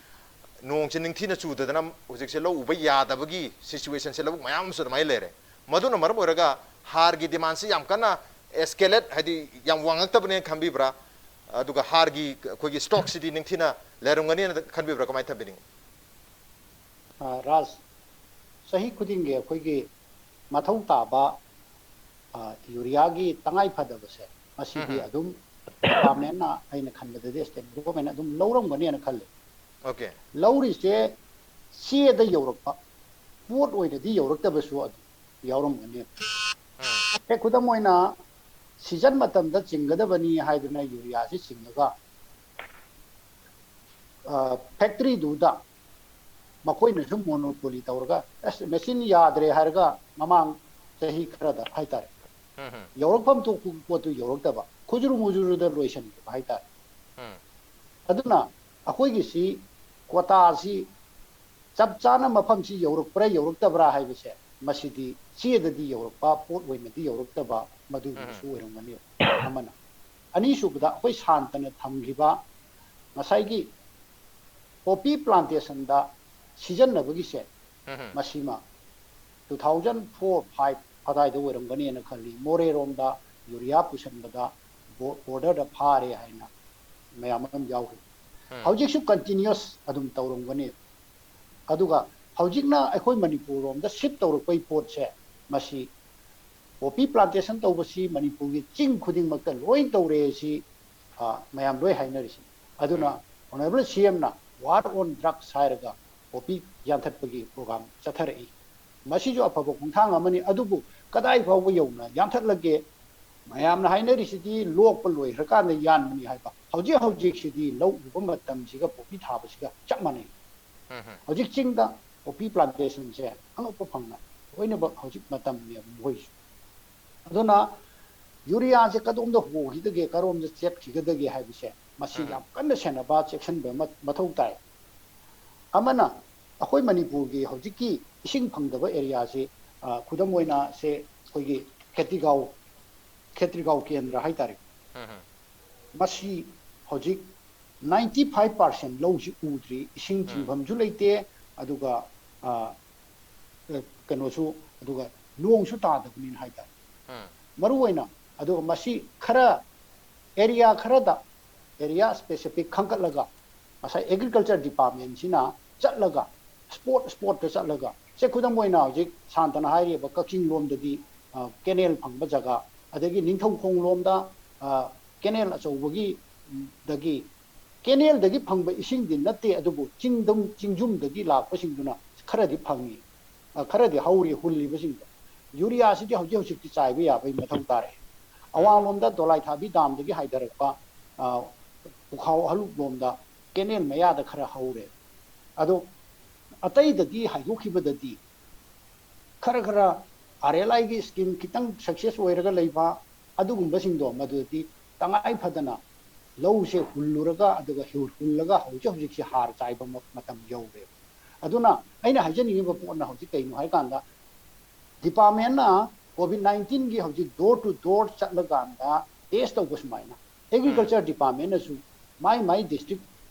ꯅꯣꯡꯁꯦ ꯅꯤꯡꯊꯤꯅ ꯆꯨꯗꯗꯅ ꯍꯧꯖꯤꯛꯁꯦ ꯂꯧ ꯎꯕ ꯌꯥꯗꯕꯒꯤ situationꯁꯦ ꯂꯧꯕꯨꯛ ꯃꯌꯥꯝ ꯑꯃꯁꯨ ꯑꯗꯨꯃꯥꯏꯅ ꯂꯩꯔꯦ꯫ ꯃꯗꯨꯅ ꯃꯔꯝ ꯑꯣꯏꯔꯒ ꯍꯥꯔꯒꯤ demandꯁꯤ ꯌꯥꯝ ꯀꯟꯅ escalate, ꯍꯥꯏꯗꯤ ꯌꯥꯝ ꯋꯥꯡꯉꯛꯇꯕꯅꯦꯅ ꯈꯟꯕꯤꯕ꯭ꯔꯥ? ꯑꯗꯨꯒ ꯍꯥꯔꯒꯤ ꯑꯩꯈꯣꯏꯒꯤ stockꯁꯤꯗꯤ ꯅꯤꯡꯊꯤꯅ ꯂꯩꯔꯝꯒꯅꯤꯅ ꯈꯟꯕꯤꯕ꯭ꯔꯥ? ꯀꯃꯥꯏꯅ ꯊꯝꯕꯤꯅꯤꯡꯉꯤ? ꯑ, ꯔꯥꯖ, ꯆꯍꯤ ꯈꯨꯗꯤꯡꯒꯤ ꯑꯩꯈꯣꯏꯒꯤ ꯃꯊꯧ ꯇꯥꯕ, ꯑ, ꯌꯨꯔꯤꯌꯥꯒꯤ ꯇꯉꯥꯏ ꯐꯗꯕꯁꯦ, ꯃꯁꯤꯗꯤ ꯎꯝ꯫ ꯑꯗꯨꯝ departmentꯅ, ꯑꯩꯅ ꯈꯟꯕꯗꯗꯤ state governmentꯅ ꯑꯗꯨꯝ ꯂꯧꯔꯝꯒꯅꯤꯅ ꯈꯜꯂꯤ꯫ Okay꯫ ꯂꯧꯔꯤꯁꯦ ꯆꯦꯗ ꯌꯧꯔꯛꯄ ꯄꯣꯠ ꯑꯣꯏꯅꯗꯤ ꯌꯧꯔꯛꯇꯕꯁꯨ ꯑꯗꯨꯝ ꯌꯥꯎꯔꯝꯒꯅꯤ꯫ ꯎꯝ꯫ ꯍꯦꯛ ꯈꯨꯗꯝ ꯑꯣꯏꯅ, season ꯃꯇꯝꯗ ꯆꯤꯡꯒꯗꯕꯅꯤ ꯍꯥꯏꯗꯨꯅ ꯌꯨꯔꯤꯌꯥꯁꯤ ꯆꯤꯡꯉꯒ, ꯑ, factoryꯗꯨꯗ ꯃꯈꯣꯏꯅꯁꯨ monopoly ꯇꯧꯔꯒ, "ꯑꯁ, machine ꯌꯥꯗ꯭ꯔꯦ" ꯍꯥꯏꯔꯒ, ꯃꯃꯥꯡ ꯆꯍꯤ ꯈꯔꯗ ꯍꯥꯏꯇꯥꯔꯦ, ꯎꯝ, ꯎꯝ꯫ ꯌꯧꯔꯛꯐꯝ ꯊꯣꯛꯄ ꯄꯣꯠꯇꯨ ꯌꯧꯔꯛꯇꯕ, ꯈꯨꯖꯨꯔꯨ ꯃꯨꯖꯨꯔꯨꯗ ꯂꯣꯏꯁꯤꯟꯈꯤꯕ ꯍꯥꯏꯇꯥꯔꯦ꯫ ꯎꯝ꯫ ꯑꯗꯨꯅ ꯑꯩꯈꯣꯏꯒꯤꯁꯤ quotaꯁꯤ ꯆꯞ ꯆꯥꯅ ꯃꯐꯝꯁꯤ ꯌꯧꯔꯛꯄ꯭ꯔꯥ ꯌꯧꯔꯛꯇꯕ꯭ꯔꯥ ꯍꯥꯏꯕꯁꯦ, ꯃꯁꯤꯗꯤ ꯆꯦꯗꯗꯤ ꯌꯧꯔꯛꯄ, ꯄꯣꯠ ꯑꯣꯏꯅꯗꯤ ꯌꯧꯔꯛꯇꯕ, ꯃꯗꯨꯒꯨꯝꯕꯁꯨ ꯎꯝ꯫ ꯑꯣꯏꯔꯝꯒꯅꯤ꯫ ꯑꯃꯅ꯫ ꯑꯅꯤꯁꯨꯕꯗ, ꯑꯩꯈꯣꯏ ꯁꯥꯟꯇꯅ ꯊꯝꯈꯤꯕ ꯉꯁꯥꯏꯒꯤ poppy plantationꯗ ꯁꯤꯖꯤꯟꯅꯕꯒꯤꯁꯦ, ꯎꯝ꯫ ꯃꯁꯤꯃ two thousand four five ꯑꯗꯥꯏꯗ ꯑꯣꯏꯔꯝꯒꯅꯦꯅ ꯈꯜꯂꯤ꯫ ꯃꯣꯔꯦꯔꯣꯝꯗ ꯌꯨꯔꯤꯌꯥ ꯄꯨꯁꯟꯕꯗ ꯕꯣ-, ꯕꯣꯔꯗꯔꯗ ꯐꯥꯔꯦ ꯍꯥꯏꯅ ꯃꯌꯥꯝ ꯑꯃ ꯌꯥꯎꯈꯤ꯫ ꯎꯝ꯫ ꯍꯧꯖꯤꯛꯁꯨ ꯀꯟꯇꯤꯅ꯭ꯌꯨꯁ ꯑꯗꯨꯝ ꯇꯧꯔꯝꯒꯅꯤ꯫ ꯑꯗꯨꯒ ꯍꯧꯖꯤꯛꯅ ꯑꯩꯈꯣꯏ ꯃꯅꯤꯄꯨꯔ ꯔꯣꯝꯗ ꯁꯤꯞ ꯇꯧꯔꯛꯄꯒꯤ ꯄꯣꯠꯁꯦ, ꯃꯁꯤ ꯄꯣꯄꯤ ꯄ꯭ꯂꯥꯟꯇꯦꯁꯟ ꯇꯧꯕꯁꯤ ꯃꯅꯤꯄꯨꯔꯒꯤ ꯆꯤꯡ ꯈꯨꯗꯤꯡꯃꯛꯇ ꯂꯣꯏ ꯇꯧꯔꯦ ꯁꯤ, ꯑ, ꯃꯌꯥꯝ ꯂꯣꯏ ꯍꯥꯏꯅꯔꯤꯁꯤ꯫ ꯑꯗꯨꯅ ꯎꯝ꯫ ꯑꯣꯅꯔꯦꯕꯜ ꯁꯤ ꯑꯦꯝꯅ ꯋꯥꯔ ꯑꯣꯟ ꯗ꯭ꯔꯒꯁ ꯍꯥꯏꯔꯒ ꯄꯣꯄꯤ ꯌꯥꯟꯊꯠꯄꯒꯤ ꯄ꯭ꯔꯣꯒ꯭ꯔꯥꯝ ꯆꯠꯊꯔꯛꯏ꯫ ꯃꯁꯤꯁꯨ ꯑꯐꯕ ꯈꯣꯡꯊꯥꯡ ꯑꯃꯅꯤ꯫ ꯑꯗꯨꯕꯨ ꯀꯗꯥꯏ ꯐꯥꯎꯕ ꯌꯧꯅ ꯌꯥꯟꯊꯠꯂꯒꯦ? ꯃꯌꯥꯝꯅ ꯍꯥꯏꯅꯔꯤꯁꯤꯗꯤ ꯂꯣꯛꯄ ꯂꯣꯏꯈ꯭ꯔꯀꯥꯟꯗ ꯌꯥꯟꯕꯅꯤ ꯍꯥꯏꯕ꯫ ꯍꯧꯖꯤꯛ ꯍꯧꯖꯤꯛꯁꯤꯗꯤ ꯂꯧ ꯎꯕ ꯃꯇꯝꯁꯤꯒ ꯄꯣꯄꯤ ꯊꯥꯕꯁꯤꯒ ꯆꯞ ꯃꯥꯟꯅꯩ꯫ ꯎꯝ ꯍꯝ꯫ ꯍꯧꯖꯤꯛ ꯆꯤꯡꯗ ꯄꯣꯄꯤ ꯄ꯭ꯂꯥꯟꯇꯦꯁꯟꯁꯦ ꯑꯉꯛꯄ ꯐꯪꯅ ꯂꯣꯏꯅꯃꯛ ꯍꯧꯖꯤꯛ ꯃꯇꯝꯅꯦꯕ ꯃꯈꯣꯏꯁꯨ꯫ ꯑꯗꯨꯅ ꯌꯨꯔꯤꯌꯥꯁꯦ ꯀꯗꯣꯝꯗ ꯍꯣꯈꯤꯗꯒꯦ, ꯀꯔꯣꯝꯗ ꯆꯦꯠꯈꯤꯒꯗꯒꯦ ꯍꯥꯏꯕꯁꯦ ꯃꯁꯤ ꯎꯝ꯫ ꯌꯥꯝ ꯀꯟꯅ ꯁꯦꯟꯅꯕ, ꯆꯦꯛꯁꯤꯟꯕ ꯑꯃ ꯃꯊꯧ ꯇꯥꯏ꯫ ꯑꯃꯅ, ꯑꯩꯈꯣꯏ ꯃꯅꯤꯄꯨꯔꯒꯤ ꯍꯧꯖꯤꯛꯀꯤ ꯏꯁꯤꯡ ꯐꯪꯗꯕ ꯑꯦꯔꯤꯌꯥꯁꯤ, ꯑ, ꯈꯨꯗꯝ ꯑꯣꯏꯅ ꯁꯦ ꯑꯩꯈꯣꯏꯒꯤ ꯈꯦꯇ꯭ꯔꯤꯒꯥꯎ, ꯈꯦꯇ꯭ꯔꯤꯒꯥꯎ ꯀꯦꯟꯗ꯭ꯔ ꯍꯥꯏꯇꯥꯔꯦ꯫ ꯎꯝ ꯍꯝ꯫ ꯃꯁꯤ ꯍꯧꯖꯤꯛ ninety five percent ꯂꯧꯁꯤ ꯎꯗ꯭ꯔꯤ, ꯏꯁꯤꯡ ꯎꯝ꯫ ꯆꯤꯡꯐꯝꯁꯨ ꯂꯩꯇꯦ, ꯑꯗꯨꯒ, ꯑ, ꯑ, ꯀꯩꯅꯣꯁꯨ, ꯑꯗꯨꯒ ꯅꯣꯡꯁꯨ ꯇꯥꯗꯕꯅꯤꯅ ꯍꯥꯏꯇꯥꯔꯦ꯫ ꯎꯝ꯫ ꯃꯔꯨꯑꯣꯏꯅ, ꯑꯗꯨꯒ ꯃꯁꯤ ꯈꯔ, ꯑꯦꯔꯤꯌꯥ ꯈꯔꯗ, ꯑꯦꯔꯤꯌꯥ ꯁ꯭ꯄꯦꯁꯤꯐꯤꯛ ꯈꯟꯒꯠꯂꯒ ꯉꯁꯥꯏ ꯑꯦꯒ꯭ꯔꯤꯀꯜꯆꯔ ꯗꯤꯄꯥꯔꯠꯃꯦꯟꯁꯤꯅ ꯆꯠꯂꯒ, ꯁ꯭ꯄꯣꯠ ꯁ꯭ꯄꯣꯠꯇ ꯆꯠꯂꯒ, ꯁꯦ ꯈꯨꯗꯝ ꯑꯣꯏꯅ ꯍꯧꯖꯤꯛ ꯁꯥꯟꯇꯅ ꯍꯥꯏꯔꯤꯕ ꯀꯛꯆꯤꯡ ꯂꯣꯝꯗꯗꯤ, ꯑ, ꯀꯦꯅꯦꯜ ꯐꯪꯕ ꯖꯒꯥ, ꯑꯗꯒꯤ ꯅꯤꯡꯊꯧꯈꯣꯡ ꯂꯣꯝꯗ, ꯑ, ꯀꯦꯅꯦꯜ ꯑꯆꯧꯕꯒꯤ, ꯎꯝ, ꯗꯒꯤ, ꯀꯦꯅꯦꯜꯗꯒꯤ ꯐꯪꯕ ꯏꯁꯤꯡꯗꯤ ꯅꯠꯇꯦ, ꯑꯗꯨꯕꯨ ꯆꯤꯡꯗꯨꯝ, ꯆꯤꯡꯖꯨꯝꯗꯒꯤ ꯂꯥꯛꯄꯁꯤꯡꯗꯨꯅ ꯈꯔꯗꯤ ꯐꯪꯉꯤ, ꯑ, ꯈꯔꯗꯤ ꯍꯧꯔꯤ ꯍꯨꯜꯂꯤꯕꯁꯤꯡꯗꯣ꯫ ꯌꯨꯔꯤꯌꯥꯁꯤꯗꯤ ꯍꯧꯖꯤꯛ ꯍꯧꯖꯤꯛꯇꯤ ꯆꯥꯏꯕ ꯌꯥꯕꯒꯤ ꯃꯊꯧ ꯇꯥꯔꯦ꯫ ꯎꯝ꯫ ꯑꯋꯥꯡꯂꯣꯝꯗ ꯗꯣꯂꯥꯏꯊꯥꯕꯤ ꯗꯥꯝꯗꯒꯤ ꯍꯥꯏꯊꯔꯛꯄ, ꯑ, ꯄꯨꯈꯥꯎ ꯍꯂꯨꯛ ꯂꯣꯝꯗ ꯀꯦꯅꯦꯜ ꯃꯌꯥꯗ ꯈꯔ ꯍꯧꯔꯦ꯫ ꯑꯗꯣ ꯑꯇꯩꯗꯗꯤ ꯍꯥꯏꯗꯣꯛꯈꯤꯕꯗꯗꯤ ꯈꯔ ꯈꯔ ꯑꯥꯔ ꯑꯦꯜ ꯑꯥꯏꯒꯤ ꯁ꯭ꯀꯤꯝ ꯈꯤꯇꯪ ꯁꯛꯁꯦꯁ ꯑꯣꯏꯔꯒ ꯂꯩꯕ ꯑꯗꯨꯒꯨꯝꯕꯁꯤꯡꯗꯣ ꯃꯗꯨꯗꯤ ꯇꯉꯥꯏ ꯐꯗꯅ ꯂꯧꯁꯦ ꯍꯨꯜꯂꯨꯔꯒ, ꯑꯗꯨꯒ ꯍꯨꯜ-, ꯍꯨꯜꯂꯒ ꯍꯧꯖꯤꯛ ꯍꯧꯖꯤꯛꯁꯦ ꯍꯥꯔ ꯆꯥꯏꯕ ꯃ-, ꯃꯇꯝ ꯌꯧꯔꯦꯕ꯫ ꯑꯗꯨꯅ ꯑꯩꯅ ꯍꯥꯏꯖꯅꯤꯡꯉꯤꯕ ꯄꯣꯠꯅ ꯍꯧꯖꯤꯛ ꯀꯩꯅꯣ ꯍꯥꯏꯀꯥꯟꯗ, ꯗꯤꯄꯥꯔꯠꯃꯦꯟꯅ ꯀꯣꯚꯤꯗ ꯅꯥꯏꯟꯇꯤꯟꯒꯤ ꯍꯧꯖꯤꯛ ꯗꯣꯔ ꯇꯨ ꯗꯣꯔ ꯆꯠꯂꯀꯥꯟꯗ ꯇꯦꯁ ꯇꯧꯕ ꯁꯨꯃꯥꯏꯅ, ꯑꯦꯒ꯭ꯔꯤꯀꯜꯆꯔ ꯗꯤꯄꯥꯔꯠꯃꯦꯟꯅꯁꯨ ꯃꯥꯏ ꯃꯥꯏ ꯗꯤꯁꯇ꯭ꯔꯤꯛ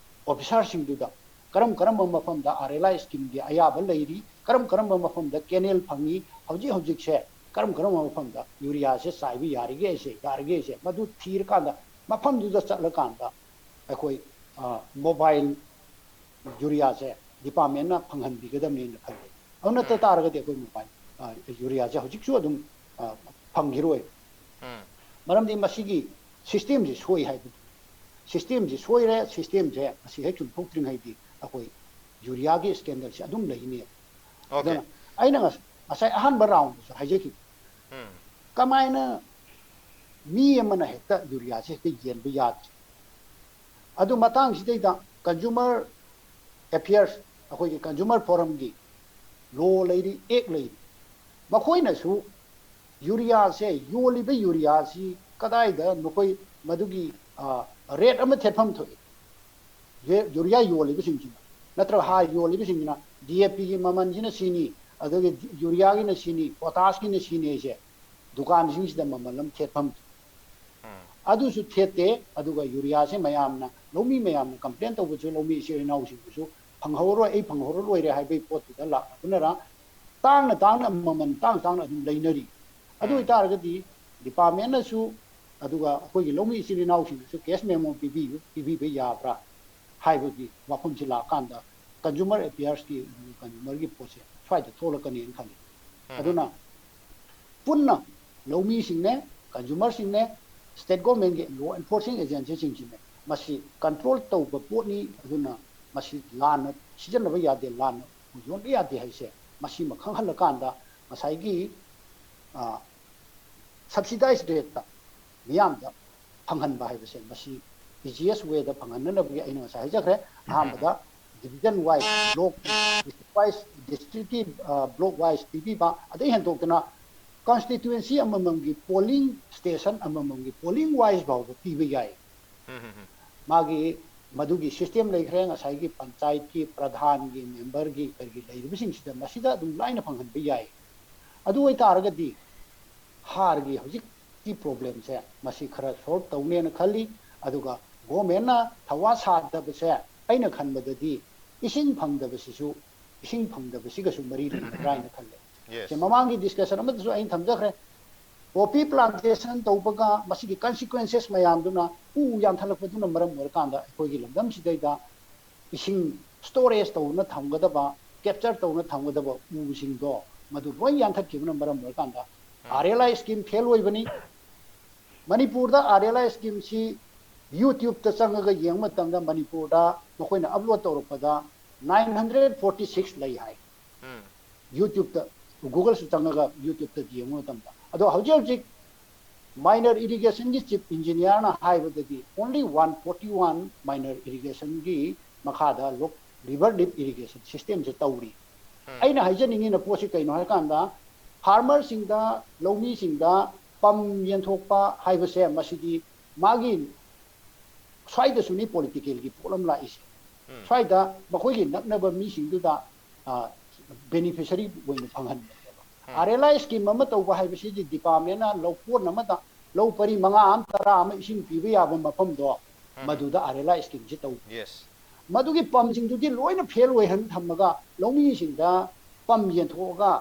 ꯑꯣꯐꯤꯁꯥꯔꯁꯤꯡꯗꯨꯗ ꯀꯔꯝ ꯀꯔꯝꯕ ꯃꯐꯝꯗ ꯑꯥꯔ ꯑꯦꯜ ꯑꯥꯏ ꯁ꯭ꯀꯤꯝꯒꯤ ꯑꯌꯥꯕ ꯂꯩꯔꯤ, ꯀꯔꯝ ꯀꯔꯝꯕ ꯃꯐꯝꯗ ꯀꯦꯅꯦꯜ ꯐꯪꯉꯤ, ꯍꯧꯖꯤꯛ ꯍꯧꯖꯤꯛꯁꯦ ꯀꯔꯝ ꯀꯔꯝꯕ ꯃꯐꯝꯗ ꯌꯨꯔꯤꯌꯥꯁꯦ ꯆꯥꯏꯕ ꯌꯥꯔꯤꯒꯦꯁꯦ, ꯌꯥꯔꯤꯒꯦꯁꯦ, ꯃꯗꯨ ꯊꯤꯔꯀꯥꯟꯗ ꯃꯐꯝꯗꯨꯗ ꯆꯠꯂꯀꯥꯟꯗ ꯑꯩꯈꯣꯏ ꯃꯣꯕꯥꯏꯜ ꯌꯨꯔꯤꯌꯥꯁꯦ ꯗꯤꯄꯥꯔꯠꯃꯦꯟꯅ ꯐꯪꯍꯟꯕꯤꯒꯗꯕꯅꯦꯅ ꯈꯜꯂꯤ꯫ ꯑꯗꯨ ꯅꯠꯇ ꯇꯥꯔꯒꯗꯤ ꯑꯩꯈꯣꯏ ꯃꯣꯕꯥꯏꯜ ꯌꯨꯔꯤꯌꯥꯁꯦ ꯍꯧꯖꯤꯛꯁꯨ ꯑꯗꯨꯝ ꯐꯪꯈꯤꯔꯣꯏ꯫ ꯃꯔꯝꯗꯤ ꯃꯁꯤꯒꯤ ꯁꯤꯁꯇꯦꯝꯁꯤ ꯁꯣꯏ ꯍꯥꯏꯕꯅꯤ꯫ ꯁꯤꯁꯇꯦꯝꯁꯤ ꯁꯣꯏꯔꯦ꯫ ꯁꯤꯁꯇꯦꯝꯁꯦ ꯃꯁꯤ ꯍꯦꯛ ꯆꯨꯝꯊꯣꯛꯇ꯭ꯔꯤꯉꯩꯗꯤ ꯑꯩꯈꯣꯏ ꯌꯨꯔꯤꯌꯥꯒꯤ ꯏꯁꯀꯦꯟꯗꯜꯁꯤ ꯑꯗꯨꯝ ꯂꯩꯅꯦꯕ꯫ ꯑꯗꯨꯅ ꯑꯩꯅ ꯉꯁꯥꯏ ꯑꯍꯥꯟꯕ ꯔꯥꯎꯟꯗꯁꯨ ꯍꯥꯏꯖꯈꯤꯕ, ꯀꯃꯥꯏꯅ ꯃꯤ ꯑꯃꯅ ꯍꯦꯛꯇ ꯌꯨꯔꯤꯌꯥꯁꯦ ꯍꯦꯛꯇ ꯌꯦꯟꯕ ꯌꯥꯗ꯭ꯔꯤ? ꯑꯗꯨ ꯃꯇꯥꯡꯁꯤꯗꯩꯗ ꯀꯟꯖꯨꯃꯔ ꯑꯦꯐꯤꯌꯔꯁ, ꯑꯩꯈꯣꯏꯒꯤ ꯀꯟꯖꯨꯃꯔ ꯐꯣꯔꯝꯒꯤ ꯂꯣ ꯂꯩꯔꯤ, ꯑꯦꯛ ꯂꯩꯔꯤ, ꯃꯈꯣꯏꯅꯁꯨ ꯌꯨꯔꯤꯌꯥꯁꯦ, ꯌꯣꯜꯂꯤꯕ ꯌꯨꯔꯤꯌꯥꯁꯤ ꯀꯗꯥꯏꯗ ꯃꯈꯣꯏ ꯃꯗꯨꯒꯤ ꯔꯦꯠ ꯑꯃ ꯊꯦꯠꯐꯝ ꯊꯣꯛꯏ꯫ ꯌꯨꯔꯤꯌꯥ ꯌꯣꯜꯂꯤꯕꯁꯤꯡꯁꯤꯅ, ꯅꯠꯇ꯭ꯔꯒ ꯍꯥꯔ ꯌꯣꯜꯂꯤꯕꯁꯤꯡꯁꯤꯅ ꯗꯤ ꯑꯦ ꯄꯤꯒꯤ ꯃꯃꯜꯁꯤꯅ ꯁꯤꯅꯤ, ꯑꯗꯒꯤ ꯌꯨꯔꯤꯌꯥꯒꯤꯅ ꯁꯤꯅꯤ, ꯄꯣꯇꯥꯁꯀꯤꯅ ꯁꯤꯅꯤ ꯍꯥꯏꯁꯦ ꯗꯨꯀꯥꯟꯁꯤꯡꯁꯤꯗ ꯃꯃꯜ ꯑꯃ ꯊꯦꯠꯐꯝ ꯊꯣꯛꯏ꯫ ꯑꯗꯨꯁꯨ ꯊꯦꯠꯇꯦ꯫ ꯑꯗꯨꯒ ꯌꯨꯔꯤꯌꯥꯁꯦ ꯃꯌꯥꯝꯅ, ꯂꯧꯃꯤ ꯃꯌꯥꯝꯅ ꯀꯝꯄ꯭ꯂꯦꯟ ꯇꯧꯕꯁꯨ, ꯂꯧꯃꯤ ꯏꯆꯤꯜ ꯏꯅꯥꯎꯁꯤꯡꯗꯨꯁꯨ ꯐꯪꯍꯧꯔꯣꯏ, ꯑꯩ ꯐꯪꯍꯧꯔ ꯂꯣꯏꯔꯦ ꯍꯥꯏꯕꯒꯤ ꯄꯣꯠꯇꯨꯗ ꯂꯥꯛꯅꯕꯅꯔ ꯇꯥꯡꯅ ꯇꯥꯡꯅ ꯃꯃꯜ ꯇꯥꯡ ꯇꯥꯡꯅ ꯑꯗꯨꯝ ꯂꯩꯅꯔꯤ꯫ ꯑꯗꯨ ꯑꯣꯏꯇꯥꯔꯒꯗꯤ ꯗꯤꯄꯥꯔꯠꯃꯦꯟꯅꯁꯨ, ꯑꯗꯨꯒ ꯑꯩꯈꯣꯏꯒꯤ ꯂꯧꯃꯤ ꯏꯆꯤꯜ ꯏꯅꯥꯎꯁꯤꯡꯗꯁꯨ ꯀꯦꯁ ꯃꯦꯃꯣ ꯄꯤꯕꯤꯌꯨ, ꯄꯤꯕꯤꯕ ꯌꯥꯕ꯭ꯔꯥ ꯍꯥꯏꯕꯒꯤ ꯋꯥꯐꯝꯁꯤ ꯂꯥꯛꯑꯀꯥꯟꯗ ꯀꯟꯖꯨꯃꯔ ꯑꯦꯐꯤꯌꯔꯁꯀꯤ, ꯀꯟꯖꯨꯃꯔꯒꯤ ꯄꯣꯠꯁꯦ ꯁ꯭ꯋꯥꯏꯗ ꯊꯣꯛꯂꯛꯀꯅꯤꯅ ꯈꯜꯂꯤ꯫ ꯑꯗꯨꯅ ꯄꯨꯟꯅ ꯂꯧꯃꯤꯁꯤꯡꯅꯦ, ꯀꯟꯖꯨꯃꯔꯁꯤꯡꯅꯦ, ꯁ꯭ꯇꯦꯠ ꯒꯣꯔꯃꯦꯟꯒꯤ ꯂꯣ ꯑꯦꯟꯐꯣꯔꯁꯤꯡ ꯑꯦꯖꯦꯟꯁꯤꯁꯤꯡꯁꯤꯅꯦ, ꯃꯁꯤ ꯀꯟꯇ꯭ꯔꯣꯜ ꯇꯧꯕ ꯄꯣꯠꯅꯤ꯫ ꯑꯗꯨꯅ ꯃꯁꯤ ꯂꯥꯟꯅ ꯁꯤꯖꯤꯟꯅꯕ ꯌꯥꯗꯦ, ꯂꯥꯟꯅ ꯌꯣꯟꯕ ꯌꯥꯗꯦ ꯍꯥꯏꯁꯦ ꯃꯁꯤꯃ ꯈꯪꯍꯜꯂꯀꯥꯟꯗ ꯉꯁꯥꯏꯒꯤ ꯁꯕꯁꯤꯗꯥꯏꯁ ꯔꯦꯠꯇ ꯃꯤꯌꯥꯝꯗ ꯐꯪꯍꯟꯕ ꯍꯥꯏꯕꯁꯦ, ꯃꯁꯤ ꯏꯖꯤꯌꯦꯁ ꯋꯦꯗ ꯐꯪꯍꯟꯅꯅꯕꯒꯤ ꯑꯩꯅ ꯉꯁꯥꯏ ꯍꯥꯏꯖꯈ꯭ꯔꯦ꯫ ꯑꯍꯥꯟꯕꯗ ꯗꯤꯕꯤꯖꯟ ꯋꯥꯏꯁ, ꯕ꯭ꯂꯣꯛ ꯋꯥꯏꯁ, ꯗꯤꯁꯇ꯭ꯔꯤꯛꯀꯤ ꯕ꯭ꯂꯣꯛ ꯋꯥꯏꯁ ꯄꯤꯕꯤꯕ, ꯑꯗꯩ ꯍꯦꯟꯗꯣꯛꯇꯅ ꯀꯟꯁꯇꯤꯇ꯭ꯋꯦꯟꯁꯤ ꯑꯃꯃꯝꯒꯤ ꯄꯣꯂꯤꯡ ꯁ꯭ꯇꯦꯁꯟ ꯑꯃꯃꯝꯒꯤ ꯄꯣꯂꯤꯡ ꯋꯥꯏꯁ ꯐꯥꯎꯕ ꯄꯤꯕ ꯌꯥꯏ꯫ ꯃꯥꯒꯤ ꯃꯗꯨꯒꯤ ꯁꯤꯁꯇꯦꯝ ꯂꯩꯈ꯭ꯔꯦ꯫ ꯉꯁꯥꯏꯒꯤ ꯄꯟꯆꯥꯌꯠꯀꯤ ꯄ꯭ꯔꯙꯥꯟꯒꯤ, ꯃꯦꯝꯕꯔꯒꯤ, ꯀꯔꯤꯒꯤ ꯂꯩꯔꯤꯕꯁꯤꯡꯁꯤꯗ ꯃꯁꯤꯗ ꯑꯗꯨꯝ ꯂꯥꯏꯅ ꯐꯪꯍꯟꯕ ꯌꯥꯏ꯫ ꯑꯗꯨ ꯑꯣꯏꯇꯥꯔꯒꯗꯤ ꯍꯥꯔꯒꯤ ꯍꯧꯖꯤꯛꯀꯤ ꯄ꯭ꯔꯣꯕ꯭ꯂꯦꯝꯁꯦ ꯃꯁꯤ ꯈꯔ ꯁꯣꯜꯕ ꯇꯧꯅꯦꯅ ꯈꯜꯂꯤ꯫ ꯑꯗꯨꯒ ꯒꯣꯔꯃꯦꯟꯅ ꯊꯧꯋꯥ ꯁꯥꯗꯕꯁꯦ ꯑꯩꯅ ꯈꯟꯕꯗꯗꯤ ꯏꯁꯤꯡ ꯐꯪꯗꯕꯁꯤꯁꯨ, ꯏꯁꯤꯡ ꯐꯪꯗꯕꯁꯤꯒꯁꯨ ꯃꯔꯤ ꯂꯩꯅꯕ꯭ꯔꯥ ꯍꯥꯏꯅ ꯈꯜꯂꯦ꯫ ꯁꯦ ꯃꯃꯥꯡꯒꯤ ꯗꯤꯁꯀꯁꯟ ꯑꯃꯗꯁꯨ ꯑꯩꯅ ꯊꯝꯖꯈ꯭ꯔꯦ꯫ ꯄꯣꯄꯤ ꯄ꯭ꯂꯥꯟꯇꯦꯁꯟ ꯇꯧꯕꯒ ꯃꯁꯤꯒꯤ ꯀꯟꯁꯤꯀ꯭ꯋꯦꯟꯁꯦꯁ ꯃꯌꯥꯝꯗꯨꯅ, ꯎ ꯌꯥꯟꯊꯠꯂꯛꯄꯗꯨꯅ ꯃꯔꯝ ꯑꯣꯏꯔꯀꯥꯟꯗ ꯑꯩꯈꯣꯏꯒꯤ ꯂꯝꯗꯝꯁꯤꯗꯩꯗ ꯏꯁꯤꯡ ꯁ꯭ꯇꯣꯔꯦꯖ ꯇꯧꯅ ꯊꯝꯒꯗꯕ, ꯀꯦꯞꯆꯔ ꯇꯧꯅ ꯊꯝꯒꯗꯕ ꯎꯁꯤꯡꯗꯣ ꯃꯗꯨ ꯂꯣꯏ ꯌꯥꯟꯊꯠꯈꯤꯕꯅ ꯃꯔꯝ ꯑꯣꯏꯔꯀꯥꯟꯗ ꯑꯥꯔ ꯑꯦꯜ ꯑꯥꯏ ꯁ꯭ꯀꯤꯝ ꯐꯦꯜ ꯑꯣꯏꯕꯅꯤ꯫ ꯃꯅꯤꯄꯨꯔꯗ ꯑꯥꯔ ꯑꯦꯜ ꯑꯥꯏ ꯁ꯭ꯀꯤꯝꯁꯤ ꯌꯨꯇ꯭ꯌꯨꯕꯇ ꯆꯪꯉꯒ ꯌꯦꯡꯕ ꯃꯇꯝꯗ ꯃꯅꯤꯄꯨꯔꯗ ꯃꯈꯣꯏꯅ ꯑꯞꯂꯣꯗ ꯇꯧꯔꯛꯄꯗ ꯅꯥꯏꯟ ꯍꯟꯗ꯭ꯔꯦꯠ ꯐꯣꯔꯇꯤ ꯁꯤꯛꯁ ꯂꯩ ꯍꯥꯏ꯫ ꯌꯨꯇ꯭ꯌꯨꯕꯇ, ꯒꯨꯒꯜꯁꯨ ꯆꯪꯉꯒ ꯌꯨꯇ꯭ꯌꯨꯕꯇ ꯌꯦꯡꯕ ꯃꯇꯝꯗ꯫ ꯑꯗꯣ ꯍꯧꯖꯤꯛ ꯍꯧꯖꯤꯛ ꯃꯥꯏꯅꯔ ꯏꯔꯤꯒꯦꯁꯟꯒꯤ ꯆꯤꯐ ꯏꯟꯖꯤꯅꯤꯌꯥꯔꯅ ꯍꯥꯏꯕꯗꯗꯤ only one forty one minor ꯏꯔꯤꯒꯦꯁꯟꯒꯤ ꯃꯈꯥꯗ ꯔꯤꯚꯔ ꯂꯤꯞ ꯏꯔꯤꯒꯦꯁꯟ ꯁꯤꯁꯇꯦꯝꯁꯦ ꯇꯧꯔꯤ꯫ ꯑꯩꯅ ꯍꯥꯏꯖꯅꯤꯡꯉꯤꯅ ꯄꯣꯠꯁꯤ ꯀꯩꯅꯣ ꯍꯥꯏꯔꯀꯥꯟꯗ, ꯐꯥꯔꯃꯔꯁꯤꯡꯗ, ꯂꯧꯃꯤꯁꯤꯡꯗ ꯄꯝ ꯌꯦꯟꯊꯣꯛꯄ ꯍꯥꯏꯕꯁꯦ ꯃꯁꯤꯗꯤ ꯃꯥꯒꯤ ꯁ꯭ꯋꯥꯏꯗꯁꯨꯅꯤ ꯄꯣꯂꯤꯇꯤꯀꯦꯜꯒꯤ ꯄꯣꯠ ꯑꯃ ꯂꯥꯛꯏꯁꯦ꯫ ꯁ꯭ꯋꯥꯏꯗ ꯃꯈꯣꯏꯒꯤ ꯅꯛꯅꯕ ꯃꯤꯁꯤꯡꯗꯨꯗ ꯕꯦꯅꯤꯐꯤꯁꯔꯤ ꯑꯣꯏꯅ ꯐꯪꯍꯟꯕꯅꯦꯕ꯫ ꯑꯥꯔ ꯑꯦꯜ ꯑꯥꯏ ꯁ꯭ꯀꯤꯝ ꯑꯃ ꯇꯧꯕ ꯍꯥꯏꯕꯁꯤꯗꯤ ꯗꯤꯄꯥꯔꯠꯃꯦꯟꯅ ꯂꯧꯀꯣꯟ ꯑꯃꯗ ꯂꯧ ꯄꯔꯤ ꯃꯉꯥ ꯑꯃ, ꯇꯔꯥ ꯑꯃ ꯏꯁꯤꯡ ꯄꯤꯕ ꯌꯥꯕ ꯃꯐꯝꯗꯣ, ꯃꯗꯨꯗ ꯑꯥꯔ ꯑꯦꯜ ꯑꯥꯏ ꯁ꯭ꯀꯤꯝꯁꯤ ꯇꯧꯕ꯫ ꯃꯗꯨꯒꯤ ꯄꯝꯁꯤꯡꯗꯨꯗꯤ ꯂꯣꯏꯅ ꯐꯦꯜ ꯑꯣꯏꯍꯟ ꯊꯝꯃꯒ ꯂꯧꯃꯤꯁꯤꯡꯗ ꯄꯝ ꯌꯦꯟꯊꯣꯛꯑꯒ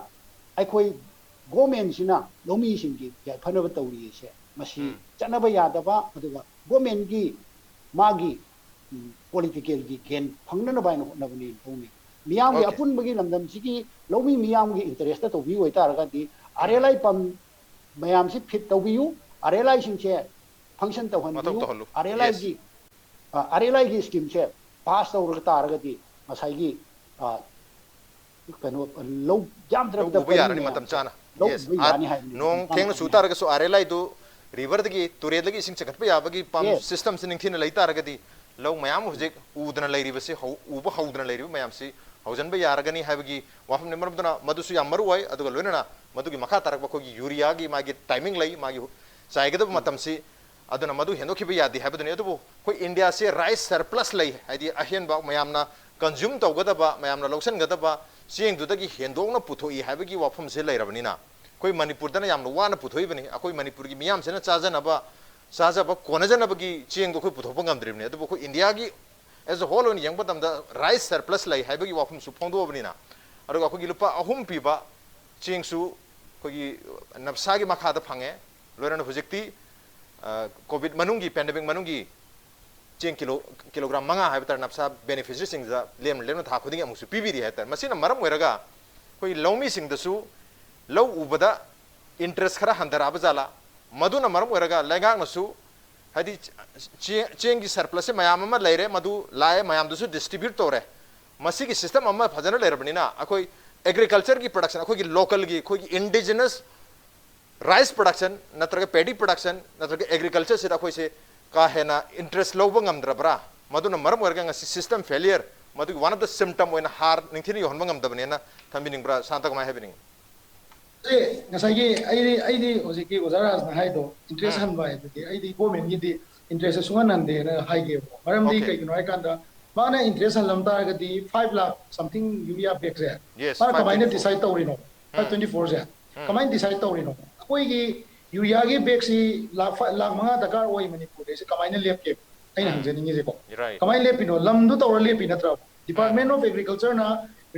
ꯑꯩꯈꯣꯏ ꯒꯣꯔꯃꯦꯟꯁꯤꯅ ꯂꯧꯃꯤꯁꯤꯡꯒꯤ ꯌꯥꯏꯐꯅꯕ ꯇꯧꯔꯤꯁꯦ ꯃꯁꯤ ꯆꯠꯅꯕ ꯌꯥꯗꯕ, ꯑꯗꯨꯒ ꯒꯣꯔꯃꯦꯟꯒꯤ ꯃꯥꯒꯤ ꯄꯣꯂꯤꯇꯤꯀꯦꯜꯒꯤ ꯒꯦꯟ ꯐꯪꯅꯅꯕ ꯍꯥꯏꯅ ꯍꯣꯠꯅꯕꯅꯦꯅ ꯂꯧꯅꯩ꯫ ꯃꯤꯌꯥꯝꯒꯤ ꯑꯄꯨꯟꯕꯒꯤ ꯂꯝꯗꯝꯁꯤꯒꯤ ꯂꯧꯃꯤ ꯃꯤꯌꯥꯝꯒꯤ ꯏꯟꯇꯔꯦꯁꯇ ꯇꯧꯕꯤꯌꯨ ꯑꯣꯏꯇꯥꯔꯒꯗꯤ ꯑꯥꯔ ꯑꯦꯜ ꯑꯥꯏ ꯄꯝ ꯃꯌꯥꯝꯁꯤ ꯐꯤꯠ ꯇꯧꯕꯤꯌꯨ, ꯑꯥꯔ ꯑꯦꯜ ꯑꯥꯏꯁꯤꯡꯁꯦ ꯐꯪꯁꯟ ꯇꯧꯍꯟꯕꯤꯌꯨ, ꯑꯥꯔ ꯑꯦꯜ ꯑꯥꯏꯒꯤ ꯑꯥꯔ ꯑꯦꯜ ꯑꯥꯏꯒꯤ ꯁ꯭ꯀꯤꯝꯁꯦ ꯄꯥꯁ ꯇꯧꯔꯒ ꯇꯥꯔꯒꯗꯤ ꯉꯁꯥꯏꯒꯤ ꯀꯩꯅꯣ ꯂꯧ ꯌꯥꯝꯗ꯭ꯔꯕꯗ ꯎꯕ ꯌꯥꯔꯅꯤ ꯃꯇꯝ ꯆꯥꯅ꯫ ꯂꯧ ꯎꯕ ꯌꯥꯅꯤ ꯍꯥꯏꯕꯅꯤ꯫ ꯅꯣꯡ ꯊꯦꯡꯅ ꯆꯨ ꯇꯥꯔꯒꯁꯨ ꯑꯥꯔ ꯑꯦꯜ ꯑꯥꯏꯗꯨ ꯔꯤꯚꯔꯗꯒꯤ, ꯇꯨꯔꯦꯜꯗꯒꯤ ꯏꯁꯤꯡ ꯆꯤꯡꯈꯠꯄ ꯌꯥꯕꯒꯤ ꯄꯝ ꯁꯤꯁꯇꯝꯁꯤ ꯅꯤꯡꯊꯤꯅ ꯂꯩ ꯇꯥꯔꯒꯗꯤ ꯂꯧ ꯃꯌꯥꯝ ꯍꯧꯖꯤꯛ ꯎꯗꯅ ꯂꯩꯔꯤꯕꯁꯤ, ꯎꯕ ꯍꯧꯗꯅ ꯂꯩꯔꯤꯕ ꯃꯌꯥꯝꯁꯤ ꯍꯧꯖꯤꯟꯕ ꯌꯥꯔꯒꯅꯤ ꯍꯥꯏꯕꯒꯤ ꯋꯥꯐꯝꯅꯤ꯫ ꯃꯔꯝ ꯑꯗꯨꯅ ꯃꯗꯨꯁꯨ ꯌꯥꯝ ꯃꯔꯨ ꯑꯣꯏ꯫ ꯑꯗꯨꯒ ꯂꯣꯏꯅꯅ ꯃꯗꯨꯒꯤ ꯃꯈꯥ ꯇꯥꯔꯛꯄ ꯑꯩꯈꯣꯏꯒꯤ ꯌꯨꯔꯤꯌꯥꯒꯤ ꯃꯥꯒꯤ ꯇꯥꯏꯃꯤꯡ ꯂꯩ, ꯃꯥꯒꯤ ꯆꯥꯏꯒꯗꯕ ꯃꯇꯝꯁꯤ, ꯑꯗꯨꯅ ꯃꯗꯨ ꯍꯦꯟꯗꯣꯛꯈꯤꯕ ꯌꯥꯗꯦ ꯍꯥꯏꯕꯗꯨꯅꯤ꯫ ꯑꯗꯨꯕꯨ ꯑꯩꯈꯣꯏ ꯏꯟꯗꯤꯌꯥꯁꯦ ꯔꯥꯏꯁ ꯁꯔꯄ꯭ꯂꯁ ꯂꯩ, ꯍꯥꯏꯗꯤ ꯑꯍꯦꯟꯕ ꯃꯌꯥꯝꯅ ꯀꯟꯖ꯭ꯌꯨꯝ ꯇꯧꯒꯗꯕ, ꯃꯌꯥꯝꯅ ꯂꯧꯁꯤꯟꯒꯗꯕ ꯆꯦꯡꯗꯨꯗꯒꯤ ꯍꯦꯟꯗꯣꯛꯅ ꯄꯨꯊꯣꯛꯏ ꯍꯥꯏꯕꯒꯤ ꯋꯥꯐꯝꯁꯦ ꯂꯩꯔꯕꯅꯤꯅ, ꯑꯩꯈꯣꯏ ꯃꯅꯤꯄꯨꯔꯗꯅ ꯌꯥꯝꯅ ꯋꯥꯅ ꯄꯨꯊꯣꯛꯏꯕꯅꯤ꯫ ꯑꯩꯈꯣꯏ ꯃꯅꯤꯄꯨꯔꯒꯤ ꯃꯤꯌꯥꯝꯁꯤꯅ ꯆꯥꯖꯅꯕ, ꯆꯥꯖꯕ ꯀꯣꯟꯅꯖꯅꯕꯒꯤ ꯆꯦꯡꯗꯣ ꯑꯩꯈꯣꯏ ꯄꯨꯊꯣꯛꯄ ꯉꯝꯗ꯭ꯔꯤꯕꯅꯤ꯫ ꯑꯗꯨꯕꯨ ꯑꯩꯈꯣꯏ ꯏꯟꯗꯤꯌꯥꯒꯤ ꯑꯦꯁ ꯑꯦ ꯍꯣꯜ ꯑꯣꯏꯅ ꯌꯦꯡꯕ ꯃꯇꯝꯗ ꯔꯥꯏꯁ ꯁꯔꯄ꯭ꯂꯁ ꯂꯩ ꯍꯥꯏꯕꯒꯤ ꯋꯥꯐꯝꯁꯨ ꯐꯣꯡꯗꯣꯛꯑꯕꯅꯤꯅ, ꯑꯗꯨꯒ ꯑꯩꯈꯣꯏꯒꯤ ꯂꯨꯄꯥ ꯑꯍꯨꯝ ꯄꯤꯕ ꯆꯦꯡꯁꯨ ꯑꯩꯈꯣꯏꯒꯤ ꯅꯞꯁꯥꯒꯤ ꯃꯈꯥꯗ ꯐꯪꯉꯦ꯫ ꯂꯣꯏꯅꯅ ꯍꯧꯖꯤꯛꯇꯤ ꯀꯣꯚꯤꯗ ꯃꯅꯨꯡꯒꯤ, ꯄꯦꯟꯗꯦꯃꯤꯛ ꯃꯅꯨꯡꯒꯤ ꯆꯦꯡ ꯀꯤꯂꯣ, ꯀꯤꯂꯣꯒ꯭ꯔꯥꯝ ꯃꯉꯥ ꯍꯥꯏꯕ ꯇꯥꯔꯦ, ꯅꯞꯁꯥ ꯕꯦꯅꯤꯐꯤꯁꯔꯤꯁꯤꯡꯗ ꯂꯦꯝꯅ ꯂꯦꯝꯅ ꯊꯥ ꯈꯨꯗꯤꯡꯒꯤ ꯑꯃꯨꯛꯁꯨ ꯄꯤꯕꯤꯔꯤ ꯍꯥꯏ ꯇꯥꯔꯦ꯫ ꯃꯁꯤꯅ ꯃꯔꯝ ꯑꯣꯏꯔꯒ ꯑꯩꯈꯣꯏ ꯂꯧꯃꯤꯁꯤꯡꯗꯁꯨ ꯂꯧ ꯎꯕꯗ ꯏꯟꯇꯔꯦꯁ ꯈꯔ ꯍꯟꯊꯔꯛꯑꯕ ꯖꯥꯠꯂꯥ? ꯃꯗꯨꯅ ꯃꯔꯝ ꯑꯣꯏꯔꯒ ꯂꯩꯉꯥꯛꯅꯁꯨ, ꯍꯥꯏꯗꯤ, ꯆꯦ-, ꯆꯦꯡꯒꯤ ꯁꯔꯄ꯭ꯂꯁꯁꯦ ꯃꯌꯥꯝ ꯑꯃ ꯂꯩꯔꯦ, ꯃꯗꯨ ꯂꯥꯛꯑꯦ, ꯃꯌꯥꯝꯗꯨꯁꯨ ꯗꯤꯁꯇ꯭ꯔꯤꯕ꯭ꯌꯨꯠ ꯇꯧꯔꯦ꯫ ꯃꯁꯤꯒꯤ ꯁꯤꯁꯇꯦꯝ ꯑꯃ ꯐꯖꯅ ꯂꯩꯔꯕꯅꯤꯅ ꯑꯩꯈꯣꯏ ꯑꯦꯒ꯭ꯔꯤꯀꯜꯆꯔꯒꯤ ꯄ꯭ꯔꯗꯛꯁꯟ, ꯑꯩꯈꯣꯏꯒꯤ ꯂꯣꯀꯦꯜꯒꯤ, ꯑꯩꯈꯣꯏꯒꯤ ꯏꯟꯗꯤꯖꯤꯅꯁ ꯔꯥꯏꯁ ꯄ꯭ꯔꯗꯛꯁꯟ ꯅꯠꯇ꯭ꯔꯒ ꯄꯦꯗꯤ ꯄ꯭ꯔꯗꯛꯁꯟ ꯅꯠꯇ꯭ꯔꯒ ꯑꯦꯒ꯭ꯔꯤꯀꯜꯆꯔꯁꯤꯗ ꯑꯩꯈꯣꯏꯁꯦ ꯀꯥ ꯍꯦꯟꯅ ꯏꯟꯇꯔꯦꯁ ꯂꯧꯕ ꯉꯝꯗ꯭ꯔꯕ꯭ꯔꯥ? ꯃꯗꯨꯅ ꯃꯔꯝ ꯑꯣꯏꯔꯒ ꯉꯁꯤ ꯁꯤꯁꯇꯦꯝ ꯐꯦꯂꯤꯌꯔ, ꯃꯗꯨꯒꯤ ꯋꯥꯟ ꯑꯣꯐ ꯗ ꯁꯤꯝꯇꯝ ꯑꯣꯏꯅ ꯍꯥꯔ ꯅꯤꯡꯊꯤꯅ ꯌꯧꯍꯟꯕ ꯉꯝꯗꯕꯅꯦꯅ ꯊꯝꯕꯤꯅꯤꯡꯕ꯭ꯔꯥ? ꯁꯥꯟꯇ, ꯀꯃꯥꯏꯅ ꯍꯥꯏꯕꯤꯅꯤꯡꯉꯤ? ꯑꯦ, ꯉꯁꯥꯏꯒꯤ ꯑꯩꯗꯤ, ꯑꯩꯗꯤ ꯍꯧꯖꯤꯛꯀꯤ ꯑꯣꯖꯥ ꯔꯥꯖꯅ ꯍꯥꯏꯗꯣ, ꯏꯟꯇꯔꯦꯁ ꯎꯝ꯫ ꯍꯟꯕ ꯍꯥꯏꯗꯨꯗꯤ ꯑꯩꯗꯤ ꯒꯣꯔꯃꯦꯟꯒꯤꯗꯤ ꯏꯟꯇꯔꯦꯁꯁꯦ ꯁꯨꯡꯍꯟ ꯍꯟꯗꯦꯅ ꯍꯥꯏꯒꯦꯕꯀꯣ꯫ ꯃꯔꯝꯗꯤ Okay. ꯀꯩꯒꯤꯅꯣ ꯍꯥꯏꯀꯥꯟꯗ, ꯃꯥꯅ ꯏꯟꯇꯔꯦꯁ ꯍꯜꯂꯝ ꯇꯥꯔꯒꯗꯤ ꯐꯥꯏꯚ ꯂꯥꯛ ꯁꯝꯊꯤꯡ ꯌꯨꯔꯤꯌꯥ ꯕꯦꯒꯁꯦ Yes, ꯃꯥꯅ ꯀꯃꯥꯏꯅ five twenty-four. ꯗꯤꯁꯥꯏꯠ ꯇꯧꯔꯤꯅꯣ? ꯐꯥꯏꯚ ꯇ꯭ꯋꯦꯟꯇꯤ ꯐꯣꯔꯁꯦ ꯎꯝ꯫ ꯀꯃꯥꯏꯅ ꯗꯤꯁꯥꯏꯠ ꯇꯧꯔꯤꯅꯣ? ꯑꯩꯈꯣꯏꯒꯤ ꯌꯨꯔꯤꯌꯥꯒꯤ ꯕꯦꯒꯁꯤ ꯂꯥꯛ ꯐꯥ-, ꯂꯥꯛ ꯃꯉꯥ ꯗꯔꯀꯥꯔ ꯑꯣꯏ ꯃꯅꯤꯄꯨꯔꯗꯩꯁꯦ ꯀꯃꯥꯏꯅ ꯂꯦꯞꯀꯦ? ꯑꯩꯅ ꯎꯝ꯫ ꯍꯪꯖꯅꯤꯡꯉꯤꯁꯦꯀꯣ꯫ Right. ꯀꯃꯥꯏꯅ ꯂꯦꯞꯄꯤꯅꯣ? ꯂꯝꯗꯨ ꯇꯧꯔ ꯂꯦꯞꯄꯤ ꯅꯠꯇ꯭ꯔꯕ? Department um. ꯑꯣꯐ ꯑꯦꯒ꯭ꯔꯤꯀꯜꯆꯔꯅ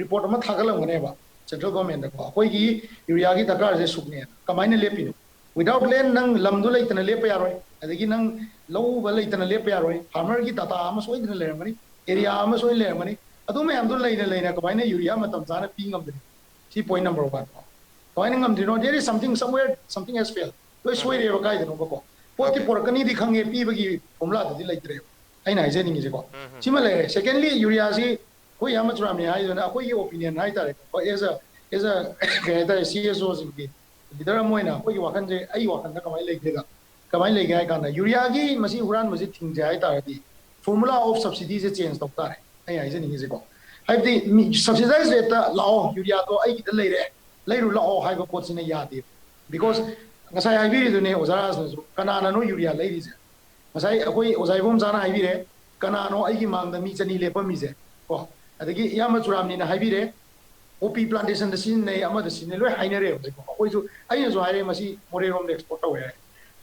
ꯔꯤꯄꯣꯔꯠ ꯑꯃ ꯊꯥꯒꯠꯂꯝꯒꯅꯦꯕ ꯁꯦꯟꯇ꯭ꯔꯦꯜ ꯒꯣꯔꯃꯦꯟꯗꯀꯣ, ꯑꯩꯈꯣꯏꯒꯤ ꯌꯨꯔꯤꯌꯥꯒꯤ ꯗꯔꯀꯥꯔꯁꯦ ꯁꯨꯛꯅꯦꯅ꯫ ꯀꯃꯥꯏꯅ ꯂꯦꯞꯄꯤꯅꯣ? ꯋꯤꯗꯥꯎꯠ ꯂꯦꯟ ꯅꯪ ꯂꯝꯗꯨ ꯂꯩꯇꯅ ꯂꯦꯞꯄ ꯌꯥꯔꯣꯏ, ꯑꯗꯒꯤ ꯅꯪ ꯂꯧ ꯎꯕ ꯂꯩꯇꯅ ꯂꯦꯞꯄ ꯌꯥꯔꯣꯏ, ꯐꯥꯔꯃꯔꯒꯤ ꯗꯥꯇꯥ ꯑꯃ ꯁꯣꯏꯗꯅ ꯂꯩꯔꯝꯒꯅꯤ, ꯑꯦꯔꯤꯌꯥ ꯑꯃ ꯁꯣꯏꯗꯅ ꯂꯩꯔꯝꯒꯅꯤ꯫ ꯑꯗꯨ ꯃꯌꯥꯝꯗꯣ ꯂꯩꯅ ꯂꯩꯅ ꯀꯃꯥꯏꯅ ꯌꯨꯔꯤꯌꯥ ꯃꯇꯝ ꯆꯥꯅ ꯄꯤ ꯉꯝꯗꯣꯏꯅꯣ? ꯁꯤ ꯄꯣꯏꯟ ꯅꯝꯕꯔ ꯋꯥꯟ꯫ ꯀꯃꯥꯏꯅ ꯉꯝꯗ꯭ꯔꯤꯅꯣ? There is something somewhere, something has failed. ꯂꯣꯏ ꯁꯣꯏꯔꯦꯕ ꯀꯥꯏꯗꯅꯣꯕꯀꯣ꯫ ꯄꯣꯠꯇꯤ Okay. ꯄꯣꯔꯛꯀꯅꯤꯗꯤ ꯈꯪꯉꯦ, ꯄꯤꯕꯒꯤ ꯐꯣꯔꯃꯨꯂꯥꯗꯨꯗꯤ ꯂꯩꯇ꯭ꯔꯦꯕ꯫ ꯑꯩꯅ ꯍꯥꯏꯖꯅꯤꯡꯉꯤꯁꯦꯀꯣ꯫ ꯎꯝ, ꯎꯝ. ꯁꯤꯃ ꯂꯩꯔꯦ꯫ ꯁꯦꯀꯦꯟꯂꯤ, ꯌꯨꯔꯤꯌꯥꯁꯤ ꯑꯩꯈꯣꯏ ꯏꯌꯥꯝꯕ ꯆꯨꯔꯥꯃꯤ ꯍꯥꯏꯗꯨꯅ ꯑꯩꯈꯣꯏꯒꯤ ꯑꯣꯄꯤꯅꯤꯌꯟ ꯍꯥꯏꯇꯥꯔꯦꯀꯣ, ꯑꯦꯖ ꯑ, ꯑꯦꯖ ꯑ, ꯀꯩ ꯍꯥꯏꯇꯥꯔꯦ, ꯁꯤ ꯑꯦꯁ ꯑꯣꯁꯤꯡꯒꯤ ꯂꯤꯗꯔ ꯑꯃ ꯑꯣꯏꯅ ꯑꯩꯈꯣꯏꯒꯤ ꯋꯥꯈꯜꯁꯦ, ꯑꯩꯒꯤ ꯋꯥꯈꯜꯗ ꯀꯃꯥꯏꯅ ꯂꯩꯒꯦꯗ, ꯀꯃꯥꯏꯅ ꯂꯩꯒꯦ ꯍꯥꯏ ꯀꯥꯟꯗ, ꯌꯨꯔꯤꯌꯥꯒꯤ ꯃꯁꯤ ꯍꯨꯔꯥꯟꯕꯁꯤ ꯊꯤꯡꯖꯦ ꯍꯥꯏ ꯇꯥꯔꯗꯤ, ꯐꯣꯔꯃꯨꯂꯥ ꯑꯣꯐ ꯁꯕꯁꯤꯗꯤꯁꯦ ꯆꯦꯟꯖ ꯇꯧ ꯇꯥꯔꯦ꯫ ꯑꯩ ꯍꯥꯏꯖꯅꯤꯡꯉꯤꯁꯦꯀꯣ, ꯍꯥꯏꯕꯗꯤ ꯃꯤ ꯁꯕꯁꯤꯗꯥꯏꯁ ꯔꯦꯠꯇ ꯂꯥꯛꯑꯣ, ꯌꯨꯔꯤꯌꯥꯗꯣ ꯑꯩꯒꯤꯗ ꯂꯩꯔꯦ, ꯂꯩꯔꯨ ꯂꯥꯛꯑꯣ ꯍꯥꯏꯕ ꯄꯣꯠꯁꯤꯅ ꯌꯥꯗꯦꯕ꯫ ꯕꯤꯀꯣꯁ ꯉꯁꯥꯏ ꯍꯥꯏꯕꯤꯔꯤꯗꯨꯅꯦ ꯑꯣꯖꯥ ꯔꯥꯖꯅꯁꯨ, ꯀꯅꯥꯅꯅꯣ ꯌꯨꯔꯤꯌꯥ ꯂꯩꯔꯤꯁꯦ? ꯉꯁꯥꯏ ꯑꯩꯈꯣꯏ ꯑꯣꯖꯥ ꯏꯕꯣꯝꯆꯥꯅ ꯍꯥꯏꯕꯤꯔꯦ, ꯀꯅꯥꯅꯣ ꯑꯩꯒꯤ ꯃꯥꯡꯗ ꯃꯤ ꯆꯅꯤ ꯂꯦꯞꯄꯝꯃꯤꯁꯦ ꯀꯣ? ꯑꯗꯒꯤ ꯏꯌꯥꯝꯕ ꯆꯨꯔꯥꯝꯅꯤꯅ ꯍꯥꯏꯕꯤꯔꯦ, ꯄꯣꯄꯤ ꯄ꯭ꯂꯥꯟꯇꯦꯁꯟꯗ ꯁꯤꯖꯤꯟꯅꯩ, ꯑꯃꯗ ꯁꯤꯖꯤꯟꯅꯩ, ꯂꯣꯏ ꯍꯥꯏꯅꯔꯦ ꯍꯧꯖꯤꯛ꯫ ꯑꯩꯈꯣꯏꯁꯨ, ꯑꯩꯅꯁꯨ ꯍꯥꯏꯔꯦ, ꯃꯁꯤ ꯃꯣꯔꯦꯔꯣꯝꯗ ꯑꯦꯛꯁꯄꯣꯔꯠ ꯇꯧꯋꯦ ꯍꯥꯏ꯫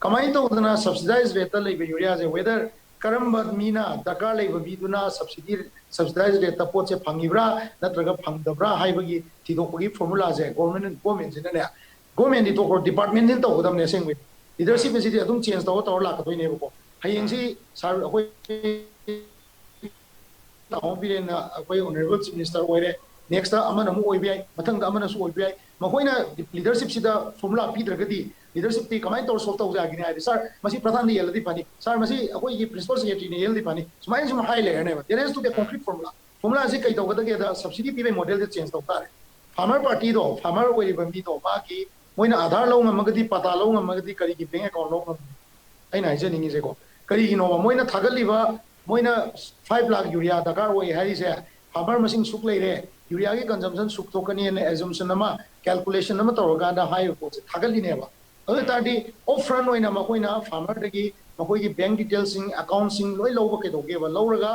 ꯀꯃꯥꯏꯅ ꯇꯧꯗꯅ ꯁꯕꯁꯤꯗꯥꯏꯁ ꯔꯦꯠꯇ ꯂꯩꯕ ꯌꯨꯔꯤꯌꯥꯁꯦ, ꯋꯦꯗꯔ ꯀꯔꯝꯕ ꯃꯤꯅ ꯗꯔꯀꯥꯔ ꯂꯩꯕ ꯃꯤꯗꯨꯅ subsidy subsidized rate ꯇ ꯄꯣꯠꯁꯦ ꯐꯪꯉꯤꯕ꯭ꯔꯥ ꯅꯠꯇ꯭ꯔꯒ ꯐꯪꯗꯕ꯭ꯔꯥ ꯍꯥꯏꯕꯒꯤ ꯊꯤꯗꯣꯛꯄꯒꯤ formula ꯁꯦ government, government ꯁꯤꯅꯅꯦ, government ꯗꯤ ꯇꯣꯛꯈ꯭ꯔꯣ, department ꯁꯤꯅ ꯇꯧꯒꯗꯕꯅꯦ꯫ ꯑꯁꯦꯡꯕꯩ leadership ꯑꯁꯤꯗꯤ ꯑꯗꯨꯝ change ꯇꯧꯔ ꯇꯧꯔ ꯂꯥꯛꯀꯗꯣꯏꯅꯦꯕꯀꯣ꯫ ꯍꯌꯦꯡꯁꯤ ꯁꯥꯔ ꯑꯩꯈꯣꯏ ꯇꯥꯃꯣ ꯕꯤꯔꯦꯟꯅ ꯑꯩꯈꯣꯏ honourable chief minister ꯑꯣꯏꯔꯦ, next ꯑꯃꯅ ꯑꯃꯨꯛ ꯑꯣꯏꯕ ꯌꯥꯏ, ꯃꯊꯪꯗ ꯑꯃꯅꯁꯨ ꯑꯣꯏꯕ ꯌꯥꯏ꯫ ꯃꯈꯣꯏꯅ leadership ꯁꯤꯗ formula ꯄꯤꯗ꯭ꯔꯒꯗꯤ leadership ꯇꯤ ꯀꯃꯥꯏꯅ ꯇꯧꯔ solve ꯇꯧꯖ ꯌꯥꯒꯅꯤ ꯍꯥꯏꯔꯗꯤ, "ꯁꯥꯔ, ꯃꯁꯤ ꯄ꯭ꯔꯙꯥꯟꯗ ꯌꯦꯜꯂꯗꯤ ꯐꯅꯤ, ꯁꯥꯔ, ꯃꯁꯤ ꯑꯩꯈꯣꯏꯒꯤ principal secretary ꯅ ꯌꯦꯜꯂꯗꯤ ꯐꯅꯤ", ꯁꯨꯃꯥꯏꯅ ꯁꯨꯝ ꯍꯥꯏ ꯂꯩꯔꯅꯦꯕ꯫ There has to be a concrete formula꯫ Formula ꯁꯤ ꯀꯩ ꯇꯧꯒꯗꯒꯦꯗ, subsidy ꯄꯤꯕꯒꯤ model ꯁꯦ change ꯇꯧ ꯇꯥꯔꯦ꯫ Farmer party ꯗꯣ, farmer ꯑꯣꯏꯔꯤꯕ ꯃꯤꯗꯣ, ꯃꯥꯒꯤ ꯃꯣꯏꯅ ꯑꯥꯙꯥꯔ ꯂꯧ ꯉꯝꯃꯒꯗꯤ, ꯄꯇꯥ ꯂꯧ ꯉꯝꯃꯒꯗꯤ ꯀꯔꯤꯒꯤ bank account ꯂꯧ ꯉꯝꯃꯤ? ꯑꯩꯅ ꯍꯥꯏꯖꯅꯤꯡꯉꯤꯁꯦꯀꯣ, ꯀꯔꯤꯒꯤꯅꯣꯕ ꯃꯣꯏꯅ ꯊꯥꯒꯠꯂꯤꯕ, ꯃꯣꯏꯅ five ꯂꯥꯈ ꯌꯨꯔꯤꯌꯥ ꯗꯔꯀꯥꯔ ꯑꯣꯏ ꯍꯥꯏꯔꯤꯁꯦ, farmer ꯃꯁꯤꯡ ꯁꯨꯛ ꯂꯩꯔꯦ, ꯌꯨꯔꯤꯌꯥꯒꯤ consumption ꯁꯨꯛ ꯊꯣꯛꯀꯅꯤꯅ assumption ꯑꯃ, calculation ꯑꯃ ꯇꯧꯔꯀꯥꯟꯗ ꯍꯥꯏꯔꯤꯕ ꯄꯣꯠꯁꯦ ꯊꯥꯒꯠꯂꯤꯅꯦꯕ꯫ ꯑꯗꯨ ꯑꯣꯏ ꯇꯥꯔꯗꯤ, upfront ꯑꯣꯏꯅ ꯃꯈꯣꯏꯅ farmer ꯗꯒꯤ ꯃꯈꯣꯏꯒꯤ bank details ꯁꯤꯡ, account ꯁꯤꯡ ꯂꯣꯏ ꯂꯧꯕ ꯀꯩꯗꯧꯒꯦꯕ? ꯂꯧꯔꯒ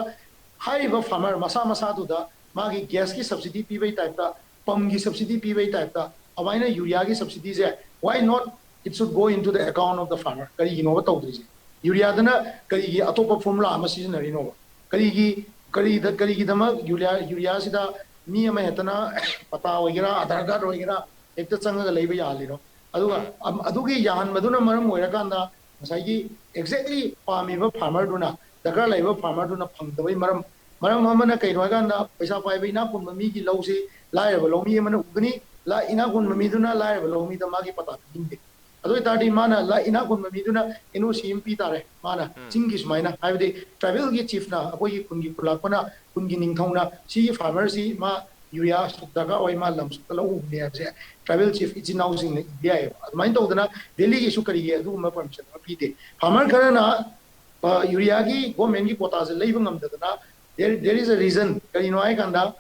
ꯍꯥꯏꯔꯤꯕ farmer ꯃꯁꯥ ꯃꯁꯥꯗꯨꯗ ꯃꯥꯒꯤ gas ꯀꯤ subsidy ꯄꯤꯕꯒꯤ type ꯇ, pump ꯒꯤ subsidy ꯄꯤꯕꯒꯤ type ꯇ, ꯑꯗꯨꯃꯥꯏꯅ ꯌꯨꯔꯤꯌꯥꯒꯤ subsidy say, why not it should go into the account of the farmer? ꯀꯔꯤꯒꯤꯅꯣꯕ ꯇꯧꯗ꯭ꯔꯤꯁꯦ? ꯌꯨꯔꯤꯌꯥꯗꯅ ꯀꯔꯤꯒꯤ ꯑꯇꯣꯞꯄ formula ꯑꯃ ꯁꯤꯖꯤꯟꯅꯔꯤꯅꯣꯕ? ꯀꯔꯤꯒꯤ, ꯀꯔꯤꯗ, ꯀꯔꯤꯒꯤꯗꯃꯛ ꯌꯨꯔꯤꯌꯥ, ꯌꯨꯔꯤꯌꯥꯁꯤꯗ ꯃꯤ ꯑꯃ ꯍꯦꯛꯇꯅ ꯄꯇꯥ ꯑꯣꯏꯒꯦꯔꯥ, ꯑꯥꯙꯥꯔ ꯀꯥꯔꯗ ꯑꯣꯏꯒꯦꯔꯥ, ꯍꯦꯛꯇ ꯆꯪꯉꯒ ꯂꯩꯕ ꯌꯥꯍꯜꯂꯤꯅꯣ? ꯑꯗꯨꯒ ꯑꯝ-, ꯑꯗꯨꯒꯤ ꯌꯥꯍꯟꯕꯗꯨꯅ ꯃꯔꯝ ꯑꯣꯏꯔꯀꯥꯟꯗ ꯉꯁꯥꯏꯒꯤ exactly ꯄꯥꯝꯃꯤꯕ farmer ꯗꯨꯅ, ꯗꯔꯀꯥꯔ ꯂꯩꯕ farmer ꯗꯨꯅ ꯐꯪꯗꯕꯩ ꯃꯔꯝ, ꯃꯔꯝ ꯑꯃꯅ ꯀꯩꯅꯣ ꯍꯥꯏꯀꯥꯟꯗ, ꯄꯩꯁꯥ ꯄꯥꯏꯕ ꯏꯅꯥꯛ ꯈꯨꯟꯕ ꯃꯤꯒꯤ ꯂꯧꯁꯤ ꯂꯥꯏꯔꯕ ꯂꯧꯃꯤ ꯑꯃꯅ ꯎꯒꯅꯤ, ꯂꯥ-, ꯏꯅꯥꯛ ꯈꯨꯟꯕ ꯃꯤꯗꯨꯅ ꯂꯥꯏꯔꯕ ꯂꯧꯃꯤꯗ ꯃꯥꯒꯤ ꯄꯇꯥ ꯄꯤꯅꯤꯡꯗꯦ꯫ ꯑꯗꯨ ꯑꯣꯏꯇꯥꯔꯗꯤ ꯃꯥꯅ ꯂꯥ-, ꯏꯅꯥꯛ ꯈꯨꯟꯕ ꯃꯤꯗꯨꯅ N O C ꯑꯃ ꯄꯤ ꯇꯥꯔꯦ꯫ ꯃꯥꯅ ꯎꯝ꯫ ꯆꯤꯡꯒꯤ ꯁꯨꯃꯥꯏꯅ, ꯍꯥꯏꯕꯗꯤ tribal ꯒꯤ chief ꯅ, ꯑꯩꯈꯣꯏꯒꯤ ꯈꯨꯟꯒꯤ ꯈꯨꯜꯂꯥꯛꯄꯅ, ꯈꯨꯟꯒꯤ ꯅꯤꯡꯊꯧꯅ ꯁꯤꯒꯤ farmer ꯁꯤ ꯃꯥ ꯌꯨꯔꯤꯌꯥ ꯑꯁꯨꯛ ꯗꯔꯀꯥꯔ ꯑꯣꯏ, ꯃꯥ ꯂꯝ ꯑꯁꯨꯛꯇ ꯂꯧ ꯎꯕꯅꯦ ꯍꯥꯏꯕꯁꯦ tribal chief ꯏꯆꯤꯟ ꯏꯅꯥꯎꯁꯤꯡꯅ ꯏꯕ ꯌꯥꯏꯑꯕ꯫ ꯑꯗꯨꯃꯥꯏꯅ ꯇꯧꯗꯅ valley ꯒꯤꯁꯨ ꯀꯔꯤꯒꯤ ꯑꯗꯨꯒꯨꯝꯕ permission ꯑꯃ ꯄꯤꯗꯦ꯫ Farmer ꯈꯔꯅ, ꯑ, ꯌꯨꯔꯤꯌꯥꯒꯤ government ꯀꯤ quota ꯁꯦ ꯂꯩꯕ ꯉꯝꯗꯗꯅ, there, there is a reason꯫ ꯀꯔꯤꯅꯣ ꯍꯥꯏꯀꯥꯟꯗ,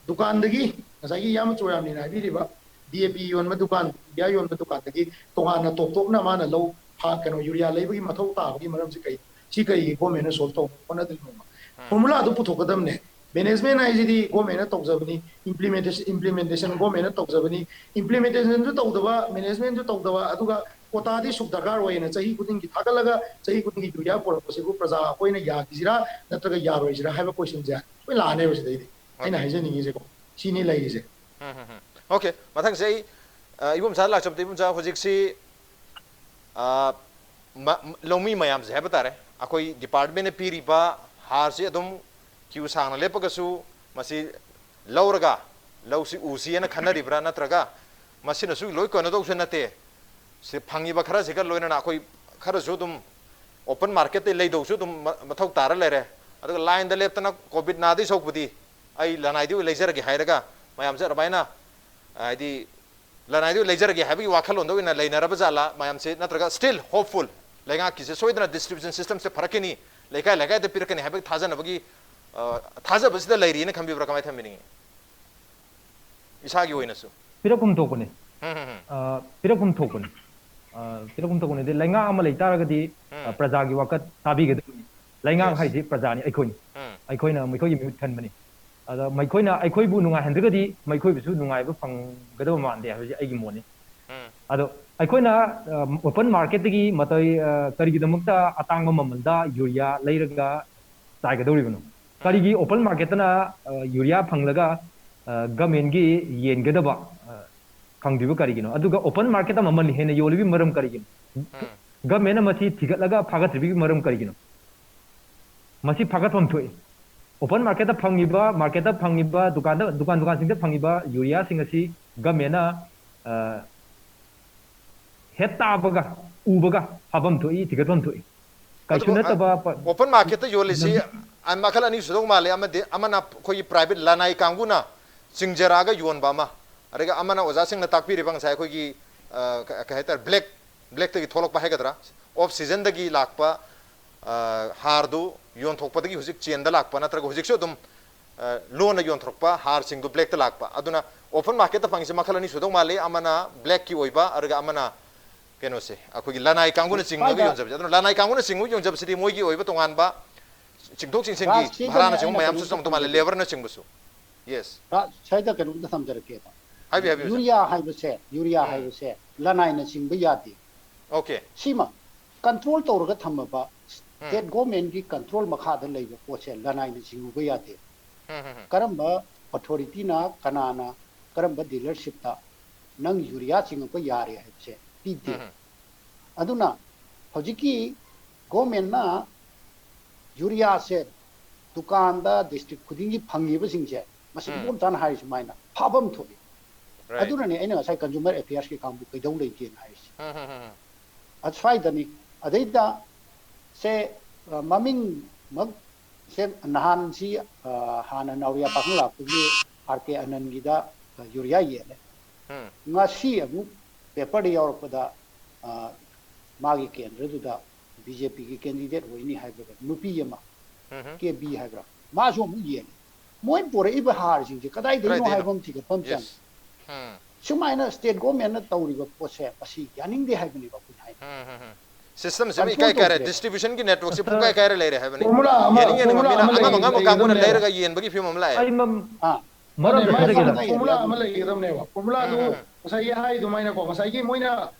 ꯗꯨꯀꯥꯟꯗꯒꯤ, ꯉꯁꯥꯏꯒꯤ ꯏꯌꯥꯝꯕ ꯆꯨꯔꯥꯃꯅꯤꯅ ꯍꯥꯏꯕꯤꯔꯤꯕ D A P ꯌꯣꯟꯕ ꯗꯨꯀꯥꯟ, ꯌꯨꯔꯤꯌꯥ ꯌꯣꯟꯕ ꯗꯨꯀꯥꯟꯗꯒꯤ ꯇꯣꯉꯥꯟꯅ ꯇꯣꯞ ꯇꯣꯞꯅ ꯃꯥꯅ ꯂꯧ ꯐꯥ-, ꯀꯩꯅꯣ, ꯌꯨꯔꯤꯌꯥ ꯂꯩꯕꯒꯤ ꯃꯊꯧ ꯇꯥꯕꯒꯤ ꯃꯔꯝꯁꯤ ꯀꯩ? ꯁꯤ ꯀꯔꯤꯒꯤ government ꯅ solve ꯇꯧꯕ ꯍꯣꯠꯅꯗ꯭ꯔꯤꯅꯣꯕ? ꯎꯝ꯫ Formula ꯗꯨ ꯄꯨꯊꯣꯛꯀꯗꯕꯅꯦ꯫ Management ꯍꯥꯏꯁꯤꯗꯤ government ꯅ ꯇꯧꯖꯕꯅꯤ, implementation, implementation government ꯅ ꯇꯧꯖꯕꯅꯤ꯫ Implementation ꯁꯨ ꯇꯧꯗꯕ, management ꯁꯨ ꯇꯧꯗꯕ, ꯑꯗꯨꯒ ꯀꯣꯇꯥꯗꯤ ꯁꯨꯛ ꯗꯔꯀꯥꯔ ꯑꯣꯏꯌꯦꯅ ꯆꯍꯤ ꯈꯨꯗꯤꯡꯒꯤ ꯊꯥꯒꯠꯂꯒ ꯆꯍꯤ ꯈꯨꯗꯤꯡꯒꯤ ꯌꯨꯔꯤꯌꯥ ꯄꯨꯔꯛꯄꯁꯤꯕꯨ ꯄ꯭ꯔꯖꯥ ꯑꯩꯈꯣꯏꯅ ꯌꯥꯈꯤꯁꯤꯔꯥ ꯅꯠꯇ꯭ꯔꯒ ꯌꯥꯔꯣꯏꯁꯤꯔꯥ ꯍꯥꯏꯕ ꯀꯣꯏꯁꯟꯁꯦ ꯂꯣꯏ ꯂꯥꯛꯑꯅꯦꯕ ꯁꯤꯗꯩꯗꯤ꯫ ꯑꯩꯅ ꯍꯥꯏꯖꯅꯤꯡꯉꯤꯁꯦꯀꯣ, ꯁꯤꯅꯤ ꯂꯩꯔꯤꯁꯦ꯫ ꯎꯝ ꯎꯝ ꯎꯝ ꯑꯣꯀꯦ, ꯃꯊꯪꯁꯦ ꯑꯩ ꯑ, ꯏꯕꯣꯝꯆꯥꯗ ꯂꯥꯛꯆꯕꯗ, ꯏꯕꯣꯝꯆꯥ, ꯍꯧꯖꯤꯛꯁꯤ ꯑ, ꯃ- ꯂꯧꯃꯤ ꯃꯌꯥꯝꯁꯦ ꯍꯥꯏꯕ ꯇꯥꯔꯦ, ꯑꯩꯈꯣꯏ ꯗꯤꯄꯥꯔꯠꯃꯦꯟꯅ ꯄꯤꯔꯤꯕ ꯍꯥꯔꯁꯤ ꯑꯗꯨꯝ ꯀ꯭ꯌꯨ ꯁꯥꯡꯅ ꯂꯦꯞꯄꯒꯁꯨ ꯃꯁꯤ ꯂꯧꯔꯒ ꯂꯧꯁꯤ ꯎꯁꯤ ꯍꯥꯏꯅ ꯈꯟꯅꯔꯤꯕ꯭ꯔꯥ, ꯅꯠꯇ꯭ꯔꯒ ꯃꯁꯤꯅꯁꯨ ꯂꯣꯏ ꯀꯣꯟꯅꯗꯧꯁꯨ ꯅꯠꯇꯦ, ꯁꯤ ꯐꯪꯉꯤꯕ ꯈꯔꯁꯤꯒ ꯂꯣꯏꯅꯅ ꯑꯩꯈꯣꯏ ꯈꯔꯁꯨ ꯑꯗꯨꯝ ꯑꯣꯄꯟ ꯃꯥꯔꯀꯦꯠꯇꯩ ꯂꯩꯗꯧꯁꯨ ꯑꯗꯨꯝ ꯃ- ꯃꯊꯧ ꯇꯥꯔ ꯂꯩꯔꯦ꯫ ꯑꯗꯨꯒ ꯂꯥꯏꯟꯗ ꯂꯦꯞꯇꯅ ꯀꯣꯚꯤꯗ ꯅꯥꯗꯣꯏ ꯁꯔꯨꯛꯄꯨꯗꯤ ꯑꯩ ꯂꯅꯥꯏꯗꯒꯤ ꯑꯣꯏ ꯂꯩꯖꯔꯒꯦ ꯍꯥꯏꯔꯒ ꯃꯌꯥꯝꯁꯦ ꯑꯗꯨꯃꯥꯏꯅ, ꯍꯥꯏꯗꯤ, ꯂꯅꯥꯏꯗꯒꯤ ꯑꯣꯏ ꯂꯩꯖꯔꯒꯦ ꯍꯥꯏꯕꯒꯤ ꯋꯥꯈꯜꯂꯣꯟꯗ ꯑꯣꯏꯅ ꯂꯩꯅꯔꯕ ꯖꯥꯠꯂꯥ ꯃꯌꯥꯝꯁꯦ, ꯅꯠꯇ꯭ꯔꯒ still hopeful, ꯂꯩꯉꯥꯛꯀꯤꯁꯦ ꯁꯣꯏꯗꯅ ꯗꯤꯁꯇ꯭ꯔꯤꯕ꯭ꯌꯨꯁꯟ ꯁꯤꯁꯇꯝꯁꯦ ꯐꯔꯛꯀꯅꯤ, ꯂꯩꯀꯥꯏ ꯂꯩꯀꯥꯏꯗ ꯄꯤꯔꯛꯀꯅꯤ ꯍꯥꯏꯕꯒꯤ ꯊꯥꯖꯅꯕꯒꯤ ꯑ, ꯊꯥꯖꯕꯁꯤꯗ ꯂꯩꯔꯤꯅ ꯈꯟꯕꯤꯕ꯭ꯔꯥ, ꯀꯃꯥꯏꯅ ꯊꯝꯕꯤꯅꯤꯡꯉꯤ? ꯏꯁꯥꯒꯤ ꯑꯣꯏꯅꯁꯨ꯫ ꯄꯤꯔꯛꯐꯝ ꯊꯣꯛꯄꯅꯤ꯫ ꯎꯝ, ꯎꯝ, ꯎꯝ. ꯑ, ꯄꯤꯔꯛꯐꯝ ꯊꯣꯛꯄꯅꯤ꯫ ꯑ, ꯄꯤꯔꯛꯐꯝ ꯊꯣꯛꯄꯅꯤ꯫ ꯑꯗꯩ ꯂꯩꯉꯥꯛ ꯑꯃ ꯂꯩ ꯇꯥꯔꯒꯗꯤ, ꯑ, ꯎꯝ. ꯄ꯭ꯔꯖꯥꯒꯤ ꯋꯥꯀꯠ ꯇꯥꯕꯤꯒꯗꯕꯅꯤ꯫ ꯂꯩꯉꯥꯛ Yes. ꯍꯥꯏꯁꯤ ꯄ꯭ꯔꯖꯥꯅꯤ, ꯑꯩꯈꯣꯏꯅꯤ꯫ ꯎꯝ. ꯑꯩꯈꯣꯏꯅ ꯃꯈꯣꯏꯒꯤ ꯃꯤꯍꯨꯠ ꯈꯟꯕꯅꯤ꯫ ꯑꯗ ꯃꯈꯣꯏꯅ ꯑꯩꯈꯣꯏꯕꯨ ꯅꯨꯡꯉꯥꯏꯍꯟꯗ꯭ꯔꯒꯗꯤ ꯃꯈꯣꯏꯕꯨꯁꯨ ꯅꯨꯡꯉꯥꯏꯕ ꯐꯪꯒꯗꯕ ꯃꯥꯟꯗꯦ ꯍꯥꯏꯕꯁꯤ ꯑꯩꯒꯤ ꯃꯣꯠꯅꯤ꯫ ꯎꯝ. ꯑꯗꯣ ꯑꯩꯈꯣꯏꯅ, ꯑ, ꯑꯣꯄꯟ ꯃꯥꯔꯀꯦꯠꯇꯒꯤ ꯃꯇꯧ, ꯑ, ꯀꯔꯤꯒꯤꯗꯃꯛꯇ ꯑꯇꯥꯡꯕ ꯃꯃꯜꯗ ꯌꯨꯔꯤꯌꯥ ꯂꯩꯔꯒ ꯆꯥꯏꯒꯗꯧꯔꯤꯕꯅꯣ? ꯀꯔꯤꯒꯤ ꯑꯣꯄꯟ ꯃꯥꯔꯀꯦꯠꯇꯅ, ꯑ, ꯌꯨꯔꯤꯌꯥ ꯐꯪꯂꯒ, ꯑ, ꯒꯃꯦꯟꯒꯤ ꯌꯦꯟꯒꯗꯕ, ꯑ, ꯐꯪꯗ꯭ꯔꯤꯕ ꯀꯔꯤꯒꯤꯅꯣ? ꯑꯗꯨꯒ ꯑꯣꯄꯟ ꯃꯥꯔꯀꯦꯠꯇ ꯃꯃꯜ ꯍꯦꯟꯅ ꯌꯣꯜꯂꯤꯕꯒꯤ ꯃꯔꯝ ꯀꯔꯤꯒꯤꯅꯣ? ꯒꯃꯦꯟꯅ ꯃꯁꯤ ꯊꯤꯒꯠꯂꯒ ꯐꯥꯒꯠꯇ꯭ꯔꯤꯕꯒꯤ ꯃꯔꯝ ꯀꯔꯤꯒꯤꯅꯣ? ꯃꯁꯤ ꯐꯥꯒꯠꯐꯝ ꯊꯣꯛꯏ꯫ ꯑꯣꯄꯟ ꯃꯥꯔꯀꯦꯠꯇ ꯐꯪꯉꯤꯕ, ꯃꯥꯔꯀꯦꯠꯇ ꯐꯪꯉꯤꯕ, ꯗꯨꯀꯥꯟꯗ, ꯗꯨꯀꯥꯟ ꯗꯨꯀꯥꯟꯁꯤꯡꯗ ꯐꯪꯉꯤꯕ ꯌꯨꯔꯤꯌꯥꯁꯤꯡ ꯑꯁꯤ ꯒꯃꯦꯟꯅ, ꯑ, ꯍꯦꯛ ꯇꯥꯕꯒ, ꯎꯕꯒ ꯐꯥꯐꯝ ꯊꯣꯛꯏ, ꯊꯤꯒꯠꯐꯝ ꯊꯣꯛꯏ꯫ ꯀꯩꯁꯨ ꯑꯗꯨꯕꯨ, ꯑ, ꯅꯠꯇꯕ ꯄ- ꯑꯣꯄꯟ ꯃꯥꯔꯀꯦꯠꯇ ꯌꯣꯜꯂꯤꯁꯤ, ꯂꯝꯕꯤ- ꯑ, ꯃꯈꯜ ꯑꯅꯤ ꯁꯨꯗꯧ ꯃꯥꯜꯂꯦ꯫ ꯑꯃꯗꯤ, ꯑꯃꯅ ꯑꯩꯈꯣꯏꯒꯤ ꯄ꯭ꯔꯥꯏꯚꯦꯠ ꯂꯅꯥꯏ ꯀꯥꯡꯕꯨꯅ ꯆꯤꯡꯖꯔꯛꯑꯒ ꯌꯣꯟꯕ ꯑꯃ, ꯑꯗꯨꯒ ꯑꯃꯅ ꯑꯣꯖꯥꯁꯤꯡꯅ ꯇꯥꯛꯄꯤꯔꯤꯕ ꯉꯁꯥꯏ ꯑꯩꯈꯣꯏꯒꯤ, ꯑ, ꯀ- ꯀꯩ ꯍꯥꯏꯇꯥꯔꯦ, ꯕ꯭ꯂꯦꯛ, ꯕ꯭ꯂꯦꯛꯇꯒꯤ ꯊꯣꯛꯂꯛꯄ ꯍꯥꯏꯒꯗ꯭ꯔꯥ, ꯑꯣꯐ ꯁꯤꯖꯟꯗꯒꯤ ꯂꯥꯛꯄ, ꯑ, ꯍꯥꯔꯗꯨ ꯌꯣꯟꯊꯣꯛꯄꯗꯒꯤ ꯍꯧꯖꯤꯛ ꯆꯦꯟꯗ ꯂꯥꯛꯄ, ꯅꯠꯇ꯭ꯔꯒ ꯍꯧꯖꯤꯛꯁꯨ ꯑꯗꯨꯝ, ꯑ, ꯂꯣꯟꯅ ꯌꯣꯟꯊꯣꯔꯛꯄ ꯍꯥꯔꯁꯤꯡꯗꯨ ꯕ꯭ꯂꯦꯛꯇ ꯂꯥꯛꯄ꯫ ꯑꯗꯨꯅ ꯑꯣꯄꯟ ꯃꯥꯔꯀꯦꯠꯇ ꯐꯪꯉꯤꯁꯦ ꯃꯈꯜ ꯑꯅꯤ ꯁꯨꯗꯧ ꯃꯥꯜꯂꯤ, ꯑꯃꯅ ꯕ꯭ꯂꯦꯛꯀꯤ ꯑꯣꯏꯕ, ꯑꯗꯨꯒ ꯑꯃꯅ ꯀꯩꯅꯣꯁꯦ, ꯑꯩꯈꯣꯏꯒꯤ ꯂꯅꯥꯏ ꯀꯥꯡꯕꯨꯅ ꯆꯤꯡꯉꯒ ꯁ꯭ꯋꯥꯏꯗ ꯌꯣꯟꯖꯕꯁꯦ꯫ ꯑꯗꯨꯅ ꯂꯅꯥꯏ ꯀꯥꯡꯕꯨꯅ ꯆꯤꯡꯉꯒ ꯌꯣꯟꯖꯕꯁꯤꯗꯤ ꯃꯣꯏꯒꯤ ꯑꯣꯏꯕ ꯇꯣꯉꯥꯟꯕ ꯆꯤꯡꯊꯣꯛ ꯆꯤꯡꯁꯤꯟꯒꯤ ꯔꯥꯖ, ꯁꯤꯗ ꯚꯔꯥꯅꯆꯤꯡꯕ ꯑꯩꯅ ꯃꯌꯥꯝꯁꯨ ꯀꯩꯅꯣꯝꯇ ꯇꯧꯗꯧ ꯃꯥꯜꯂꯦ, ꯊꯝꯖꯒꯦ꯫ ꯂꯦꯕꯔꯅꯆꯤꯡꯕꯁꯨ꯫ ꯌꯦꯁ꯫ ꯔꯥ-, ꯁ꯭ꯋꯥꯏꯗ ꯀꯩꯅꯣꯝꯇ ꯊꯝꯖꯔꯛꯀꯦꯕ꯫ ꯍꯥꯏꯕꯤꯌꯨ, ꯍꯥꯏꯕꯤꯌꯨ, ꯁꯥꯔ꯫ ꯌꯨꯔꯤꯌꯥ ꯍꯥꯏꯕꯁꯦ, ꯌꯨꯔꯤꯌꯥ ꯎꯝ. ꯍꯥꯏꯕꯁꯦ ꯂꯅꯥꯏꯅ ꯆꯤꯡꯕ ꯌꯥꯗꯦ꯫ Okay. ꯁꯤꯃ control ꯇꯧꯔꯒ ꯊꯝꯃꯕ, state government ꯀꯤ control ꯃꯈꯥꯗ ꯂꯩꯕ ꯄꯣꯠꯁꯦ ꯂꯅꯥꯏꯅ ꯆꯤꯡꯉꯨꯕ ꯌꯥꯗꯦ꯫ ꯎꯝ, ꯎꯝ, ꯎꯝ. ꯀꯔꯝꯕ authority ꯅ, ꯀꯅꯥꯅ, ꯀꯔꯝꯕ dealership ꯇ ꯅꯪ urea ꯆꯤꯡꯉꯛꯄ ꯌꯥꯔꯦ ꯍꯥꯏꯕꯁꯦ ꯄꯤꯗꯦ꯫ ꯎꯝ, ꯎꯝ. ꯑꯗꯨꯅ ꯍꯧꯖꯤꯛꯀꯤ government ꯅ urea ꯁꯦ ꯗꯨꯀꯥꯟꯗ district ꯈꯨꯗꯤꯡꯒꯤ ꯐꯪꯉꯤꯕꯁꯤꯡꯁꯦ, ꯃꯁꯤ ꯎꯝ. ꯏꯕꯣꯝꯆꯥꯅ ꯍꯥꯏꯔꯤ ꯁꯨꯃꯥꯏꯅ ꯐꯥꯐꯝ ꯊꯣꯛꯏ꯫ Right. ꯑꯗꯨꯅꯅꯦ ꯑꯩꯅ ꯉꯁꯥꯏ consumer affairs ꯀꯤ ꯀꯥꯡꯕꯨ ꯀꯩꯗꯧ ꯂꯩꯒꯦꯅ ꯍꯥꯏꯔꯤꯁꯦ꯫ ꯎꯝ, ꯎꯝ, ꯎꯝ, ꯎꯝ. ꯑꯁ꯭ꯋꯥꯏꯗꯅꯤ꯫ ꯑꯗꯩꯗ ꯁꯦ, ꯑ, ꯃꯃꯤꯡꯃꯛ ꯁꯦ ꯅꯍꯥꯟꯁꯤ, ꯑ, ꯍꯥꯟꯅ ꯅꯥꯎꯔꯤꯌꯥ ꯄꯥꯈꯪ ꯂꯥꯛꯄꯒꯤ ꯑꯥꯔ ꯀꯦ ꯑꯅꯟꯒꯤꯗ, ꯑ, urea ꯌꯦꯜꯂꯦ꯫ ꯎꯝ. ꯉꯁꯤ ꯑꯃꯨꯛ paper ꯗ ꯌꯥꯎꯔꯛꯄꯗ, ꯑ, ꯃꯥꯒꯤ ꯀꯦꯟꯗ꯭ꯔꯗꯨꯗ ꯕꯤ ꯖꯦ ꯄꯤ ꯒꯤ candidate ꯑꯣꯏꯅꯤ ꯍꯥꯏꯕꯗ ꯅꯨꯄꯤ ꯑꯃ, ꯎꯝ, ꯎꯝ. ꯀꯦ ꯕꯤ ꯍꯥꯏꯕ꯭ꯔꯥ, ꯃꯥꯁꯨ ꯑꯃꯨꯛ ꯌꯦꯜꯂꯦ꯫ ꯃꯣꯏ ꯄꯨꯔꯛꯏꯕ ꯍꯥꯔꯁꯤꯡꯁꯦ ꯀꯗꯥꯏꯗꯒꯤꯅꯣ ꯀꯗꯥꯏꯗꯩꯅꯣ? ꯍꯥꯏꯕ ꯑꯃ ꯊꯤꯒꯠꯄ ꯑꯃ ꯆꯪꯉꯤ꯫ Yes. ꯎꯝ. ꯁꯨꯃꯥꯏꯅ state government ꯅ ꯇꯧꯔꯤꯕ ꯄꯣꯠꯁꯦ ꯃꯁꯤ ꯌꯥꯅꯤꯡꯗꯦ ꯍꯥꯏꯕꯅꯦꯕ ꯑꯩꯈꯣꯏꯅ ꯍꯥꯏ꯫ ꯎꯝ, ꯎꯝ, ꯎꯝ. System ꯁꯤꯃ Control ꯏꯀꯥꯏ ꯀꯥꯏꯔꯦ꯫ ꯇꯧꯗ꯭ꯔꯦ꯫ Distribution ꯒꯤ network ꯁꯤ ꯑꯠꯆꯥ꯫ ꯄꯨꯡꯀꯥꯏ ꯀꯥꯏꯔ ꯂꯩꯔꯦ ꯍꯥꯏꯕꯅꯤ꯫ Formula ꯑꯃ, ꯌꯦꯅꯤꯡ ꯌꯦꯅꯤꯡꯕ formula ꯃꯤꯅ ꯑꯃ ꯂꯩ-, ꯑꯉꯝ ꯑꯉꯝꯕ ꯀꯥꯡꯕꯨꯅ ꯂꯩꯒꯗꯕꯅꯦꯕ꯫ ꯂꯩꯔꯒ ꯌꯦꯟꯕꯒꯤ ꯐꯤꯕꯝ ꯑꯃ ꯂꯥꯛꯑꯦ꯫ ꯑꯩ ꯃꯝ-, ꯑꯥ꯫ ꯃꯔꯝ ꯑꯗꯩ ꯈꯔ ꯃꯥꯁꯨ ꯂꯩꯒꯗꯕꯅꯦꯕ꯫ ꯍꯥꯏꯅ Formula ꯑꯃ ꯂꯩꯒꯗꯕꯅꯦꯕ꯫ Formula ꯗꯨ ꯎꯝ, ꯎꯝ. ꯉꯁꯥꯏꯒꯤ ꯍꯥꯏꯗꯨꯃꯥꯏꯅꯀꯣ, ꯉꯁꯥꯏꯒꯤ ꯃꯣꯏꯅ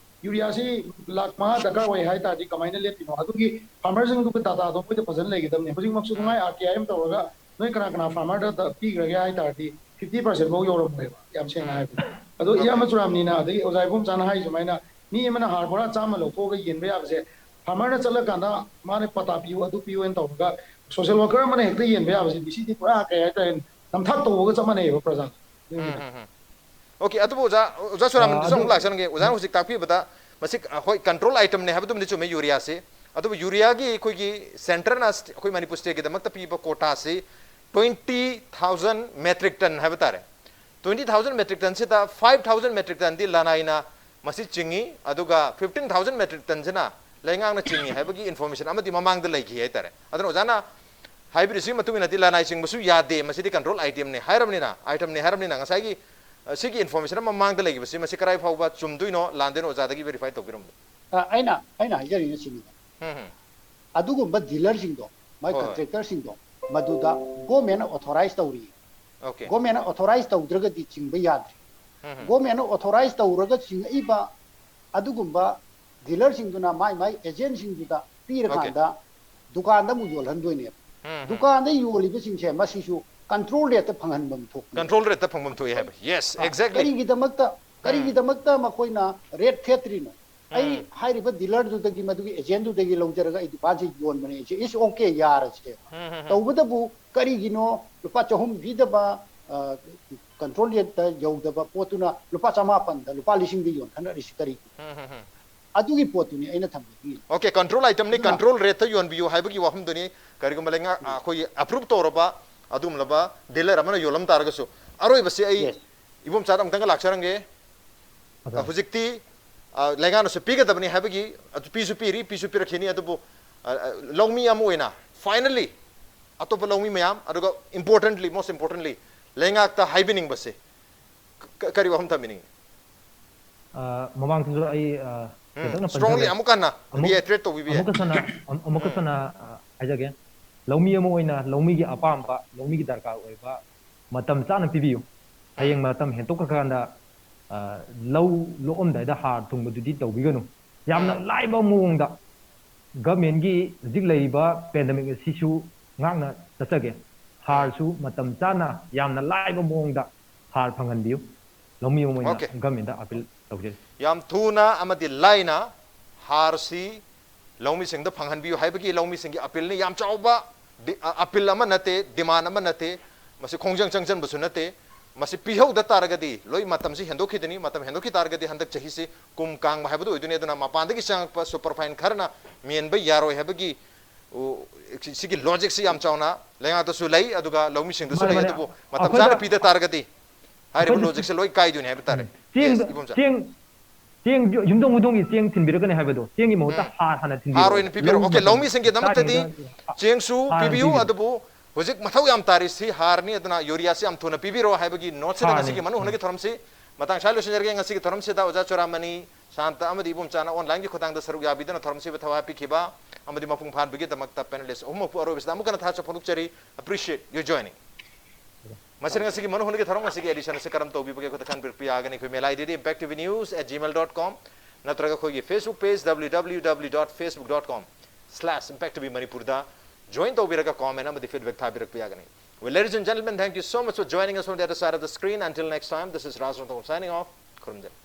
urea ꯁꯤ ꯂꯥꯛ ꯃꯉꯥ ꯗꯔꯀꯥꯔ ꯑꯣꯏ ꯍꯥꯏ ꯇꯥꯔꯗꯤ ꯀꯃꯥꯏꯅ ꯂꯦꯞꯄꯤꯅꯣ? ꯑꯗꯨꯒꯤ farmer ꯁꯤꯡꯗꯨꯒꯤ data ꯗꯣ ꯃꯣꯏꯗ ꯐꯖꯅ ꯂꯩꯒꯗꯕꯅꯦ꯫ ꯍꯧꯖꯤꯛꯃꯛꯁꯨ ꯎꯝ. ꯅꯨꯡꯉꯥꯏ R K I M ꯇꯧꯔꯒ ꯅꯣꯏ ꯀꯅꯥ ꯀꯅꯥ farmer ꯗ ꯄꯤꯈ꯭ꯔꯒꯦ ꯍꯥꯏ ꯇꯥꯔꯗꯤ fifty percent ꯐꯥꯎ ꯌꯧꯔꯝꯃꯣꯏꯕ, ꯌꯥꯝ ꯁꯦꯡꯅ ꯎꯝ. ꯍꯥꯏꯕꯗ꯫ ꯑꯗꯣ Okay. ꯏꯌꯥꯝꯕ ꯆꯨꯔꯥꯝꯅꯤꯅ, ꯑꯗꯒꯤ ꯑꯣꯖꯥ ꯏꯕꯣꯝꯆꯥꯅ ꯍꯥꯏ ꯁꯨꯃꯥꯏꯅ, ꯃꯤ ꯑꯃꯅ ꯍꯥꯔ ꯕꯣꯔꯥ ꯆꯥꯝꯃ ꯂꯧꯊꯣꯛꯑꯒ ꯌꯦꯟꯕ ꯌꯥꯕꯁꯦ, farmer ꯅ ꯆꯠꯂꯀꯥꯟꯗ ꯃꯥꯅ ꯄꯇꯥ ꯄꯤꯌꯨ, ꯑꯗꯨ ꯄꯤꯌꯨ ꯍꯥꯏꯅ ꯇꯧꯔꯒ social worker ꯑꯃꯅ ꯍꯦꯛꯇ ꯌꯦꯟꯕ ꯌꯥꯕꯁꯤꯗꯤ, ꯁꯤꯗꯤ ꯄꯨꯔꯥ ꯀꯩ ꯍꯥꯏꯇꯥꯔꯦ, ꯅꯝꯊꯥꯛ ꯇꯧꯕꯒ ꯆꯞ ꯃꯥꯟꯅꯩꯌꯦꯕ ꯄ꯭ꯔꯖꯥꯗ꯫ ꯎꯝ, ꯎꯝ, ꯎꯝ. Okay, ꯑꯗꯨꯕꯨ ꯑꯣꯖꯥ, ꯑꯣꯖꯥ ꯁꯣꯔꯥꯝꯗꯁꯨ ꯑꯥ, ꯑꯗꯨ ꯑꯃꯨꯛ ꯂꯥꯛꯆꯔꯝꯒꯦ꯫ ꯑꯣꯖꯥꯅ ꯍꯧꯖꯤꯛ ꯇꯥꯛꯄꯤꯕꯗ ꯃꯁꯤ, ꯑ, ꯍꯣꯏ, control item ꯅꯦ ꯍꯥꯏꯕꯗꯨꯃꯗꯤ ꯆꯨꯝꯃꯦ, urea ꯁꯤ꯫ ꯑꯗꯨꯕꯨ urea ꯒꯤ ꯑꯩꯈꯣꯏꯒꯤ centre ꯅ ꯁ꯭ꯇ-, ꯑꯩꯈꯣꯏ ꯃꯅꯤꯄꯨꯔ state ꯀꯤꯗꯃꯛꯇ ꯄꯤꯕ quota ꯁꯤ twenty thousand metric ton ꯍꯥꯏꯕ ꯇꯥꯔꯦ꯫ Twenty thousand metric ton ꯁꯤꯗ five thousand metric ton ꯗꯤ ꯂꯅꯥꯏꯅ ꯃꯁꯤ ꯆꯤꯡꯏ, ꯑꯗꯨꯒ fifteen thousand metric ton ꯁꯤꯅ ꯂꯩꯉꯥꯛꯅ ꯆꯤꯡꯏ ꯍꯥꯏꯕꯒꯤ information ꯑꯃꯗꯤ ꯃꯃꯥꯡꯗ ꯂꯩꯈꯤ ꯍꯥꯏꯇꯥꯔꯦ꯫ ꯑꯗꯨꯅ ꯑꯣꯖꯥꯅ ꯍꯥꯏꯕꯤꯔꯤꯁꯤꯒꯤ ꯃꯇꯨꯡ ꯏꯟꯅꯗꯤ ꯂꯅꯥꯏ ꯆꯤꯡꯕꯁꯨ ꯌꯥꯗꯦ, ꯃꯁꯤꯗꯤ control item ꯅꯦ ꯍꯥꯏꯔꯕꯅꯤꯅ, item ꯅꯦ ꯍꯥꯏꯔꯕꯅꯤꯅ, ꯉꯁꯥꯏꯒꯤ, ꯑ, ꯁꯤꯒꯤ information ꯑꯃ ꯃꯃꯥꯡꯗ ꯂꯩꯈꯤꯕꯁꯤ, ꯃꯁꯤ ꯀꯗꯥꯏ ꯐꯥꯎꯕ ꯆꯨꯝꯗꯣꯏꯅꯣ ꯂꯥꯟꯗꯣꯏꯅꯣ ꯑꯣꯖꯥꯗꯒꯤ verify ꯇꯧꯕꯤꯔꯝꯕ꯫ ꯑ, ꯑꯩꯅ, ꯑꯩꯅ ꯍꯥꯏꯖꯔꯤꯅ ꯁꯤꯅꯤꯗ꯫ ꯎꯝ, ꯎꯝ. ꯑꯗꯨꯒꯨꯝꯕ dealer ꯁꯤꯡꯗꯣ, ꯃꯥꯏ ꯍꯣꯏ, ꯍꯣꯏ. Contractor ꯁꯤꯡꯗꯣ, ꯃꯗꯨꯗ government ꯅ authorize ꯇꯧꯔꯤ꯫ Okay. Government ꯅ authorize ꯇꯧꯗ꯭ꯔꯒꯗꯤ ꯆꯤꯡꯕ ꯌꯥꯗ꯭ꯔꯤ꯫ ꯎꯝ, ꯎꯝ. Government ꯅ authorize ꯇꯧꯔꯒ ꯆꯤꯡꯉꯛꯏꯕ ꯑꯗꯨꯒꯨꯝꯕ ꯗꯤꯂꯔꯁꯤꯡꯗꯨꯅ ꯃꯥꯏ ꯃꯥꯏ ꯑꯦꯖꯦꯟꯁꯤꯡꯗꯨꯗ ꯄꯤꯔꯀꯥꯟꯗ ꯗꯨꯀꯥꯟꯗ ꯑꯃꯨꯛ ꯌꯣꯜꯍꯟꯗꯣꯏꯅꯦꯕ꯫ ꯗꯨꯀꯥꯟꯗ ꯌꯣꯜꯂꯤꯕꯁꯤꯡꯁꯦ ꯃꯁꯤꯁꯨ ꯀꯟꯇ꯭ꯔꯣꯜ ꯔꯦꯠꯇ ꯐꯪꯍꯟꯐꯝ ꯊꯣꯛꯄꯅꯦ꯫ ꯀꯟꯇ꯭ꯔꯣꯜ ꯔꯦꯠꯇ ꯐꯪꯐꯝ ꯊꯣꯛꯏ ꯍꯥꯏꯕ꯫ Yes, exactly. ꯀꯔꯤꯒꯤꯗꯃꯛꯇ ꯀꯔꯤꯒꯤꯗꯃꯛꯇ ꯃꯈꯣꯏꯅ ꯔꯦꯠ ꯊꯦꯠꯇ꯭ꯔꯤꯅꯣ? ꯑꯩ ꯍꯥꯏꯔꯤꯕ ꯗꯤꯂꯔꯗꯨꯗꯒꯤ, ꯃꯗꯨꯒꯤ ꯑꯦꯖꯦꯟꯗꯨꯗꯒꯤ ꯂꯧꯖꯔꯒ ꯑꯩ ꯗꯨꯀꯥꯟꯁꯦ ꯌꯣꯟꯕꯅꯦ, ꯏꯠꯁ ꯑꯣꯀꯦ, ꯌꯥꯔꯁꯦ꯫ ꯇꯧꯕꯇꯕꯨ ꯀꯔꯤꯒꯤꯅꯣ ꯂꯨꯄꯥ ꯆꯍꯨꯝ ꯄꯤꯗꯕ, ꯀꯟꯇ꯭ꯔꯣꯜ ꯔꯦꯠꯇ ꯌꯧꯗꯕ ꯄꯣꯠꯇꯨꯅ ꯂꯨꯄꯥ ꯆꯃꯥꯄꯟꯗ, ꯂꯨꯄꯥ ꯂꯤꯁꯤꯡꯗ ꯌꯣꯟꯈꯠꯅꯔꯤꯁꯤ ꯀꯔꯤꯒꯤꯅꯣ? ꯑꯗꯨꯒꯤ ꯄꯣꯠꯇꯨꯅꯤ ꯑꯩꯅ ꯊꯝꯖꯅꯤꯡꯉꯤ꯫ ꯑꯣꯀꯦ, ꯀꯟꯇ꯭ꯔꯣꯜ ꯑꯥꯏꯇꯦꯝꯅꯤ, ꯀꯟꯇ꯭ꯔꯣꯜ ꯔꯦꯠꯇ ꯌꯣꯟꯕꯤꯌꯨ ꯍꯥꯏꯕꯒꯤ ꯋꯥꯐꯝꯗꯨꯅꯤ꯫ ꯀꯔꯤꯒꯨꯝꯕ ꯂꯩꯉꯥꯛ, ꯑꯩꯈꯣꯏꯒꯤ ꯑꯦꯄ꯭ꯔꯨꯞ ꯇꯧꯔꯕ ꯑꯗꯨꯒꯨꯝꯂꯕ ꯗꯤꯂꯔ ꯑꯃꯅ ꯌꯣꯜꯂꯝ ꯇꯥꯔꯒꯁꯨ, ꯑꯔꯣꯏꯕꯁꯤ ꯑꯩ ꯏꯕꯣꯝꯆꯥꯗ ꯑꯃꯨꯛꯇꯪꯒ ꯂꯥꯛꯆꯔꯝꯒꯦ꯫ ꯑ, ꯍꯧꯖꯤꯛꯇꯤ, ꯑ, ꯂꯩꯉꯥꯛꯅꯁꯨ ꯄꯤꯒꯗꯕꯅꯤ ꯍꯥꯏꯕꯒꯤ, ꯑꯗꯨ ꯄꯤꯁꯨ ꯄꯤꯔꯤ, ꯄꯤꯁꯨ ꯄꯤꯔꯛꯈꯤꯅꯤ꯫ ꯑꯗꯨꯕꯨ, ꯑ, ꯑ, ꯂꯧꯃꯤ ꯑꯃ ꯑꯣꯏꯅ finally ꯑꯇꯣꯞꯄ ꯂꯧꯃꯤ ꯃꯌꯥꯝ, ꯑꯗꯨꯒ importantly, most importantly, ꯂꯩꯉꯥꯛꯇ ꯍꯥꯏꯕꯤꯅꯤꯡꯕꯁꯦ ꯀ-, ꯀꯔꯤ ꯋꯥꯐꯝ ꯊꯝꯕꯤꯅꯤꯡꯉꯤ? ꯑ, ꯃꯃꯥꯡꯗꯁꯨ ꯑꯩ, ꯑ, ꯎꯝ, ꯈꯤꯇꯪꯅ strongly ꯄꯟꯖꯍꯧꯔꯦ꯫ ꯑꯃꯨꯛ ꯍꯟꯅ ꯑꯃꯨꯛ, reiterate ꯇꯧꯕꯤꯕ ꯌꯥꯏ꯫ ꯑꯃꯨꯛꯀꯁꯨ ꯍꯟꯅ, ꯑꯃ-, ꯑꯃꯨꯛꯀꯁꯨ ꯍꯟꯅ, ꯑ, ꯍꯥꯏꯖꯒꯦ꯫ ꯂꯧꯃꯤ ꯑꯃ ꯑꯣꯏꯅ ꯂꯧꯃꯤꯒꯤ ꯑꯄꯥꯝꯕ, ꯂꯧꯃꯤꯒꯤ ꯗꯔꯀꯥꯔ ꯑꯣꯏꯕ ꯃꯇꯝ ꯆꯥꯅ ꯄꯤꯕꯤꯌꯨ꯫ ꯍꯌꯦꯡ ꯃꯇꯝ ꯍꯦꯟꯇꯣꯛꯈ꯭ꯔꯀꯥꯟꯗ, ꯑ, ꯂꯧ ꯂꯣꯛꯑꯝꯗꯥꯏꯗ ꯍꯥꯔ ꯊꯨꯡꯕꯗꯨꯗꯤ ꯇꯧꯕꯤꯒꯅꯨ꯫ ꯌꯥꯝꯅ ꯂꯥꯏꯕ ꯃꯑꯣꯡꯗ governmentꯀꯤ ꯍꯧꯖꯤꯛ ꯂꯩꯔꯤꯕ pandemic ꯑꯁꯤꯁꯨ ꯉꯥꯛꯅ ꯆꯠꯆꯒꯦ꯫ ꯍꯥꯔꯁꯨ ꯃꯇꯝ ꯆꯥꯅ ꯌꯥꯝꯅ ꯂꯥꯏꯕ ꯃꯑꯣꯡꯗ ꯍꯥꯔ ꯐꯪꯍꯟꯕꯤꯌꯨ꯫ ꯂꯧꯃꯤ ꯑꯃ ꯑꯣꯏꯅ Okay. governmentꯇ appeal ꯇꯧꯖꯔꯤ꯫ ꯌꯥꯝ ꯊꯨꯅ ꯑꯃꯗꯤ ꯂꯥꯏꯅ ꯍꯥꯔꯁꯤ ꯂꯧꯃꯤꯁꯤꯡꯗ ꯐꯪꯍꯟꯕꯤꯌꯨ ꯍꯥꯏꯕꯒꯤ ꯂꯧꯃꯤꯁꯤꯡꯒꯤ appealꯅꯤ꯫ ꯌꯥꯝ ꯆꯥꯎꯕ ꯗꯤ-, ꯑ, appeal ꯑꯃ ꯅꯠꯇꯦ, demand ꯑꯃ ꯅꯠꯇꯦ, ꯃꯁꯤ ꯈꯣꯡꯖꯪ ꯆꯪꯁꯤꯟꯕꯁꯨ ꯅꯠꯇꯦ꯫ ꯃꯁꯤ ꯄꯤꯍꯧꯗ ꯇꯥꯔꯒꯗꯤ ꯂꯣꯏ ꯃꯇꯝꯁꯤ ꯍꯦꯟꯗꯣꯛꯈꯤꯗꯅꯤ, ꯃꯇꯝ ꯍꯦꯟꯗꯣꯛꯈꯤ ꯇꯥꯔꯒꯗꯤ ꯍꯟꯗꯛ ꯆꯍꯤꯁꯤ ꯀꯨꯝ ꯀꯥꯡꯕ ꯍꯥꯏꯕꯗꯨ ꯑꯣꯏꯗꯣꯏꯅꯤ꯫ ꯑꯗꯨꯅ ꯃꯄꯥꯟꯗꯒꯤ ꯆꯪꯉꯛꯄ superfine ꯈꯔꯅ ꯃꯦꯟꯕ ꯌꯥꯔꯣꯏ ꯍꯥꯏꯕꯒꯤ, ꯎ, ꯁꯤ-, ꯁꯤꯒꯤ logicꯁꯤ ꯌꯥꯝ ꯆꯥꯎꯅ ꯂꯩꯉꯥꯛꯇꯁꯨ ꯂꯩ, ꯑꯗꯨꯒ ꯂꯧꯃꯤꯁꯤꯡꯗꯁꯨ ꯃꯥꯅꯦ, ꯂꯩ꯫ ꯃꯥꯅꯦ꯫ ꯑꯗꯨꯕꯨ ꯃꯇꯝ ꯑꯩꯈꯣꯏꯗ, ꯆꯥꯅ ꯄꯤꯗ ꯇꯥꯔꯒꯗꯤ ꯍꯥꯏꯔꯤꯕ ꯑꯩꯈꯣꯏꯗ logicꯁꯦ ꯂꯣꯏ ꯀꯥꯏꯗꯣꯏꯅꯤ ꯍꯥꯏꯕ ꯇꯥꯔꯦ꯫ ꯆꯦꯡ, Yes, ꯏꯕꯣꯝꯆꯥ꯫ ꯆꯦꯡ, ꯆꯦꯡ ꯌꯨꯝꯊꯣꯡ ꯈꯨꯗꯤꯡꯒꯤ ꯆꯦꯡ ꯊꯤꯟꯕꯤꯔꯛꯀꯅꯤ ꯍꯥꯏꯕꯗꯣ, ꯆꯦꯡꯒꯤ ꯃꯍꯨꯠꯇ ꯍꯥꯔ ꯍꯥꯟꯅ ꯊꯤꯟꯕꯤꯔꯛꯑꯣ꯫ ꯍꯥꯔ ꯑꯣꯏꯅ ꯄꯤꯕꯤꯔꯛꯑꯣ꯫ ꯂꯧ Okay, ꯃꯇꯝ ꯂꯧꯃꯤꯁꯤꯡꯒꯤꯗꯃꯛꯇꯗꯤ ꯆꯥꯔꯤꯉꯩꯗ ꯆꯦꯡꯁꯨ ꯍꯥꯔ ꯑꯣꯏꯅ ꯄꯤꯕꯤꯌꯨ, ꯄꯤꯕꯤꯔꯛꯑꯣ꯫ ꯑꯗꯨꯕꯨ ꯍꯧꯖꯤꯛ ꯃꯊꯧ ꯌꯥꯝ ꯇꯥꯔꯤꯁꯤ ꯍꯥꯔꯅꯤ꯫ ꯑꯗꯨꯅ ꯌꯨꯔꯤꯌꯥꯁꯤ ꯌꯥꯝ ꯊꯨꯅ ꯄꯤꯕꯤꯔꯛꯑꯣ ꯍꯥꯏꯕꯒꯤ noteꯁꯤꯗ ꯍꯥꯔꯅꯤ꯫ ꯉꯁꯤꯒꯤ ꯃꯅꯨ ꯍꯨꯅꯒꯤ ꯊꯧꯔꯝꯁꯤ ꯃꯇꯥꯡ ꯁ꯭ꯋꯥꯏ ꯂꯣꯏꯁꯤꯟꯖꯔꯒꯦ꯫ ꯉꯁꯤꯒꯤ ꯊꯧꯔꯝꯁꯤꯗ ꯑꯣꯖꯥ ꯆꯨꯔꯥꯃꯅꯤ, ꯁꯥꯟꯇ ꯑꯃꯗꯤ ꯏꯕꯣꯝꯆꯥꯅ onlineꯒꯤ ꯈꯨꯠꯊꯥꯡꯗ ꯁꯔꯨꯛ ꯌꯥꯕꯤꯗꯨꯅ ꯊꯧꯔꯝꯁꯤꯕꯨ ꯊꯋꯥꯏ ꯍꯥꯞꯄꯤꯈꯤꯕ ꯑꯃꯗꯤ ꯃꯄꯨꯡ ꯐꯥꯍꯟꯕꯒꯤꯗꯃꯛꯇ panelist ꯑꯍꯨꯝꯃꯛꯄꯨ ꯑꯔꯣꯏꯕꯁꯤꯗ ꯑꯃꯨꯛꯀ ꯍꯟꯅ ꯊꯥꯒꯠꯆꯕ ꯐꯣꯡꯗꯣꯛꯆꯔꯤ꯫ Appreciate your joining꯫ ꯃꯁꯤꯅ ꯉꯁꯤꯒꯤ ꯃꯅꯨ ꯍꯨꯅꯒꯤ ꯊꯧꯔꯝ ꯉꯁꯤꯒꯤ edition ꯑꯁꯤ ꯀꯔꯝ ꯇꯧꯕꯤꯕꯒꯦ? ꯑꯩꯈꯣꯏꯗ ꯈꯟꯕꯤꯔꯛꯄ ꯌꯥꯒꯅꯤ꯫ ꯑꯩꯈꯣꯏ mail IDꯗꯤ impact T V news at gmail dot com꯫ ꯅꯠꯇ꯭ꯔꯒ ꯑꯩꯈꯣꯏꯒꯤ Facebook page W W W dot facebook dot com slash impact T V Manipur ꯗ join ꯇꯧꯕꯤꯔꯒ comment ꯑꯃꯗꯤ feedback ꯊꯥꯕꯤꯔꯛꯄ ꯌꯥꯒꯅꯤ. Well, ladies and gentlemen, thank you so much for joining us on the other side of the screen. Until next time, this is Raj Ranthambore signing off. ꯈꯨꯔꯨꯝꯖꯔꯤ.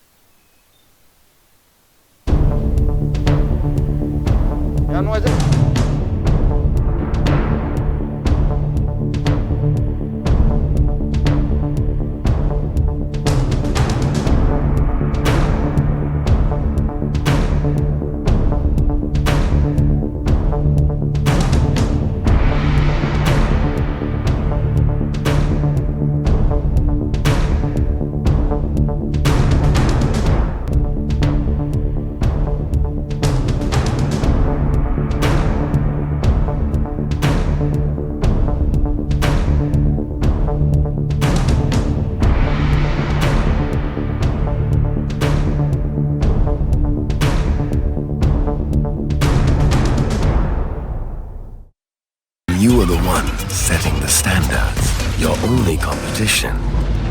ꯌꯥꯝ ꯅꯨꯡꯉꯥꯏꯖꯔꯦ. You are the one setting the standards. Your only competition